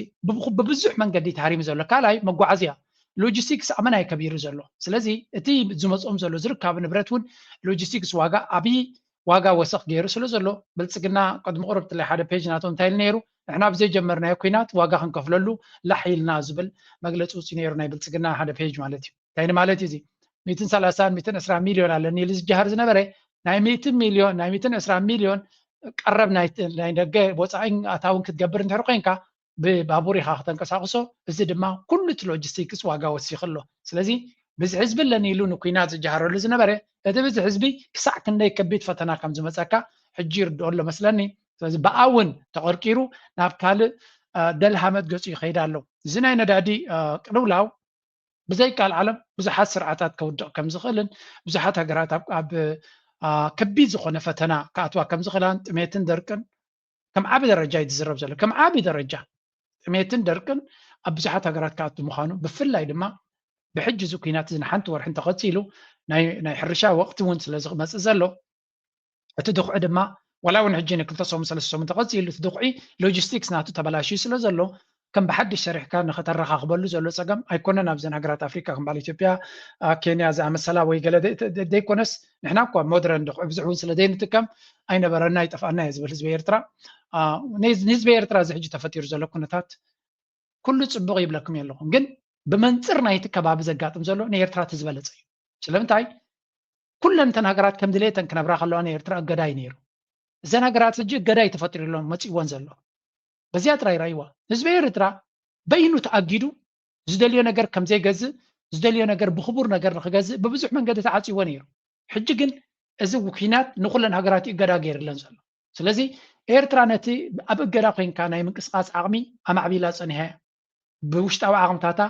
ብብዙሕ መንገዲ ተሃሪሙ ዘሎ ካልኣይ መጓዓዝያ ሎጂስቲክስ ኣመና እዩ ከቢሩ ዘሎ። ስለዚ እቲ ዝመጾም ዘሎ ዝርካብ ንብረት እውን ሎጂስቲክስ ዋጋ ኣብይ ዋጋ ወሰኽ ገይሩ ስለ ዘሎ ብልጽግና ቅድሚ ቁርብ ትላይ ሓደ ፔጅ ናቶም እንታይ ኢሉ ነይሩ፣ ንሕና ብዘይጀመርናዮ ኩናት ዋጋ ክንከፍለሉ ላሕ ኢልና ዝብል መግለፂ ውፅኡ ነይሩ ናይ ብልጽግና ሓደ ፔጅ ማለት እዩ። እንታይ ማለት እዩ እዚ? ሚትን ሰላሳን ሚትን ዕስራ ሚልዮን ኣለኒ ኢሉ ዝጀሃር ዝነበረ ናይ ሚትን ሚልዮን ናይ ሚትን ዕስራ ሚልዮን ቀረብ ናይ ደገ ወፃኢን ኣታውን ክትገብር እንድሕር ኮይንካ ብባቡር ኢኻ ክተንቀሳቕሶ፣ እዚ ድማ ኩሉ እቲ ሎጂስቲክስ ዋጋ ወሲኹ ኣሎ። ስለዚ ብዚ ህዝቢ ኣለኒ ኢሉ ንኩናት ዝጀሃረሉ ዝነበረ እቲ ብዚ ህዝቢ ክሳዕ ክንደይ ከቢድ ፈተና ከም ዝመፀካ ሕጂ ይርድኦ ኣሎ መስለኒ። ስለዚ ብኣ እውን ተቐርቂሩ ናብ ካልእ ደልሃመት ገፁ ይኸይድ ኣሎ። እዚ ናይ ነዳዲ ቅልውላው ብዘይ ቃል ዓለም ብዙሓት ስርዓታት ከውድቕ ከም ዝኽእልን ብዙሓት ሃገራት ኣብ ከቢድ ዝኾነ ፈተና ክኣትዋ ከም ዝኽእላን ጥሜትን ደርቅን ከም ዓቢ ደረጃ እዩ ዝዝረብ ዘሎ። ከም ዓቢ ደረጃ ጥሜትን ደርቅን ኣብ ብዙሓት ሃገራት ክኣቱ ምዃኑ ብፍላይ ድማ ብሕጂ እዚ ኩናት እዚ ንሓንቲ ወርሒ እንተቐጺሉ ናይ ሕርሻ ወቕቲ እውን ስለ ዝመጽእ ዘሎ እቲ ድኹዒ ድማ ዋላ እውን ሕጂ ንክልተ ሰሙን ሰለስተ ሰሙን ተቐጺሉ እቲ ድኹዒ ሎጂስቲክስ ናቱ ተበላሽዩ ስለ ዘሎ ከም ብሓድሽ ሰሪሕካ ንኸተረኻኽበሉ ዘሎ ጸገም ኣይኮነን ኣብዘን ሃገራት ኣፍሪካ ከም በዓል ኢትዮጵያ ኬንያ ዝኣመሰላ ወይ ገለ ዘይኮነስ ንሕና እኳ ሞደረን ድኹዒ ብዙሕ እውን ስለ ዘይንጥቀም ኣይነበረና ይጠፍኣና እየ ዝብል ህዝቢ ኤርትራ። ንህዝቢ ኤርትራ እዚ ሕጂ ተፈጢሩ ዘሎ ኩነታት ኩሉ ፅቡቕ ይብለኩም የለኹም፣ ግን ብመንፅር ናይቲ ከባቢ ዘጋጥም ዘሎ ንኤርትራ እቲ ዝበለፀ እዩ። ስለምንታይ ኩለን እተን ሃገራት ከም ድሌተን ክነብራ ከለዋ ንኤርትራ እገዳ እዩ ነይሩ። እዘን ሃገራት ሕጂ እገዳ እዩ ተፈጢሩሎም መፂእወን ዘሎ። በዚኣ ጥራይ ራይዋ ህዝቢ ኤርትራ በይኑ ተኣጊዱ ዝደልዮ ነገር ከም ዘይገዝእ ዝደልዮ ነገር ብክቡር ነገር ንክገዝእ ብብዙሕ መንገዲ ተዓፅዎ ነይሩ። ሕጂ ግን እዚ ኩናት ንኩለን ሃገራት እዩ እገዳ ገይርለን ዘሎ። ስለዚ ኤርትራ ነቲ ኣብ እገዳ ኮይንካ ናይ ምንቅስቃስ ዓቕሚ ኣማዕቢላ ፀኒሓ እያ። ብውሽጣዊ ዓቕምታታ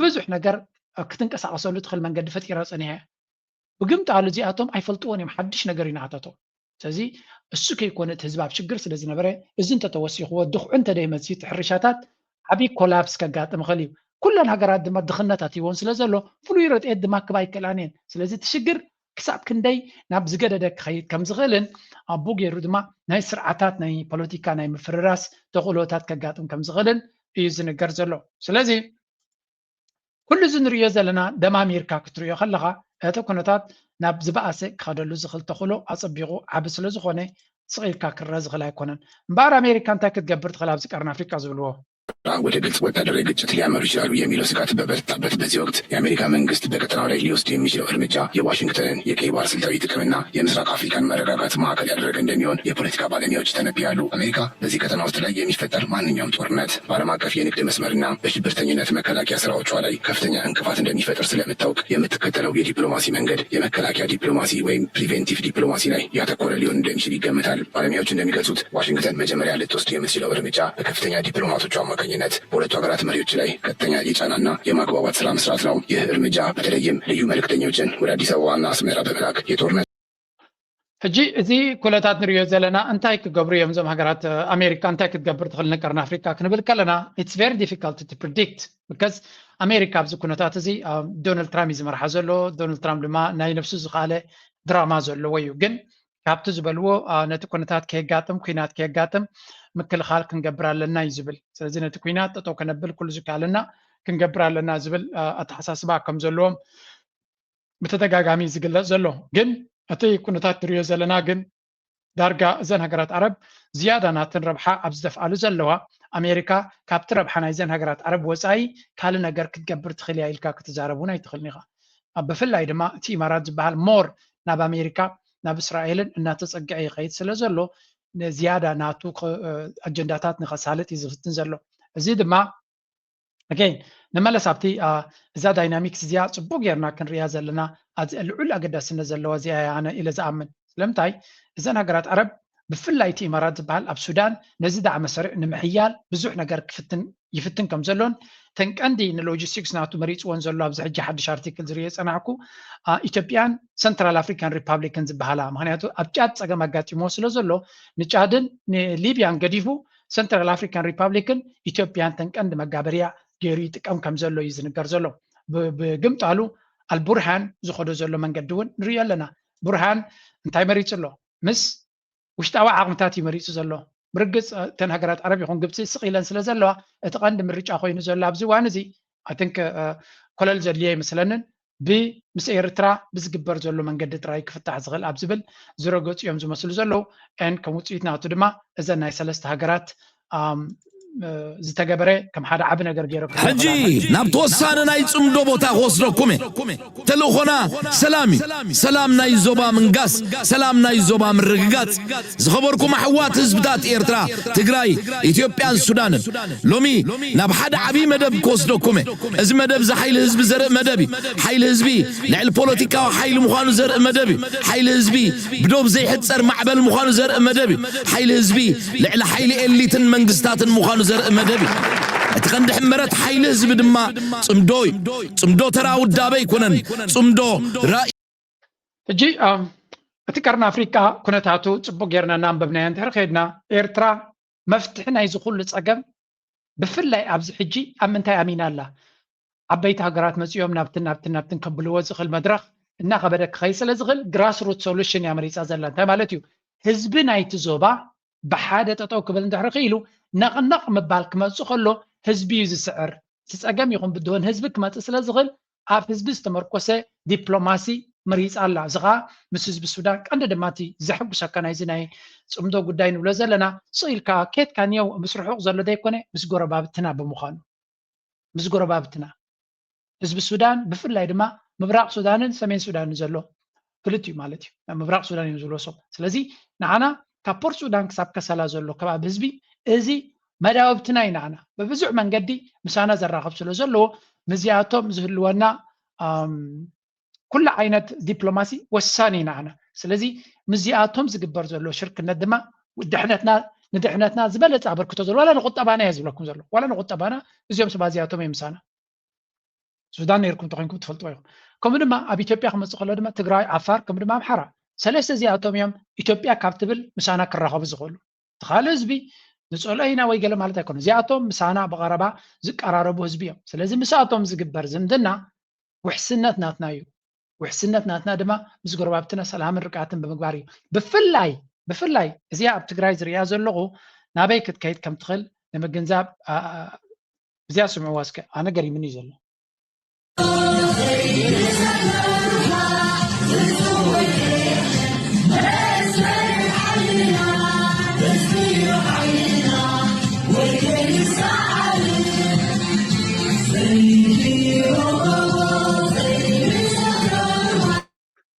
ብዙሕ ነገር ክትንቀሳቀሰሉ ትኽእል መንገዲ ፈጢራ ፀኒሓ እያ። ብግምጣሉ እዚኣቶም ኣይፈልጥዎን እዮም፣ ሓድሽ ነገር እዩ ንኣታቶም። ስለዚ እሱ ከይኮነ እቲ ህዝቢ ኣብ ሽግር ስለ ዝነበረ እዚ እንተተወሲኽዎ ድኹዒ እንተደይመፅእ እቲ ሕርሻታት ዓብዪ ኮላፕስ ከጋጥም ይኽእል እዩ። ኩለን ሃገራት ድማ ድኽነት ኣትይዎን ስለ ዘሎ ፍሉይ ረድኤት ድማ ክባ ኣይክእላን እየን። ስለዚ እቲ ሽግር ክሳብ ክንደይ ናብ ዝገደደ ክኸይድ ከም ዝኽእልን ኣቡ ገይሩ ድማ ናይ ስርዓታት ናይ ፖለቲካ ናይ ምፍርራስ ተኽእሎታት ከጋጥም ከም ዝኽእልን እዩ ዝንገር ዘሎ። ስለዚ ኩሉ እዚ ንሪኦ ዘለና ደማሚርካ ክትሪኦ ከለኻ እቲ ኩነታት ናብ ዝበኣሰ ክኸደሉ ዝኽእል ተኽእሎ ኣፀቢቑ ዓቢ ስለ ዝኾነ ስቕ ኢልካ ክረኣ ዝኽእል ኣይኮነን። እምበኣር ኣሜሪካ እንታይ ክትገብር ትኽእል ኣብዚ ቀርኒ ኣፍሪቃ ዝብልዎ ወደ ግልጽ ወታደራዊ ግጭት ሊያመሩ ይችላሉ የሚለው ስጋት በበረታበት በዚህ ወቅት የአሜሪካ መንግስት በቀጠናው ላይ ሊወስድ የሚችለው እርምጃ የዋሽንግተንን የቀይ ባህር ስልታዊ ጥቅምና የምስራቅ አፍሪካን መረጋጋት ማዕከል ያደረገ እንደሚሆን የፖለቲካ ባለሙያዎች ይተነብያሉ። አሜሪካ በዚህ ቀጠና ውስጥ ላይ የሚፈጠር ማንኛውም ጦርነት በዓለም አቀፍ የንግድ መስመርና በሽብርተኝነት መከላከያ ስራዎቿ ላይ ከፍተኛ እንቅፋት እንደሚፈጥር ስለምታውቅ የምትከተለው የዲፕሎማሲ መንገድ የመከላከያ ዲፕሎማሲ ወይም ፕሪቬንቲቭ ዲፕሎማሲ ላይ ያተኮረ ሊሆን እንደሚችል ይገመታል። ባለሙያዎች እንደሚገልጹት ዋሽንግተን መጀመሪያ ልትወስድ የምትችለው እርምጃ በከፍተኛ ዲፕሎማቶቹ አማካኝነት በሁለቱ ሀገራት መሪዎች ላይ ቀጥተኛ የጫናና የማግባባት ስራ መስራት ነው። ይህ እርምጃ በተለይም ልዩ መልእክተኞችን ወደ አዲስ አበባና አስመራ በመላክ የጦርነት ሕጂ እዚ ኩነታት ንሪኦ ዘለና እንታይ ክገብሩ እዮም እዞም ሃገራት ኣሜሪካ እንታይ ክትገብር ትኽእል ንቀርኒ ኣፍሪካ ክንብል ከለና it's very difficult to predict because ኣሜሪካ ኣብዚ ኩነታት እዚ ዶናልድ ትራምፕ እዩ ዝመርሓ ዘሎ። ዶናልድ ትራምፕ ድማ ናይ ነብሱ ዝኸኣለ ድራማ ዘለዎ እዩ። ግን ካብቲ ዝበልዎ ነቲ ኩነታት ከየጋጥም ኩናት ከየጋጥም ምክልኻል ክንገብር ኣለና እዩ ዝብል። ስለዚ ነቲ ኩናት ጠጠው ከነብል ኩሉ ዝከኣለና ክንገብር ኣለና ዝብል ኣተሓሳስባ ከም ዘለዎም ብተደጋጋሚ ዝግለፅ ዘሎ። ግን እቲ ኩነታት ንሪኦ ዘለና ግን ዳርጋ እዘን ሃገራት ዓረብ ዝያዳ ናተን ረብሓ ኣብ ዝደፍኣሉ ዘለዋ ኣሜሪካ ካብቲ ረብሓ ናይዘን ሃገራት ዓረብ ወፃኢ ካልእ ነገር ክትገብር ትኽእል እያ ኢልካ ክትዛረብ እውን ኣይትኽእልን ኢኻ። ኣብ ብፍላይ ድማ እቲ ኢማራት ዝበሃል ሞር ናብ ኣሜሪካ ናብ እስራኤልን እናተፀግዐ ይኸይድ ስለ ዘሎ ንዝያዳ ናቱ ክ- ኣጀንዳታት ንኸሳልጥ እዩ ዝፍትን ዘሎ። እዚ ድማ ኣገይን ንመለስ ኣብቲ እዛ ዳይናሚክስ እዚኣ ፅቡቅ ጌርና ክንሪያ ዘለና ኣዚ ልዑል ኣገዳስነት ዘለዋ እዚኣ እያ ኣነ ኢለ ዝኣምን። ስለምንታይ እዘን ሃገራት ዓረብ ብፍላይ እቲ ኢማራት ዝበሃል ኣብ ሱዳን ነዚ ዳዕመ ሰሪዕ ንምሕያል ብዙሕ ነገር ክፍትን ይፍትን ከም ዘሎን ተን ቀንዲ ንሎጂስቲክስ ናቱ መሪፅዎን ዘሎ ኣብዚ ሕጂ ሓድሽ ኣርቲክል ዝርዮ ፀናሕኩ ኢትዮጵያን ሰንትራል ኣፍሪካን ሪፓብሊክን ዝበሃላ ምክንያቱ ኣብ ጫድ ፀገም ኣጋጢሞ ስለ ዘሎ ንጫድን ንሊብያን ገዲፉ ሰንትራል ኣፍሪካን ሪፓብሊክን ኢትዮጵያን ተን ቀንዲ መጋበርያ ገይሩ ይጥቀም ከም ዘሎ እዩ ዝንገር ዘሎ። ብግምጣሉ ኣልቡርሃን ዝኸዶ ዘሎ መንገዲ እውን ንሪኦ ኣለና። ቡርሃን እንታይ መሪፁ ኣሎ? ምስ ውሽጣዊ ዓቕምታት እዩ መሪፁ ዘሎ። ብርግፅ እተን ሃገራት ዓረብ ይኹን ግብፂ ስቕ ኢለን ስለ ዘለዋ እቲ ቀንዲ ምርጫ ኮይኑ ዘሎ ኣብዚ እዋን እዚ ኣትንክ ኮለል ዘድልዮ ኣይመስለንን። ብምስ ኤርትራ ብዝግበር ዘሎ መንገዲ ጥራይ ክፍታሕ ዝኽእል ኣብ ዝብል ዝረገፁ እዮም ዝመስሉ ዘለዉ። ን ከም ውፅኢት ናቱ ድማ እዘን ናይ ሰለስተ ሃገራት ዝተገበረ ከም ሓደ ዓቢ ነገር ገይረ ሕጂ ናብ ተወሳነ ናይ ጽምዶ ቦታ ክወስደኩም እየ። ተልእኾና ሰላም እዩ። ሰላም ናይ ዞባ ምንጋስ፣ ሰላም ናይ ዞባ ምርግጋጽ። ዝኸበርኩም ኣሕዋት ህዝብታት ኤርትራ፣ ትግራይ፣ ኢትዮጵያን ሱዳንን ሎሚ ናብ ሓደ ዓብዪ መደብ ክወስደኩም እየ። እዚ መደብ እዚ ሓይሊ ህዝቢ ዘርኢ መደብ እዩ። ሓይሊ ህዝቢ ልዕሊ ፖለቲካዊ ሓይሊ ምዃኑ ዘርኢ መደብ እዩ። ሓይሊ ህዝቢ ብዶብ ዘይሕጸር ማዕበል ምዃኑ ዘርኢ መደብ እዩ። ሓይሊ ህዝቢ ልዕሊ ሓይሊ ኤሊትን መንግስታትን ምዃኑ ዘርኢ መደብ እዩ። እቲ ቀንዲ ሕመረት ሓይሊ ህዝቢ ድማ ጽምዶ እዩ። ጽምዶ ተራ ውዳበ ኣይኮነን። ጽምዶ ራእይ። ሕጂ እቲ ቀርኒ ኣፍሪቃ ኩነታቱ ጽቡቅ ጌርና እናንበብናዮ እንድሕር ከይድና ኤርትራ መፍትሒ ናይዚ ኩሉ ጸገም ብፍላይ ኣብዚ ሕጂ ኣብ ምንታይ ኣሚና ኣላ? ዓበይቲ ሃገራት መጺኦም ናብትን ናብትን ናብትን ከብልዎ ዝኽእል መድረኽ እናኸበደ ክኸይ ስለ ዝኽእል ግራስ ሩት ሶሉሽን እያ መሪጻ ዘላ። እንታይ ማለት እዩ? ህዝቢ ናይቲ ዞባ ብሓደ ጠጠው ክብል እንድሕር ክኢሉ ነቕነቕ ምባል ክመጽእ ከሎ ህዝቢ እዩ ዝስዕር። እቲ ጸገም ይኹን ብድሆን ህዝቢ ክመጽእ ስለ ዝኽእል ኣብ ህዝቢ ዝተመርኮሰ ዲፕሎማሲ መሪጻ ኣላ። እዚ ኸዓ ምስ ህዝቢ ሱዳን ቀንዲ ድማ እቲ ዘሐጉሰካ ናይዚ ናይ ጽምዶ ጉዳይ ንብሎ ዘለና ስቕ ኢልካ ኬትካ ንየው ምስ ርሑቕ ዘሎ ዘይኮነ ምስ ጎረባብትና ብምዃኑ ምስ ጎረባብትና ህዝቢ ሱዳን ብፍላይ ድማ ምብራቕ ሱዳንን ሰሜን ሱዳንን ዘሎ ክልቲኡ ማለት እዩ። ምብራቕ ሱዳን እዮም ዝብሎ ሶም። ስለዚ ንዓና ካብ ፖርት ሱዳን ክሳብ ከሰላ ዘሎ ከባቢ ህዝቢ እዚ መዳውብትና እዩ። ንዓና ብብዙሕ መንገዲ ምሳና ዘራኸብ ስለ ዘለዎ ምስዚኣቶም ዝህልወና ኩሉ ዓይነት ዲፕሎማሲ ወሳኒ እዩ ንዓና። ስለዚ ምስዚኣቶም ዝግበር ዘሎ ሽርክነት ድማ ድሕነትና ንድሕነትና ዝበለፀ ኣበርክቶ ዘሎ ዋላ ንቁጠባና እየ ዝብለኩም ዘሎ ዋላ ንቁጠባና እዚኦም ሰባት እዚኣቶም እዮም ምሳና። ሱዳን ነይርኩም ተኮይንኩም ትፈልጥዎ ኢኹም። ከምኡ ድማ ኣብ ኢትዮጵያ ክመፅእ ከሎ ድማ ትግራይ፣ ዓፋር ከምኡ ድማ ኣምሓራ ሰለስተ እዚኣቶም እዮም ኢትዮጵያ ካብ ትብል ምሳና ክራኸቡ ዝኽእሉ። እቲ ካልእ ህዝቢ ንፀልኦ ኢና ወይ ገለ ማለት ኣይኮነ። እዚኣቶም ምሳና ብቐረባ ዝቀራረቡ ህዝቢ እዮም። ስለዚ ምስኣቶም ዝግበር ዝምድና ውሕስነት ናትና እዩ። ውሕስነት ናትና ድማ ምስ ጎረባብትና ሰላምን ርግኣትን ብምግባር እዩ። ብፍላይ ብፍላይ እዚኣ ኣብ ትግራይ ዝርእያ ዘለኹ ናበይ ክትከይድ ከም ትኽእል ንምግንዛብ እዚኣ ስምዕዋ እስከ ኣነ ገሪምኒ እዩ ዘሎ።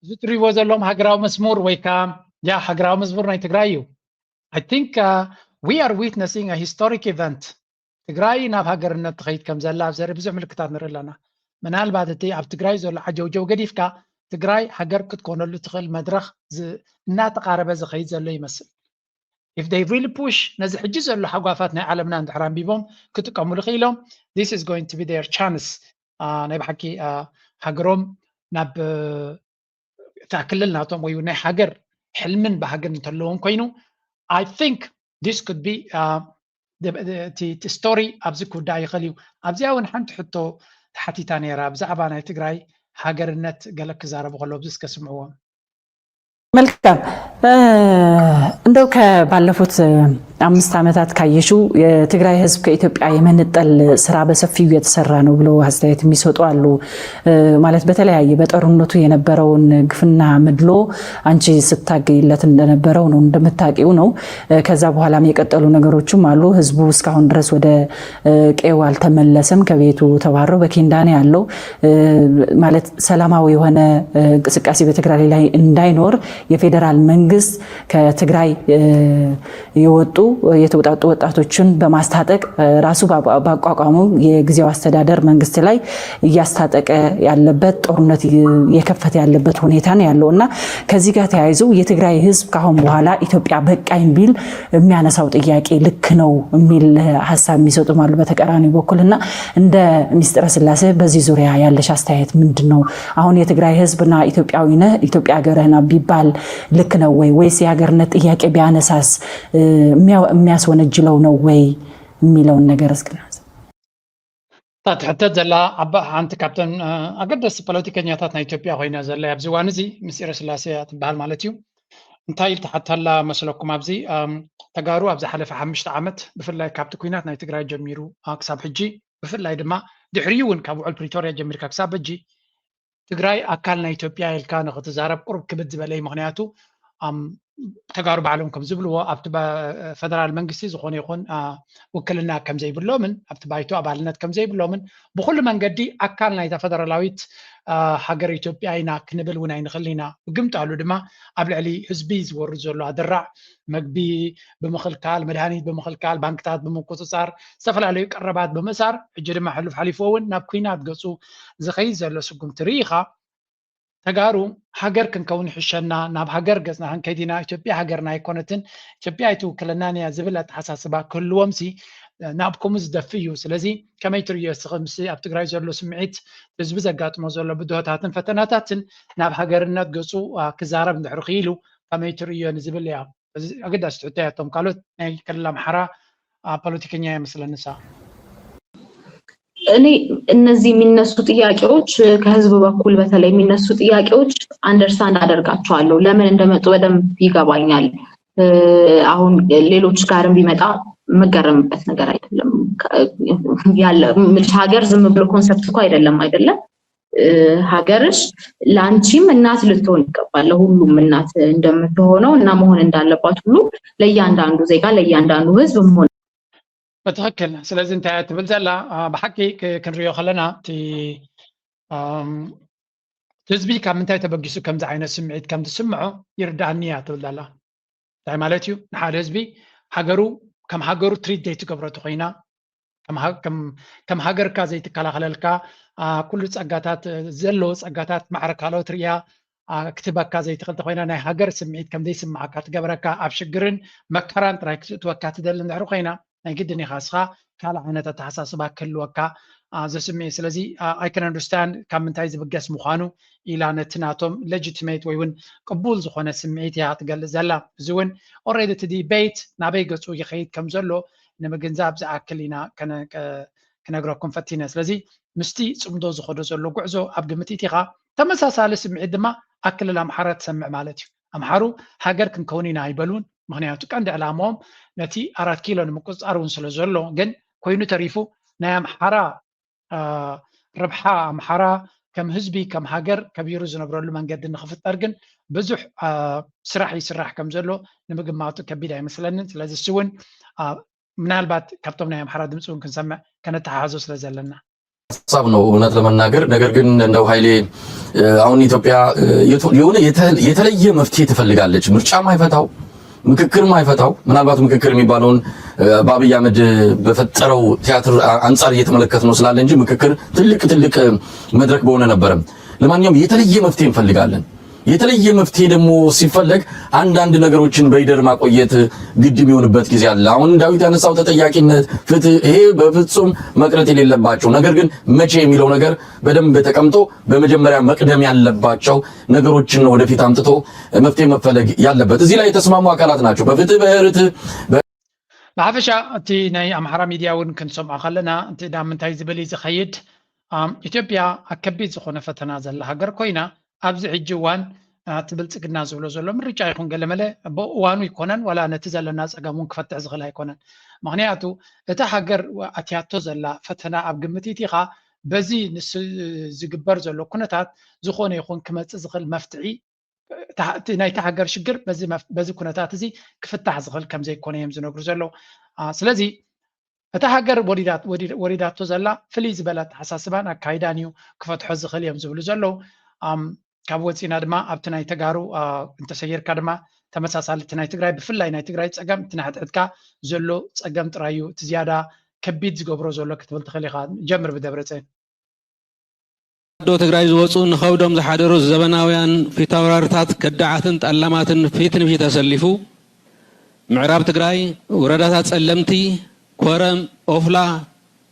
እዚ ትሪእዎ ዘለኹም ሃገራዊ መስሙር ወይ ከዓ ያ ሃገራዊ መስሙር ናይ ትግራይ እዩ። I think we are witnessing a historic event. ትግራይ ናብ ሃገርነት ትኸይድ ከም ዘላ ኣብ ዘርኢ ብዙሕ ምልክታት ንርኢ ኣለና። ምናልባት እቲ ኣብ ትግራይ ዘሎ ዓጀውጀው ገዲፍካ ትግራይ ሃገር ክትኮነሉ ትኽእል መድረኽ እናተቓረበ ዝኸይድ ዘሎ ይመስል። If they really push ነዚ ሕጂ ዘሎ ሓጓፋት ናይ ዓለምና እንድሕር ኣንቢቦም ክጥቀሙሉ ክኢሎም this is going to be their chance። ናይ ብሓቂ ሃገሮም ናብ እታ ክልል ናቶም ወይ ናይ ሃገር ሕልምን ባህግን እንተለዎም ኮይኑ I think this could be እቲ ስቶሪ ኣብዚ ክውዳእ ይኽእል እዩ። ኣብዚኣ እውን ሓንቲ ሕቶ ተሓቲታ ነይራ ብዛዕባ ናይ ትግራይ ሃገርነት ገለ ክዛረቡ ከለዉ ኣብዚ እስከ ስምዕዎም። መልካም እንደው ከባለፉት አምስት ዓመታት ካየሽው የትግራይ ህዝብ ከኢትዮጵያ የመነጠል ስራ በሰፊው የተሰራ ነው ብለው አስተያየት የሚሰጡ አሉ። ማለት በተለያየ በጦርነቱ የነበረውን ግፍና መድሎ አንቺ ስታገይለት እንደነበረው ነው፣ እንደምታውቂው ነው። ከዛ በኋላም የቀጠሉ ነገሮችም አሉ። ህዝቡ እስካሁን ድረስ ወደ ቀዬው አልተመለሰም፣ ከቤቱ ተባሮ በኬንዳ ነው ያለው። ማለት ሰላማዊ የሆነ እንቅስቃሴ በትግራይ ላይ እንዳይኖር የፌዴራል መንግስት ከትግራይ የወጡ የተውጣጡ ወጣቶችን በማስታጠቅ ራሱ ባቋቋመው የጊዜው አስተዳደር መንግስት ላይ እያስታጠቀ ያለበት ጦርነት እየከፈተ ያለበት ሁኔታ ነው ያለው እና ከዚህ ጋር ተያይዞ የትግራይ ህዝብ ካሁን በኋላ ኢትዮጵያ በቃኝ ቢል የሚያነሳው ጥያቄ ልክ ነው የሚል ሀሳብ የሚሰጡም አሉ በተቃራኒ በኩል እና እንደ ሚስጥረ ስላሴ በዚህ ዙሪያ ያለሽ አስተያየት ምንድን ነው? አሁን የትግራይ ህዝብና ኢትዮጵያዊ ነህ ኢትዮጵያ ሀገርህና ቢባል ልክ ነው ወይ? ወይስ የሀገርነት ጥያቄ ቢያነሳስ የሚያስወነጅለው ነው ወይ የሚለውን ነገር እስክናንሳ። እታ ትሕተት ዘላ ዓባእ ሓንቲ ካብተን ኣገደስቲ ፖለቲከኛታት ናይ ኢትዮጵያ ኮይና ዘላ ኣብዚ እዋን እዚ ምስጢረ ስላሴ እያ ትበሃል ማለት እዩ። እንታይ ኢል ትሓተላ መስለኩም? ኣብዚ ተጋሩ ኣብ ዝሓለፈ ሓሙሽተ ዓመት ብፍላይ ካብቲ ኩናት ናይ ትግራይ ጀሚሩ ክሳብ ሕጂ ብፍላይ ድማ ድሕሪኡ እውን ካብ ውዕል ፕሪቶርያ ጀሚርካ ክሳብ ሕጂ ትግራይ ኣካል ናይ ኢትዮጵያ ኢልካ ንክትዛረብ ቁሩብ ክብድ ዝበለ እዩ። ምክንያቱ ተጋሩ ባዕሎም ከም ዝብልዎ ኣብቲ ፈደራል መንግስቲ ዝኾነ ይኹን ውክልና ከምዘይብሎምን ኣብቲ ባይቶ ኣባልነት ከምዘይብሎምን ብኩሉ መንገዲ ኣካል ናይታ ፈደራላዊት ሃገር ኢትዮጵያ ኢና ክንብል እውን ኣይንኽእል ኢና። ብግምጣሉ ድማ ኣብ ልዕሊ ህዝቢ ዝወርድ ዘሎ ኣደራዕ መግቢ ብምኽልካል፣ መድሃኒት ብምኽልካል፣ ባንክታት ብምቁፅፃር፣ ዝተፈላለዩ ቀረባት ብምእሳር፣ ሕጂ ድማ ሕሉፍ ሓሊፍዎ እውን ናብ ኲናት ገፁ ዝኸይድ ዘሎ ስጉምቲ ርኢኻ፣ ተጋሩ ሃገር ክንከውን ይሕሸና፣ ናብ ሃገር ገፅና ክንከይድ ኢና፣ ኢትዮጵያ ሃገርና ኣይኮነትን፣ ኢትዮጵያ ኣይትውክለናን እያ ዝብል ኣተሓሳስባ ክህልዎም ሲ ናብ ከምኡ ዝደፍእ እዩ። ስለዚ ከመይ ትርእዮ እስኺ ምስ ኣብ ትግራይ ዘሎ ስምዒት ህዝቢ ዘጋጥሞ ዘሎ ብድሆታትን ፈተናታትን ናብ ሃገርነት ገፁ ክዛረብ እንድሕር ክኢሉ ከመይ ትርእዮ ንዝብል እያ። እዚ ኣገዳሲ ትሕቶ እያ። እቶም ካልኦት ናይ ክልል ኣምሓራ ፖለቲከኛ እያ መስለኒ እሳ። እኔ እነዚህ የሚነሱ ጥያቄዎች ከህዝብ በኩል በተለይ የሚነሱ ጥያቄዎች understand አደርጋቸዋለሁ። ለምን እንደመጡ በደንብ ይገባኛል። አሁን ሌሎች ጋርም ቢመጣ የምገረምበት ነገር አይደለም። ያለ ሀገር ዝም ብሎ concept እኮ አይደለም አይደለም። ሀገርሽ ለአንቺም እናት ልትሆን ይገባል። ለሁሉም እናት እንደምትሆነው እና መሆን እንዳለባት ሁሉ ለእያንዳንዱ ዜጋ ለእያንዳንዱ ህዝብ መሆን ብትኽክል። ስለዚ እንታይ እያ ትብል ዘላ ብሓቂ ክንሪኦ ከለና እቲ ህዝቢ ካብ ምንታይ ተበጊሱ ከምዚ ዓይነት ስምዒት ከም ዝስምዖ ይርዳእኒ እያ ትብል ዘላ። እንታይ ማለት እዩ? ንሓደ ህዝቢ ሃገሩ ከም ሃገሩ ትሪት ዘይትገብሮ ተኮይና፣ ከም ሃገርካ ዘይትከላኸለልካ፣ ኩሉ ፀጋታት ዘለዎ ፀጋታት ማዕረ ካልኦት ርያ ክትበካ ዘይትኽእል ተኮይና፣ ናይ ሃገር ስምዒት ከም ዘይስምዓካ ትገብረካ፣ ኣብ ሽግርን መከራን ጥራይ ክትእትወካ ትደሊ እንድሕር ኮይና፣ ናይ ግድን ኢኻ እስኻ ካልእ ዓይነት ኣተሓሳስባ ክህልወካ ዘስምዕ እዩ። ስለዚ I can understand ካብ ምንታይ ዝብገስ ምዃኑ ኢላ ነቲ ናቶም legitimate ወይ እውን ቅቡል ዝኾነ ስምዒት እያ ትገልጽ ዘላ። እዚ እውን already እቲ debate ናበይ ገጹ ይኸይድ ከም ዘሎ ንምግንዛብ ዝኣክል ኢና ክነግረኩም ፈቲነ። ስለዚ ምስቲ ጽምዶ ዝኸዶ ዘሎ ጉዕዞ ኣብ ግምት ኢቲኻ ተመሳሳሊ ስምዒት ድማ ኣብ ክልል ኣምሓራ ትሰምዕ ማለት እዩ። ኣምሓሩ ሃገር ክንከውን ኢና ኣይበሉን። ምክንያቱ ቀንዲ ዕላማኦም ነቲ ኣራት ኪሎ ንምቁፅፃር እውን ስለ ዘሎ፣ ግን ኮይኑ ተሪፉ ናይ ኣምሓራ ረብሓ ኣምሓራ ከም ህዝቢ ከም ሃገር ከቢሩ ዝነብረሉ መንገዲ ንክፍጠር ግን ብዙሕ ስራሕ ይስራሕ ከም ዘሎ ንምግማቱ ከቢድ ኣይመስለንን። ስለዚ እሱ እውን ምናልባት ካብቶም ናይ ኣምሓራ ድምፂ እውን ክንሰምዕ ከነተሓሕዞ ስለ ዘለና ሀሳብ ነው እውነት ለመናገር። ነገር ግን እንደው ኃይሌ አሁን ኢትዮጵያ የሆነ የተለየ መፍትሄ ትፈልጋለች። ምርጫ ማይፈታው ምክክር ማይፈታው ምናልባት ምክክር የሚባለውን በአብይ አህመድ በፈጠረው ቲያትር አንጻር እየተመለከት ነው ስላለ እንጂ ምክክር ትልቅ ትልቅ መድረክ በሆነ ነበረ። ለማንኛውም የተለየ መፍትሄ እንፈልጋለን። የተለየ መፍትሄ ደግሞ ሲፈለግ አንዳንድ ነገሮችን በይደር ማቆየት ግድ የሚሆንበት ጊዜ አለ። አሁን ዳዊት ያነሳው ተጠያቂነት፣ ፍትህ፣ ይሄ በፍጹም መቅረት የሌለባቸው ነገር ግን መቼ የሚለው ነገር በደንብ ተቀምጦ በመጀመሪያ መቅደም ያለባቸው ነገሮችን ነው ወደፊት አምጥቶ መፍትሄ መፈለግ ያለበት። እዚህ ላይ የተስማሙ አካላት ናቸው። በፍትህ በርትዕ ብሓፈሻ እቲ ናይ ኣምሓራ ሚድያ እውን ክንሰምዖ ከለና እቲ ናብ ምንታይ ዝብል እዩ ዝኸይድ? ኢትዮጵያ ኣብ ከቢድ ዝኾነ ፈተና ዘላ ሃገር ኮይና ኣብዚ ሕጂ እዋን እቲ ብልፅግና ዝብሎ ዘሎ ምርጫ ይኹን ገለመለ ብእዋኑ ኣይኮነን፣ ዋላ ነቲ ዘለና ፀገም እውን ክፈትሕ ዝኽእል ኣይኮነን። ምኽንያቱ እታ ሃገር ኣትያቶ ዘላ ፈተና ኣብ ግምት ኢኻ፣ በዚ ንስ ዝግበር ዘሎ ኩነታት ዝኾነ ይኹን ክመፅእ ዝኽእል መፍትሒ ናይቲ ሃገር ሽግር በዚ ኩነታት እዚ ክፍታሕ ዝኽእል ከም ዘይኮነ እዮም ዝነግሩ ዘለዉ። ስለዚ እታ ሃገር ወሪዳቶ ዘላ ፍልይ ዝበለ ኣተሓሳስባን ኣካይዳን እዩ ክፈትሖ ዝኽእል እዮም ዝብሉ ዘለዉ። ካብ ወፂና ድማ ኣብቲ ናይ ተጋሩ እንተሰጊርካ ድማ ተመሳሳሊ እቲ ናይ ትግራይ፣ ብፍላይ ናይ ትግራይ ፀገም እቲ ንሕድሕድካ ዘሎ ፀገም ጥራይ እዩ እቲ ዝያዳ ከቢድ ዝገብሮ ዘሎ ክትብል ትኽእል ኢኻ። ጀምር ብደብረፅዮን። ኣዶ ትግራይ ዝወፁ ንኸብዶም ዝሓደሩ ዘበናውያን ፊታውራርታት ከዳዓትን ጠላማትን ፊት ንፊት ኣሰሊፉ ምዕራብ ትግራይ ወረዳታት ፀለምቲ፣ ኮረም፣ ኦፍላ፣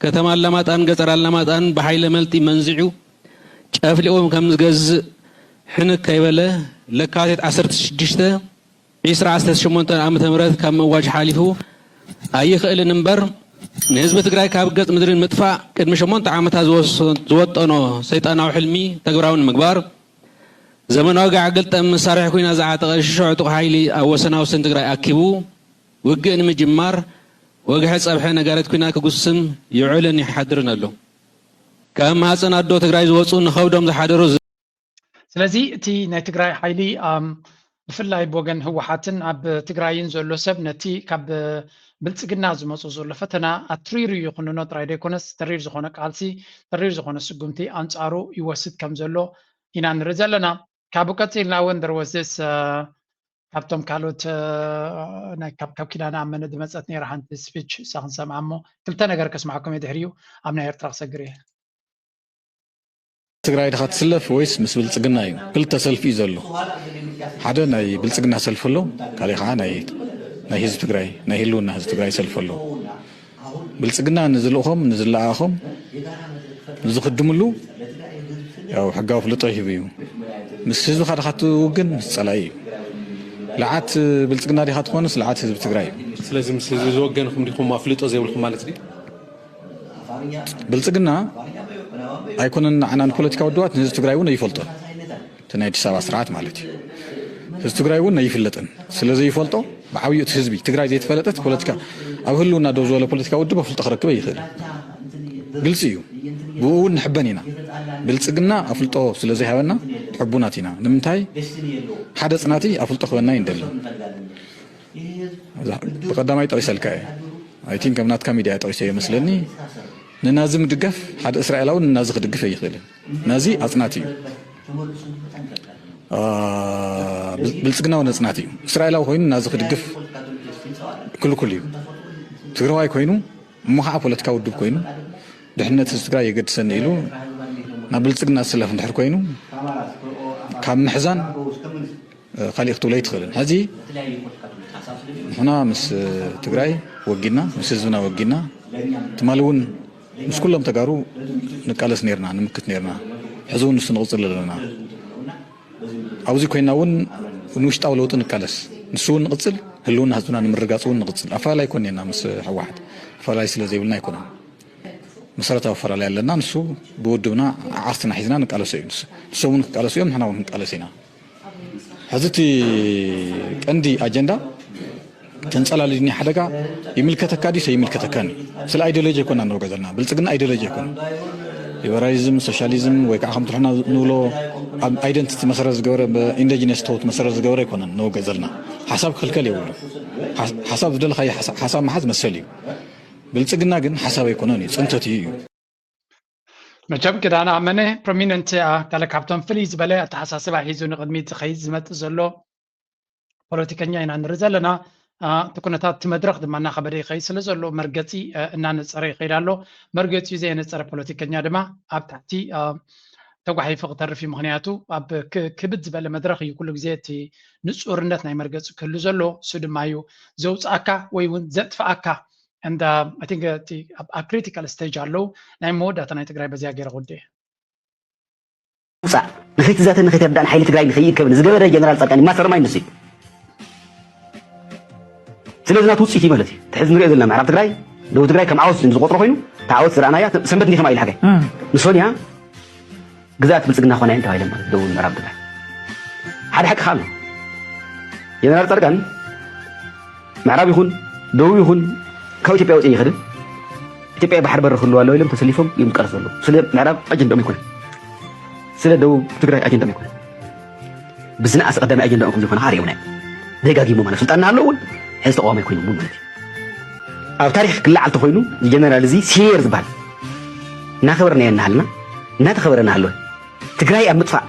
ከተማ ኣላማጣን ገፀር ኣላማጣን ብሓይለ መልጢ መንዚዑ ጨፍሊቑ ከም ዝገዝእ ሕንክ ከይበለ ለካቲት ዓሰርተ ሽዱሽተ ዒስራ ዓሰርተ ሸሞንተ ዓመተ ምህረት ካብ ምእዋጅ ሓሊፉ ኣይኽእልን እምበር ንህዝቢ ትግራይ ካብ ገፅ ምድሪ ንምጥፋእ ቅድሚ ሸሞንተ ዓመታት ዝወጠኖ ሰይጣናዊ ሕልሚ ተግባራዊ ንምግባር ዘመናዊ ጋዕ ግልጠም መሳርሒ ኩናት ዝዓጠቐ ሽሾ ዕጡቕ ሓይሊ ኣብ ወሰና ወሰን ትግራይ ኣኪቡ ውግእ ንምጅማር ወግሐ ፀብሐ ነጋሪት ኩናት ክጉስም ይውዕልን ይሓድርን ኣሎ። ካብ ማህፀን ኣዶ ትግራይ ዝወፁ ንኸብዶም ዝሓደሩ ስለዚ እቲ ናይ ትግራይ ሓይሊ ብፍላይ ብወገን ህወሓትን ኣብ ትግራይን ዘሎ ሰብ ነቲ ካብ ብልፅግና ዝመፁ ዘሎ ፈተና ኣትሪሩ ይኹንኖ ጥራይ ዘይኮነስ ተሪር ዝኾነ ቃልሲ ተሪር ዝኾነ ስጉምቲ ኣንፃሩ ይወስድ ከም ዘሎ ኢና ንርኢ ዘለና። ካብኡ ቀፂልና እውን there was this ካብቶም ካልኦት ካብ ኪዳነ ኣመነ ዝመፀት ነይራ ሓንቲ speech እሳ ክንሰምዓ እሞ ክልተ ነገር ከስማዕኩም እየ ድሕሪኡ ኣብ ናይ ኤርትራ ክሰግር እየ። ትግራይ ድኻ ትስለፍ ወይስ ምስ ብልፅግና እዩ? ክልተ ሰልፊ እዩ ዘሎ። ሓደ ናይ ብልፅግና ሰልፊ ኣሎ፣ ካሊእ ከዓ ናይ ናይ ህዝቢ ትግራይ ናይ ህልውና ህዝቢ ትግራይ ሰልፊ ኣሎ። ብልፅግና ንዝልእኾም ንዝለኣኾም ንዝኽድምሉ ያው ሕጋዊ ፍልጦ ይህብ እዩ። ምስ ህዝብኻ ድኻ ትውግን ምስ ፀላኢ እዩ። ልዓት ብልፅግና ዲኻ ትኾንስ ልዓት ህዝቢ ትግራይ እዩ? ስለዚ ምስ ህዝቢ ዝወገንኹም ዲኹም ኣፍልጦ ዘይብልኩም ማለት ድዩ? ብልፅግና ኣይኮነን ንዓና ንፖለቲካ ውድባት ንህዝቢ ትግራይ እውን ኣይፈልጦን። እቲ ናይ ኣዲስ ኣበባ ስርዓት ማለት እዩ። ህዝቢ ትግራይ እውን ኣይፍለጥን። ስለ ዘይፈልጦ ብዓብዩ እቲ ህዝቢ ትግራይ ዘይተፈለጠት ፖለቲካ ኣብ ህልውና ደው ዝበለ ፖለቲካ ውድብ ኣፍልጦ ክረክብ ኣይኽእልን። ግልፂ እዩ። ብኡ እውን ንሕበን ኢና። ብልፅግና ኣፍልጦ ስለ ዘይሃበና ሕቡናት ኢና። ንምንታይ ሓደ ፅናቲ ኣፍልጦ ክበና ይንደሊ። ብቐዳማይ ጠቒሰልካ እየ። I think ኣብ ናትካ ሚድያ ጠቒሰዮ መስለኒ። ንናዚ ምድጋፍ ሓደ እስራኤላዊ ንናዚ ክድግፍ ኣይኽእልን። ናዚ ኣጽናቲ እዩ። ብልጽግና እውን ኣጽናቲ እዩ። እስራኤላዊ ኮይኑ ናዚ ክድግፍ ክልኩል እዩ። ትግራዋይ ኮይኑ እሞ ከዓ ፖለቲካ ውድብ ኮይኑ ድሕነት ህዝቢ ትግራይ የገድሰኒ ኢሉ ናብ ብልጽግና ዝስለፍ እንድሕር ኮይኑ ካብ ምሕዛን ካሊእ ክትብሎ ኣይትኽእልን። ሕዚ ንሕና ምስ ትግራይ ወጊና፣ ምስ ህዝብና ወጊና፣ ትማሊ እውን ምስ ኩሎም ተጋሩ ንቃለስ ነርና፣ ንምክት ነርና። ሕዚ እውን ንሱ ንቕፅል ኣለና። ኣብዚ ኮይና እውን ንውሽጣዊ ለውጢ ንቃለስ። ንሱ እውን ንቕፅል፣ ህልውና ህዝብና ንምርጋፅ እውን ንቕፅል። ኣፈላላይ ኣይኮን ነርና ምስ ህወሓት። ኣፈላላይ ስለ ዘይብልና ኣይኮነን። መሰረታዊ ኣፈላላይ ኣለና። ንሱ ብውድብና ዓርስትና ሒዝና ንቃለሶ እዩ። ንሶም እውን ክቃለሱ እዮም፣ ንሕና እውን ክንቃለስ ኢና። ሕዚ እቲ ቀንዲ ኣጀንዳ ተንፀላሊኒ ሓደጋ ይምልከተካ ድዩ ኣይምልከተካን እዩ። ስለ ኣይዲዮሎጂ ኣይኮና ንወገ ዘለና። ብልፅግና ኣይዲዮሎጂ ኣይኮነ። ሊበራሊዝም፣ ሶሻሊዝም ወይ ከዓ ከምቲ ንሕና ንብሎ ኣብ ኣይደንቲቲ መሰረት ዝገበረ ብኢንደጂነስ ቶት መሰረት ዝገበረ ኣይኮነን ንወገ ዘለና። ሓሳብ ክልከል የብሉ። ሓሳብ ዝደለካዮ ሓሳብ ምሓዝ መሰል እዩ። ብልፅግና ግን ሓሳብ ኣይኮነን እዩ፣ ፅንተት እዩ እዩ። መቸም ክዳን ኣመነ ፕሮሚነንት ገለ ካብቶም ፍልይ ዝበለ ኣተሓሳስባ ሒዙ ንቕድሚት ዝኸይድ ዝመፅእ ዘሎ ፖለቲከኛ ኢና ንርኢ ዘለና። እቲ ኩነታት እቲ መድረኽ ድማ እናኸበደ ይኸይድ ስለ ዘሎ መርገፂ እናነፀረ ይኸይድ ኣሎ። መርገፂኡ ዘየነፀረ ፖለቲከኛ ድማ ኣብ ታሕቲ ተጓሒፉ ክተርፍ እዩ። ምኽንያቱ ኣብ ክብድ ዝበለ መድረኽ እዩ ኩሉ ግዜ እቲ ንፁርነት ናይ መርገፂ ክህሉ ዘሎ። እሱ ድማ እዩ ዘውፅኣካ ወይ እውን ዘጥፍኣካ። And I think እቲ ኣብ ክሪቲካል ስቴጅ ኣለዉ። ናይ መወዳእታ ናይ ትግራይ በዚኣ ገይረ ክውድእ እየ። ውፃእ ንኸይትዛተን ንኸይተርዳእን ሓይሊ ትግራይ ንኸይእከብ ንዝገበረ ጀነራል ፃድቃን ማስተርማይንድ ንሱ እዩ። ስለዚ ናቱ ውፅኢት እዩ ማለት እዩ። እቲ ሕዚ ንሪኦ ዘለና ምዕራብ ትግራይ ደቡብ ትግራይ ከም ዓወት ዝቆፅሮ ኮይኑ እታ ዓወት ዝረኣናያ ሰንበት እንዲኸማ ኢሉ ሓጋይ ንሶን እያ ግዛኣት ብልፅግና ኾና እየን ተባሂለን ማለት ደቡብ ምዕራብ ትግራይ። ሓደ ሓቂ ከኣ ኣሎ። ጀነራል ጻድቃን ምዕራብ ይኹን ደቡብ ይኹን ካብ ኢትዮጵያ ወፂኡ ይኸድን ኢትዮጵያ ባሕሪ በሪ ክህልዋ ኣለዎ ኢሎም ተሰሊፎም እዮም ዝቃለሱ ዘለዉ። ስለ ምዕራብ ኣጀንዳኦም ኣይኮነን፣ ስለ ደቡብ ትግራይ ኣጀንዳኦም ኣይኮነን። ብዝነኣሰ ቀዳሚ ኣጀንዳኦም ከም ዘይኮነ ከዓ ርእዮም ናይ ደጋጊሞም ማለት ስልጣን እናሃለዉ እውን ሕዚ ተቃዋማይ ኮይኖም እውን ማለት እዩ። ኣብ ታሪክ ክለዓል ተኮይኑ ጀነራል እዚ ሲኒየር ዝበሃል እናከበርናዮ እናሃልና እናተከበረ እናሃለወ ትግራይ ኣብ ምጥፋእ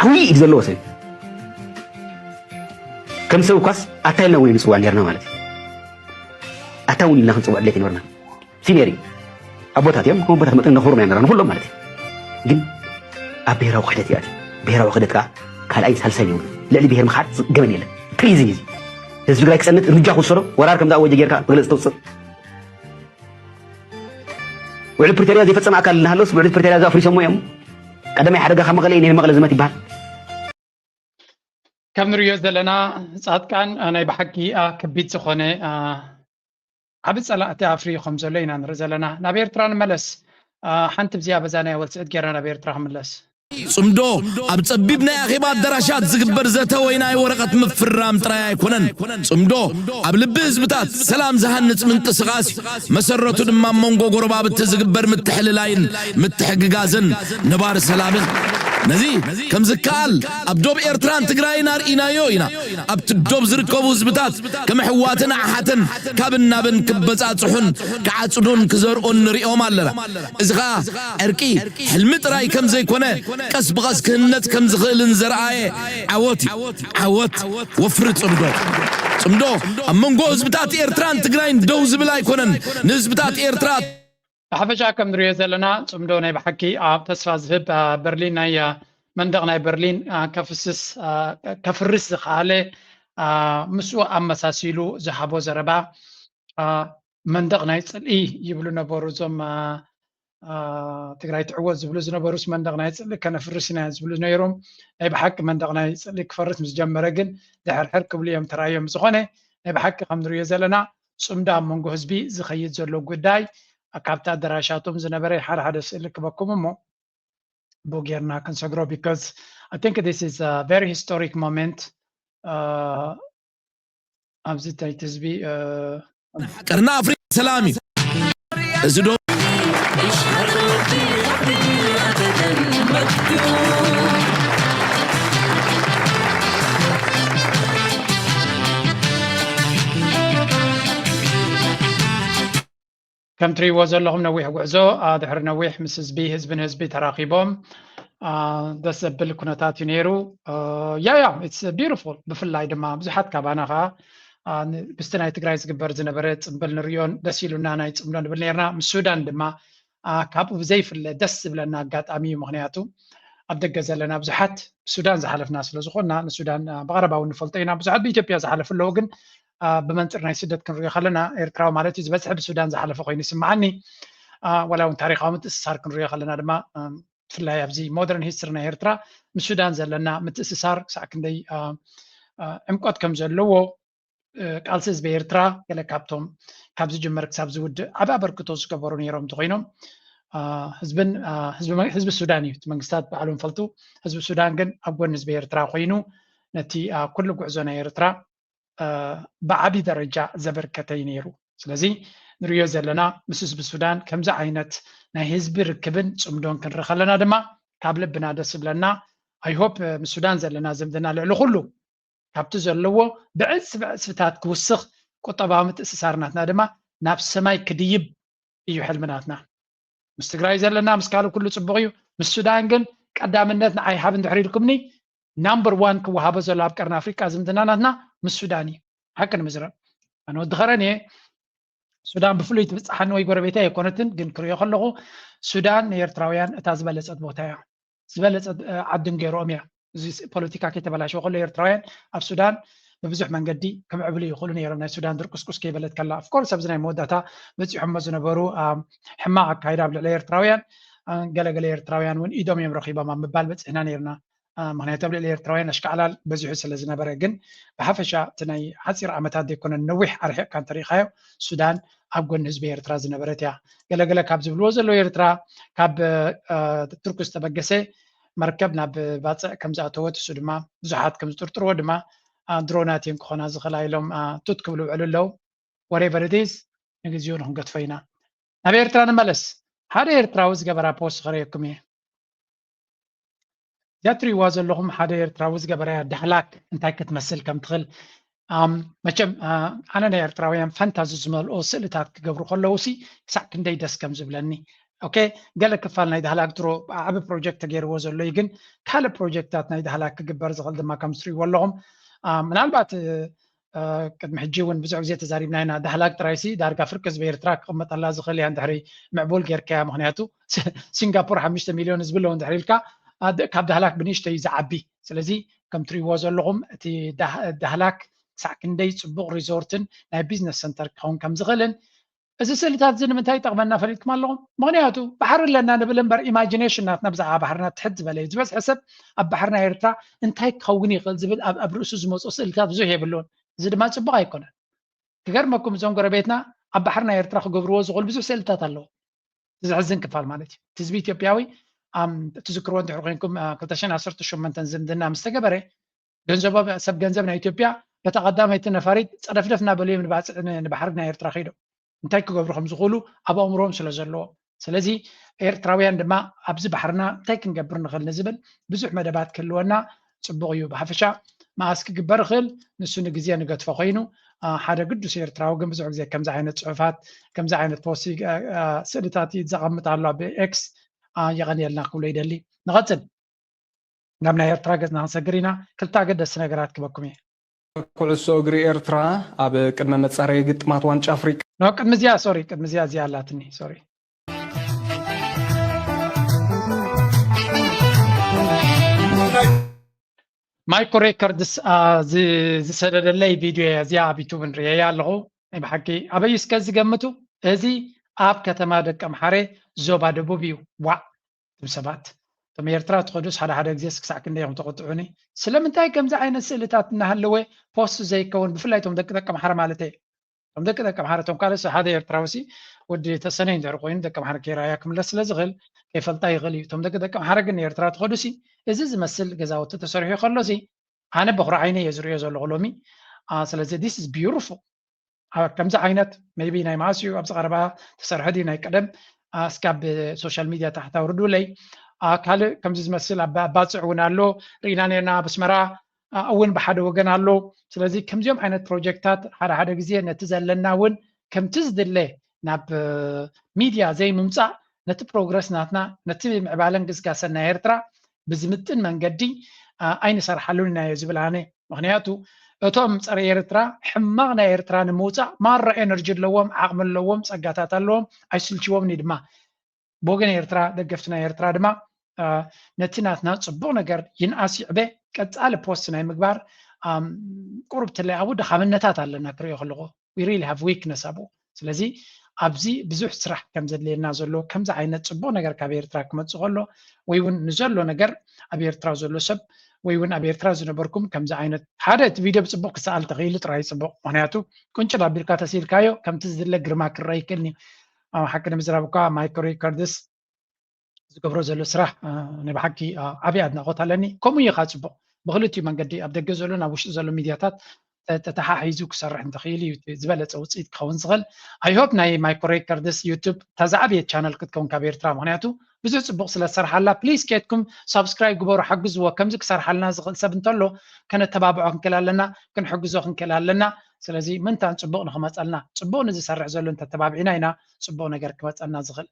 ዓብዪ ኢድ ዘለዎ ሰብ እዩ። ከም ሰብ እኳስ ኣታ ኢልና እውን ንፅዋዕ ነርና ማለት እዩ። ኣታ እውን ኢልና ክንፅዋዕ ድሌት ይነበርና። ሲኒየር እዩ። ኣቦታት እዮም። ከም ኣቦታት መጠን ነኽብሮም ኢና ነርና ንኩሎም ማለት እዩ። ግን ኣብ ብሄራዊ ክሕደት እዩ ኣትዩ። ብሄራዊ ክሕደት ከዓ ካልኣይ ሳልሳይ የብሉ። ልዕሊ ብሄር ምኽሓድ ገበን የለን። ፕሊዝ ግዜ ህዝቢ ትግራይ ክፀንት እርምጃ ክውሰዶ ወራር ከም ዝኣወጀ ጌርካ መግለፂ ተውፅእ። ውዕል ፕሪቶርያ ዘይፈፀመ ኣካል እናሃለውስ ውዕል ፕሪቶርያ እዚ ኣፍሪሶሞ እዮም። ቀዳማይ ሓደጋ ካብ መቐለ እዩ፣ ናይ መቐለ ዝመት ይበሃል። ከም ንሪኦ ዘለና ፃድቃን አ፣ ናይ ብሓቂ አ፣ ከቢድ ዝኾነ አ፣ ዓቢ ፀላእቲ ኣፍርዩ ከም ዘሎ ኢና ንርኢ ዘለና። ናብ ኤርትራ ንመለስ። አ፣ ሓንቲ ብዚኣ በዛ ናይ ወልስዕድ ጌርና ናብ ኤርትራ ክምለስ። ጽምዶ ኣብ ጸቢብ ናይ ኣኼባ ኣዳራሻት ዝግበር ዘተ ወይ ናይ ወረቐት ምፍርራም ጥራይ ኣይኮነን። ጽምዶ ኣብ ልቢ ህዝብታት ሰላም ዝሃንጽ ምንቅስቓስ እዩ። መሰረቱ ድማ ኣብ መንጎ ጎረባብቲ ዝግበር ምትሕልላይን ምትሕግጋዝን ነባሪ ሰላምን። ነዚ ከም ዝከኣል ኣብ ዶብ ኤርትራን ትግራይን ኣርኢናዮ ኢና። ኣብቲ ዶብ ዝርከቡ ህዝብታት ከም ኣሕዋትን ኣሓትን ካብን ናብን ክበጻጽሑን ክዓጽዱን ክዘርኡን ንሪኦም ኣለና። እዚ ኸኣ ዕርቂ ሕልሚ ጥራይ ከም ዘይኮነ ቀስ ብቐስ ክህነጽ ከም ዝኽእልን ዘርኣየ ዓወት እዩ። ዓወት ወፍሪ ጽምዶ። ጽምዶ ኣብ መንጎ ህዝብታት ኤርትራን ትግራይን ደው ዝብል ኣይኮነን። ንህዝብታት ኤርትራ ብሓፈሻ ከም ንሪኦ ዘለና ጽምዶ ናይ ብሓቂ ኣብ ተስፋ ዝህብ አ፣ በርሊን ናይ አ፣ መንደቕ ናይ በርሊን አ፣ ከፍስስ አ፣ ከፍርስ ዝኸኣለ አ፣ ምስኡ ኣመሳሲሉ ዝሃቦ ዘረባ አ፣ መንደቕ ናይ ጽልኢ ይብሉ ነበሩ እዞም አ፣ አ፣ ትግራይ ትዕወት ዝብሉ ዝነበሩስ መንደቕ ናይ ጽልኢ ከነፍርስ ኢና ዝብሉ ነይሮም። ናይ ብሓቂ መንደቕ ናይ ጽልኢ ክፈርስ ምስ ጀመረ ግን ድሕርሕር ክብሉ እዮም ተራእዮም። ዝኾነ ናይ ብሓቂ ከም ንሪኦ ዘለና ጽምዶ ኣብ መንጎ ህዝቢ ዝኸይድ ዘሎ ጉዳይ ካብቲ ኣደራሻቶም ዝነበረ ሓደ ሓደ ስእሊ ክበኩም እሞ ብኡ ጌርና ክንሰግሮ because I think this is a very historic moment uh, ኣብዚ ትሕቲ ህዝቢ uh, ቀርኒ ኣፍሪካ ሰላም እዩ። እዚ ዶ ከም ትሪእዎ ዘለኹም ነዊሕ ጉዕዞ ድሕሪ ነዊሕ ምስ ህዝቢ ህዝቢ ንህዝቢ ተራኺቦም ደስ ዘብል ኩነታት እዩ ነይሩ። ያ ያ it's beautiful። ብፍላይ ድማ ብዙሓት ካባና ከዓ ምስቲ ናይ ትግራይ ዝግበር ዝነበረ ፅምብል ንሪኦን ደስ ኢሉና ናይ ፅምዶ ንብል ነርና። ምስ ሱዳን ድማ ካብኡ ብዘይፍለ ደስ ዝብለና ኣጋጣሚ እዩ። ምክንያቱ ኣብ ደገ ዘለና ብዙሓት ሱዳን ዝሓለፍና ስለ ዝኾንና ንሱዳን ብቐረባ እውን ንፈልጦ ኢና። ብዙሓት ብኢትዮጵያ ዝሓለፉ ኣለዉ፣ ግን ብመንፅር ናይ ስደት ክንሪኦ ከለና ኤርትራዊ ማለት እዩ ዝበዝሐ ብሱዳን ዝሓለፈ ኮይኑ ይስምዓኒ። ዋላ እውን ታሪካዊ ምትእስሳር ክንሪኦ ከለና ድማ ብፍላይ ኣብዚ modern history ናይ ኤርትራ ምስ ሱዳን ዘለና ምትእስሳር ክሳዕ ክንደይ ዕምቆት ከም ዘለዎ ቃልሲ ህዝቢ ኤርትራ ገለ ካብቶም ካብ ዝጅመር ክሳብ ዝውድእ ዓቢ ኣበርክቶ ዝገበሩ ነይሮም እንተኮይኖም ህዝብን ህዝቢ ሱዳን እዩ እቲ መንግስታት ባዕሎም ፈልጡ። ህዝቢ ሱዳን ግን ኣብ ጎኒ ህዝቢ ኤርትራ ኮይኑ ነቲ ኩሉ ጉዕዞ ናይ ኤርትራ ብዓቢ ደረጃ ዘበርከተ እዩ ነይሩ። ስለዚ ንሪኦ ዘለና ምስ ህዝቢ ሱዳን ከምዚ ዓይነት ናይ ህዝቢ ርክብን ጽምዶን ክንርኢ ከለና ድማ ካብ ልብና ደስ ዝብለና። I hope ምስ ሱዳን ዘለና ዝምድና ልዕሊ ኩሉ ካብቲ ዘለዎ ብዕጽፊ ብዕጽፍታት ክውስኽ፣ ቁጠባዊ ምትእስሳር ናትና ድማ ናብ ሰማይ ክድይብ እዩ ሕልሚ ናትና። ምስ ትግራይ ዘለና ምስ ካልእ ኩሉ ጽቡቕ እዩ። ምስ ሱዳን ግን ቀዳምነት ንዓይ ሃብ እንድሕር ኢልኩምኒ number one ክወሃቦ ዘሎ ኣብ ቀርኒ ኣፍሪቃ ዝምድና ናትና ምስ ሱዳን እዩ። ሓቂ ንምዝረብ ኣነ ወዲ ኸረን እየ። ሱዳን ብፍሉይ ትብጽሓኒ ወይ ጎረቤተይ ኣይኮነትን፣ ግን ክሪኦ ከለኹ ሱዳን ንኤርትራውያን እታ ዝበለጸት ቦታ እያ። ዝበለጸት ዓድን ገይሮም እያ። እዚ ፖለቲካ ከይተበላሸወ ከሎ ኤርትራውያን ኣብ ሱዳን ብብዙሕ መንገዲ ክምዕብሉ ይኽእሉ ነይሮም። ናይ ሱዳን ድርቁስቁስ ከይበለት ከላ of course ኣብዚ ናይ መወዳእታ በጺሖሞ ዝነበሩ ሕማቕ ኣካይዳ ኣብ ልዕሊ ኤርትራውያን ገለገለ ኤርትራውያን እውን ኢዶም እዮም ረኺቦም ኣብ ምባል በጺሕና ነይርና። ምክንያቱ ኣብ ልዕሊ ኤርትራውያን ኣሽካዕላል በዚሑ ስለ ዝነበረ። ግን ብሓፈሻ እቲ ናይ ሓፂር ዓመታት ዘይኮነን ነዊሕ ኣርሒቕካ እንተሪኢኻዮ ሱዳን ኣብ ጎኒ ህዝቢ ኤርትራ ዝነበረት እያ። ገለገለ ካብ ዝብልዎ ዘለዉ ኤርትራ ካብ ቱርክ ዝተበገሰ መርከብ ናብ ባፅዕ ከም ዝኣተወት፣ እሱ ድማ ብዙሓት ከም ዝጥርጥርዎ ድማ ድሮናት እየን ክኾና ዝኽእላ ኢሎም ቱት ክብሉ ውዕሉ ኣለዉ። Whatever it is፣ ንግዚኡ ንክንገትፎ ኢና። ናብ ኤርትራ ንመለስ። ሓደ ኤርትራዊ ዝገበራ ፖስት ክርእየኩም እየ። እዚኣ ትሪእዋ ዘለኹም ሓደ ኤርትራዊ ዝገበረያ ዳህላክ እንታይ ክትመስል ከም ትኽእል፣ መቸም ኣነ ናይ ኤርትራውያን ፈንታዚ ዝመልኦ ስእልታት ክገብሩ ከለዉ ሲ ክሳዕ ክንደይ ደስ ከም ዝብለኒ። ኦኬ፣ ገለ ክፋል ናይ ዳህላክ ድሮ ዓቢ ፕሮጀክት ተገይርዎ ዘሎ እዩ፣ ግን ካልእ ፕሮጀክታት ናይ ዳህላክ ክግበር ዝኽእል ድማ ከም ትሪእዎ ኣለኹም። ምናልባት ቅድሚ ሕጂ እውን ብዙሕ ግዜ ተዛሪብና ኢና። ዳህላክ ጥራይሲ ዳርጋ ፍርቂ ህዝቢ ኤርትራ ክቕመጠላ ዝኽእል እያ እንድሕሪ ምዕቡል ጌርካያ። ምኽንያቱ ሲንጋፖር ሓሙሽተ ሚልዮን ህዝቢ ኣለዎ እንድሕሪ ኢልካ ካብ ዳህላክ ብንእሽተይ እዩ ዝዓቢ። ስለዚ ከም ትሪእዎ ዘለኹም እቲ ዳህላክ ክሳዕ ክንደይ ፅቡቕ ሪዞርትን ናይ ቢዝነስ ሰንተር ክኸውን ከም ዝኽእልን እዚ ስእልታት እዚ ንምንታይ ይጠቕመና ፈሊጥኩም ኣለኹም? ምኽንያቱ ባሕሪ ኣለና ንብል እምበር ኢማጂኔሽን ናትና ብዛዕባ ባሕርና ትሕት ዝበለ እዩ። ዝበዝሐ ሰብ ኣብ ባሕሪ ናይ ኤርትራ እንታይ ክኸውን ይኽእል ዝብል ኣብ ርእሱ ዝመፁ ስእልታት ብዙሕ የብሉን። እዚ ድማ ፅቡቕ ኣይኮነን። ክገርመኩም እዞም ጎረቤትና ኣብ ባሕሪ ናይ ኤርትራ ክገብርዎ ዝኽእሉ ብዙሕ ስእልታት ኣለዎ። እቲ ዘሕዝን ክፋል ማለት እዩ። እቲ ህዝቢ ኢትዮጵያዊ ትዝክርዎ እንድሕር ኮይንኩም ክልተ ሽሕን ዓሰርተ ሸሞንተን ዝምድና ምስ ተገበረ ገንዘቦም ሰብ ገንዘብ ናይ ኢትዮጵያ በታ ቀዳመይቲ ነፋሪት ፀደፍደፍ እናበሉ እዮም ንባፅዕ ንባሕሪ ናይ ኤርትራ ከይዶም እንታይ ክገብሩ ከም ዝኽእሉ ኣብ ኣእምሮም ስለ ዘለዎም። ስለዚ ኤርትራውያን ድማ ኣብዚ ባሕርና እንታይ ክንገብር ንኽእል ንዝብል ብዙሕ መደባት ክህልወና ፅቡቕ እዩ። ብሓፈሻ መኣስ ክግበር ይኽእል ንሱ ንግዜ ንገትፎ ኮይኑ ሓደ ግዱስ ኤርትራዊ ግን ብዙሕ ግዜ ከምዚ ዓይነት ፅሑፋት ከምዚ ዓይነት ፖስቲ ስእልታት ዘቐምጥ ኣሎ ኣብ ኤክስ። የቐንየልና ክብሎ ይደሊ። ንቐፅል። ናብ ናይ ኤርትራ ገጽና ክንሰግር ኢና። ክልተ ኣገደስቲ ነገራት ክበኩም እየ። ኩዕሶ እግሪ ኤርትራ ኣብ ቅድመ መጻረዪ ግጥማት ዋንጫ ኣፍሪቃ። ኖ ቅድሚ እዚኣ ሶሪ፣ ቅድሚ እዚኣ እዚኣ ኣላትኒ ሶሪ። ማይኮ ሬከርድስ ዝሰደደለይ ቪድዮ እያ እዚኣ ኣብ ዩቱብ ንርእየያ ኣለኹ። ናይ ብሓቂ ኣበይ እስከ ዝገምቱ እዚ ኣብ ከተማ ደቀምሓረ ዞባ ደቡብ እዩ። ዋዕ እቶም ሰባት እቶም ኤርትራ ትኸዱስ ሓደ ሓደ ግዜስ ክሳዕ ክንደይ ኢኹም ተቆጥዑኒ? ስለምንታይ ከምዚ ዓይነት ስእልታት እናሃለወ ፖስት ዘይከውን ብፍላይ እቶም ደቂ ደቀምሓረ ማለት እየ። እቶም ደቂ ደቀምሓረ እቶም ካልእ ሓደ ኤርትራዊ ሲ ወዲ ተሰነይ እንድሕር ኮይኑ ደቀምሓረ ከይረኣያ ክምለስ ስለ ዝኽእል ከይፈልጣ ይኽእል እዩ። እቶም ደቂ ደቀምሓረ ግን ንኤርትራ ትኸዱ ሲ እዚ ዝመስል ገዛውቲ ተሰሪሑ ከሎ ሲ ኣነ በኹሪ ዓይነ እየ ዝርእዮ ዘለኹ ሎሚ። ስለዚ this is beautiful። ከምዚ ዓይነት maybe ናይ መኣስ እዩ ኣብዚ ቀረባ ተሰርሐ ድዩ ናይ ቀደም እስኪ ኣብ ሶሻል ሚድያ ታሕቲ ኣውርዱለይ። ካልእ ከምዚ ዝመስል ኣብ ባፅዕ እውን ኣሎ ርኢና ነርና ኣብ ኣስመራ እውን ብሓደ ወገን ኣሎ። ስለዚ ከምዚኦም ዓይነት ፕሮጀክታት ሓደ ሓደ ግዜ ነቲ ዘለና እውን ከምቲ ዝድለ ናብ ሚድያ ዘይምምፃእ ነቲ ፕሮግረስ ናትና ነቲ ምዕባለን ግስጋሰን ናይ ኤርትራ ብዝምጥን መንገዲ ኣይንሰርሓሉን ኢና እየ ዝብል ኣነ። ምክንያቱ እቶም ፀረ ኤርትራ ሕማቕ ናይ ኤርትራ ንምውፃእ ማራ ኤነርጂ ኣለዎም፣ ዓቕሚ ኣለዎም፣ ፀጋታት ኣለዎም፣ ኣይስልችዎም ድማ። ብወገን ኤርትራ ደገፍቲ ናይ ኤርትራ ድማ ነቲ ናትና ፅቡቕ ነገር ይንኣስ ይዕበ ቀፃሊ ፖስት ናይ ምግባር ቁሩብ ትለይ ኣብኡ ድኻምነታት ኣለና ክሪኦ ከለኹ we really have weakness ኣብኡ። ስለዚ ኣብዚ ብዙሕ ስራሕ ከም ዘድልየና ዘሎ ከምዚ ዓይነት ፅቡቕ ነገር ካብ ኤርትራ ክመፅእ ከሎ ወይ እውን ንዘሎ ነገር ኣብ ኤርትራ ዘሎ ሰብ ወይ እውን ኣብ ኤርትራ ዝነበርኩም ከምዚ ዓይነት ሓደ እቲ ቪድዮ ብፅቡቕ ክሰኣል ተኽኢሉ ጥራይ ፅቡቕ። ምክንያቱ ቁንጭል ኣቢልካ ተሲልካዮ ከምቲ ዝድለ ግርማ ክረአ ይክእልኒ። ሓቂ ንምዝራብ እኳ ማይክሮ ሪከርድስ ዝገብሮ ዘሎ ስራሕ ናይ ብሓቂ ዓብዪ ኣድናቆት ኣለኒ። ከምኡ እዩ ከዓ ፅቡቕ ብክልቲኡ መንገዲ ኣብ ደገ ዘሎ ናብ ውሽጢ ዘሎ ሚድያታት ተተሓሒዙ ክሰርሕ እንተኽእል እዩ ዝበለፀ ውፅኢት ክኸውን ዝኽእል። I hope ናይ ማይክሮ ሪከርድስ ዩቱብ እታ ዝዓበየት ቻነል ክትከውን ካብ ኤርትራ ምክንያቱ ብዙሕ ፅቡቕ ስለ ዝሰርሓላ please ኬድኩም ሳብስክራይብ ግበሩ ሓግዝዎ። ከምዚ ክሰርሓልና ዝኽእል ሰብ እንተሎ ከነተባብዖ ክንክእል ኣለና፣ ክንሕግዞ ክንክእል ኣለና። ስለዚ ምንታን ፅቡቕ ንክመፀልና ፅቡቕ ንዝሰርሕ ዘሎ እንተተባቢዕና ኢና ፅቡቕ ነገር ክመፀልና ዝኽእል።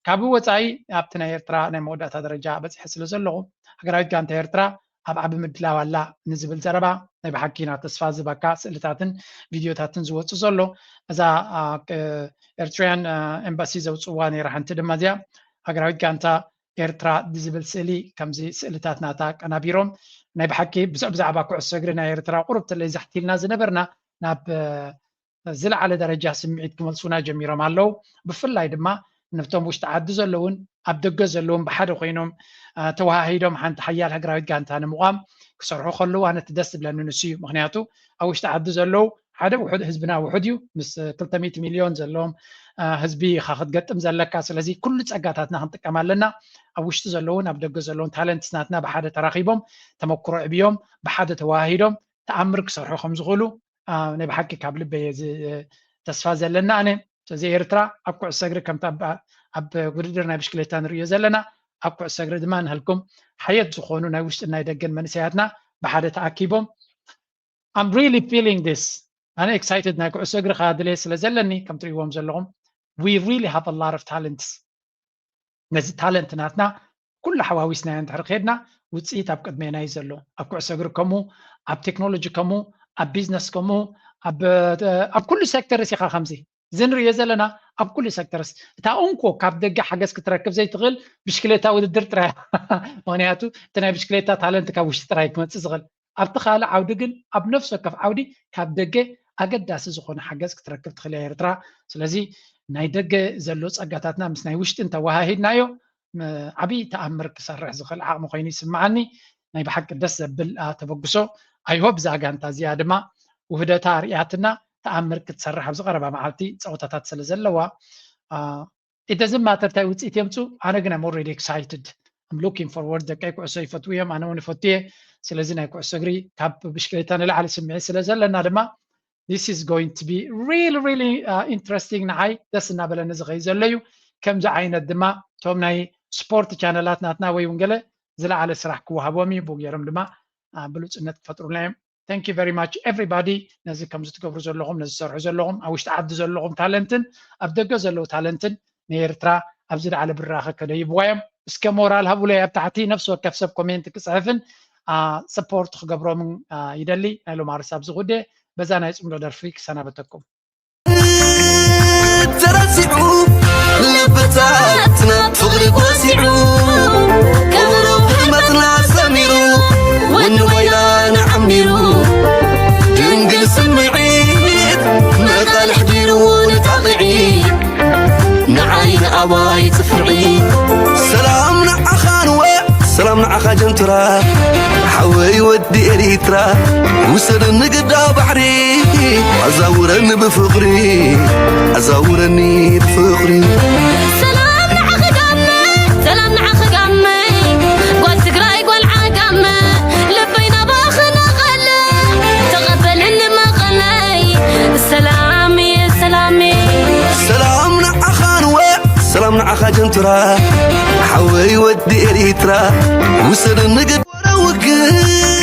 ካብ ወፃኢ ኣብቲ ናይ ኤርትራ ናይ መወዳእታ ደረጃ በፂሐ ስለ ዘለኹ ሃገራዊት ጋንታ ኤርትራ ኣብ ዓቢ ምድላው ኣላ ንዝብል ዘረባ ናይ ብሓቂ ኢና ተስፋ ዝበካ ስእልታትን ቪድዮታትን ዝወፁ ዘሎ እዛ ኤርትራያን ኤምባሲ ዘውፅዋ ነይራ ሓንቲ ድማ እዚኣ ሃገራዊት ጋንታ ኤርትራ ዝብል ስእሊ ከምዚ ስእልታት ናታ ቀናቢሮም ናይ ብሓቂ ብዛዕባ ኩዕሶ እግሪ ናይ ኤርትራ ቁሩብ ተለይ ዛሕቲልና ዝነበርና ናብ ዝለዓለ ደረጃ ስምዒት ክመልሱና ጀሚሮም ኣለዉ። ብፍላይ ድማ ነብቶም ውሽጢ ዓዲ ዘለውን ኣብ ደገ ዘለውን ብሓደ ኮይኖም ተወሃሂዶም ሓንቲ ሓያል ሃገራዊት ጋንታ ንምቋም ክሰርሑ ከለዉ ኣነ እቲ ደስ ዝብለኒ ንሱ እዩ። ምክንያቱ ኣብ ውሽጢ ዓዲ ዘለዉ ሓደ ውሑድ ህዝብና ውሑድ እዩ ምስ ክልተ ሚእቲ ሚልዮን ዘለዎም ህዝቢ ኢኻ ክትገጥም ዘለካ። ስለዚ ኩሉ ጸጋታትና ክንጥቀም ኣለና። ኣብ ውሽጢ ዘለውን ኣብ ደገ ዘለውን ታለንትስ ናትና ብሓደ ተራኺቦም ተመክሮ ዕብዮም ብሓደ ተዋሂዶም ተኣምር ክሰርሑ ከም ዝኽእሉ ናይ ብሓቂ ካብ ልበየ ተስፋ ዘለና ኣነ። ስለዚ ኤርትራ ኣብ ኩዕሶ እግሪ ከምቲ ኣብ ውድድር ናይ ብሽክሌታ ንርእዮ ዘለና ኣብ ኩዕሶ እግሪ ድማ ንህልኩም ሓየት ዝኾኑ ናይ ውሽጥን ናይ ደገን መንእሰያትና ብሓደ ተኣኪቦም I'm really feeling this ኣነ excited ናይ ኩዕሶ እግሪ ከኣ ድሌት ስለ ዘለኒ ከም ትርእይዎም ዘለኹም we really have a lot of talents ነዚ ታለንት ናትና ኩሉ ሓዋዊስናዮ እንድሕር ከድና ውፅኢት ኣብ ቅድሜና እዩ ዘሎ ኣብ ኩዕሶ እግሪ ከምኡ ኣብ ቴክኖሎጂ ከምኡ ኣብ ቢዝነስ ከምኡ ኣብ ኩሉ ሴክተርስ ኢኻ ከምዚ እዚ ንሪኦ ዘለና ኣብ ኩሉ ሴክተርስ እታ እንኮ ካብ ደገ ሓገዝ ክትረክብ ዘይትኽእል ብሽክሌታ ውድድር ጥራይ ምክንያቱ እቲ ናይ ብሽክሌታ ታለንት ካብ ውሽጢ ጥራይ ክመፅእ ዝኽእል ኣብቲ ካልእ ዓውዲ ግን ኣብ ነፍሲ ወከፍ ዓውዲ ካብ ደገ ኣገዳሲ ዝኾነ ሓገዝ ክትረክብ ትኽእል እያ ኤርትራ ስለዚ ናይ ደገ ዘሎ ፀጋታትና ምስ ናይ ውሽጢ እንተወሃሂድናዮ ዓብዪ ተኣምር ክሰርሕ ዝኽእል ዓቕሚ ኮይኑ ይስምዓኒ ናይ ብሓቂ ደስ ዘብል ተበግሶ ኣይሆብ እዛ ጋንታ እዚኣ ድማ ውህደታ ኣርእያትና ተኣምር ክትሰርሕ ኣብ ዝቐረባ መዓልቲ ፀወታታት ስለ ዘለዋ it doesn't matter እንታይ ውፅኢት የምፁ ኣነ ግን I'm already excited I'm looking forward ደቀይ ኩዕሶ ይፈትዉ እዮም ኣነ እውን ይፈቱ እየ ስለዚ ናይ ኩዕሶ እግሪ ካብ ብሽክሌታ ንላዕሊ ስምዒት ስለ ዘለና ድማ this is going to be really really uh, interesting ንዓይ ደስ እናበለኒ ዝኸይ ዘሎ እዩ ከምዚ ዓይነት ድማ እቶም ናይ ስፖርት ቻነላት ናትና ወይ እውን ገለ ዝለዓለ ስራሕ ክወሃቦም እዩ ብኡ ገይሮም ድማ ብሉፅነት ክፈጥሩልና እዮም thank you very much everybody ነዚ ከምዚ ትገብሩ ዘለኹም ነዚ ዝሰርሑ ዘለኹም ኣብ ውሽጢ ዓዲ ዘለኹም ታለንትን ኣብ ደገ ዘለዉ ታለንትን ንኤርትራ ኣብዚ ላዕለ ብራኸ ከደይብዋ እዮም እስከ ሞራል ሃቡለይ ኣብ ታሕቲ ነፍሲ ወከፍ ሰብ ኮሜንት ክፅሕፍን ሰፖርት ክገብሮምን ይደሊ ናይ ሎማርስ ኣብዚ ጉዴ በዛ ናይ ፅምዶ ደርፊ ክሰናበተኩም ተረሲዑ ልብታትና ፍቕሪ ጎሲዑ ቀብሩ ህልመትና ሰሚሩ ወኒ ዋይላና ዓሚሩ ድንግል ስምዒት መቓልሕ ዲርዎ ንጣቕዒ ንዓይ ንኣባይ ጽፍዒ ሰላም ንዓኻ ንወ ሰላም ንዓኻ ጀንትራ ሓወይ ወዲ ኤሪትራ ውሰደኒ ግዳ ባሕሪ ኣዛውረኒ ብፍቕሪ ኣዛውረኒ ብፍቕሪ ሰላም ንዓኺ ጋመ ሰላም ንዓኺ ጋመ ጓል ትግራይ ጓል ዓጋመ ልበይ ናባኺ ነቐለ ተቐበልኒ መቐለይ ሰላም ሰላም ሰላም ንዓኻ ንወ ሰላም ንዓኻ ጀንትራ ሓወይ ወዲ ኤሪትራ ውሰደኒ ግዳ ውግእ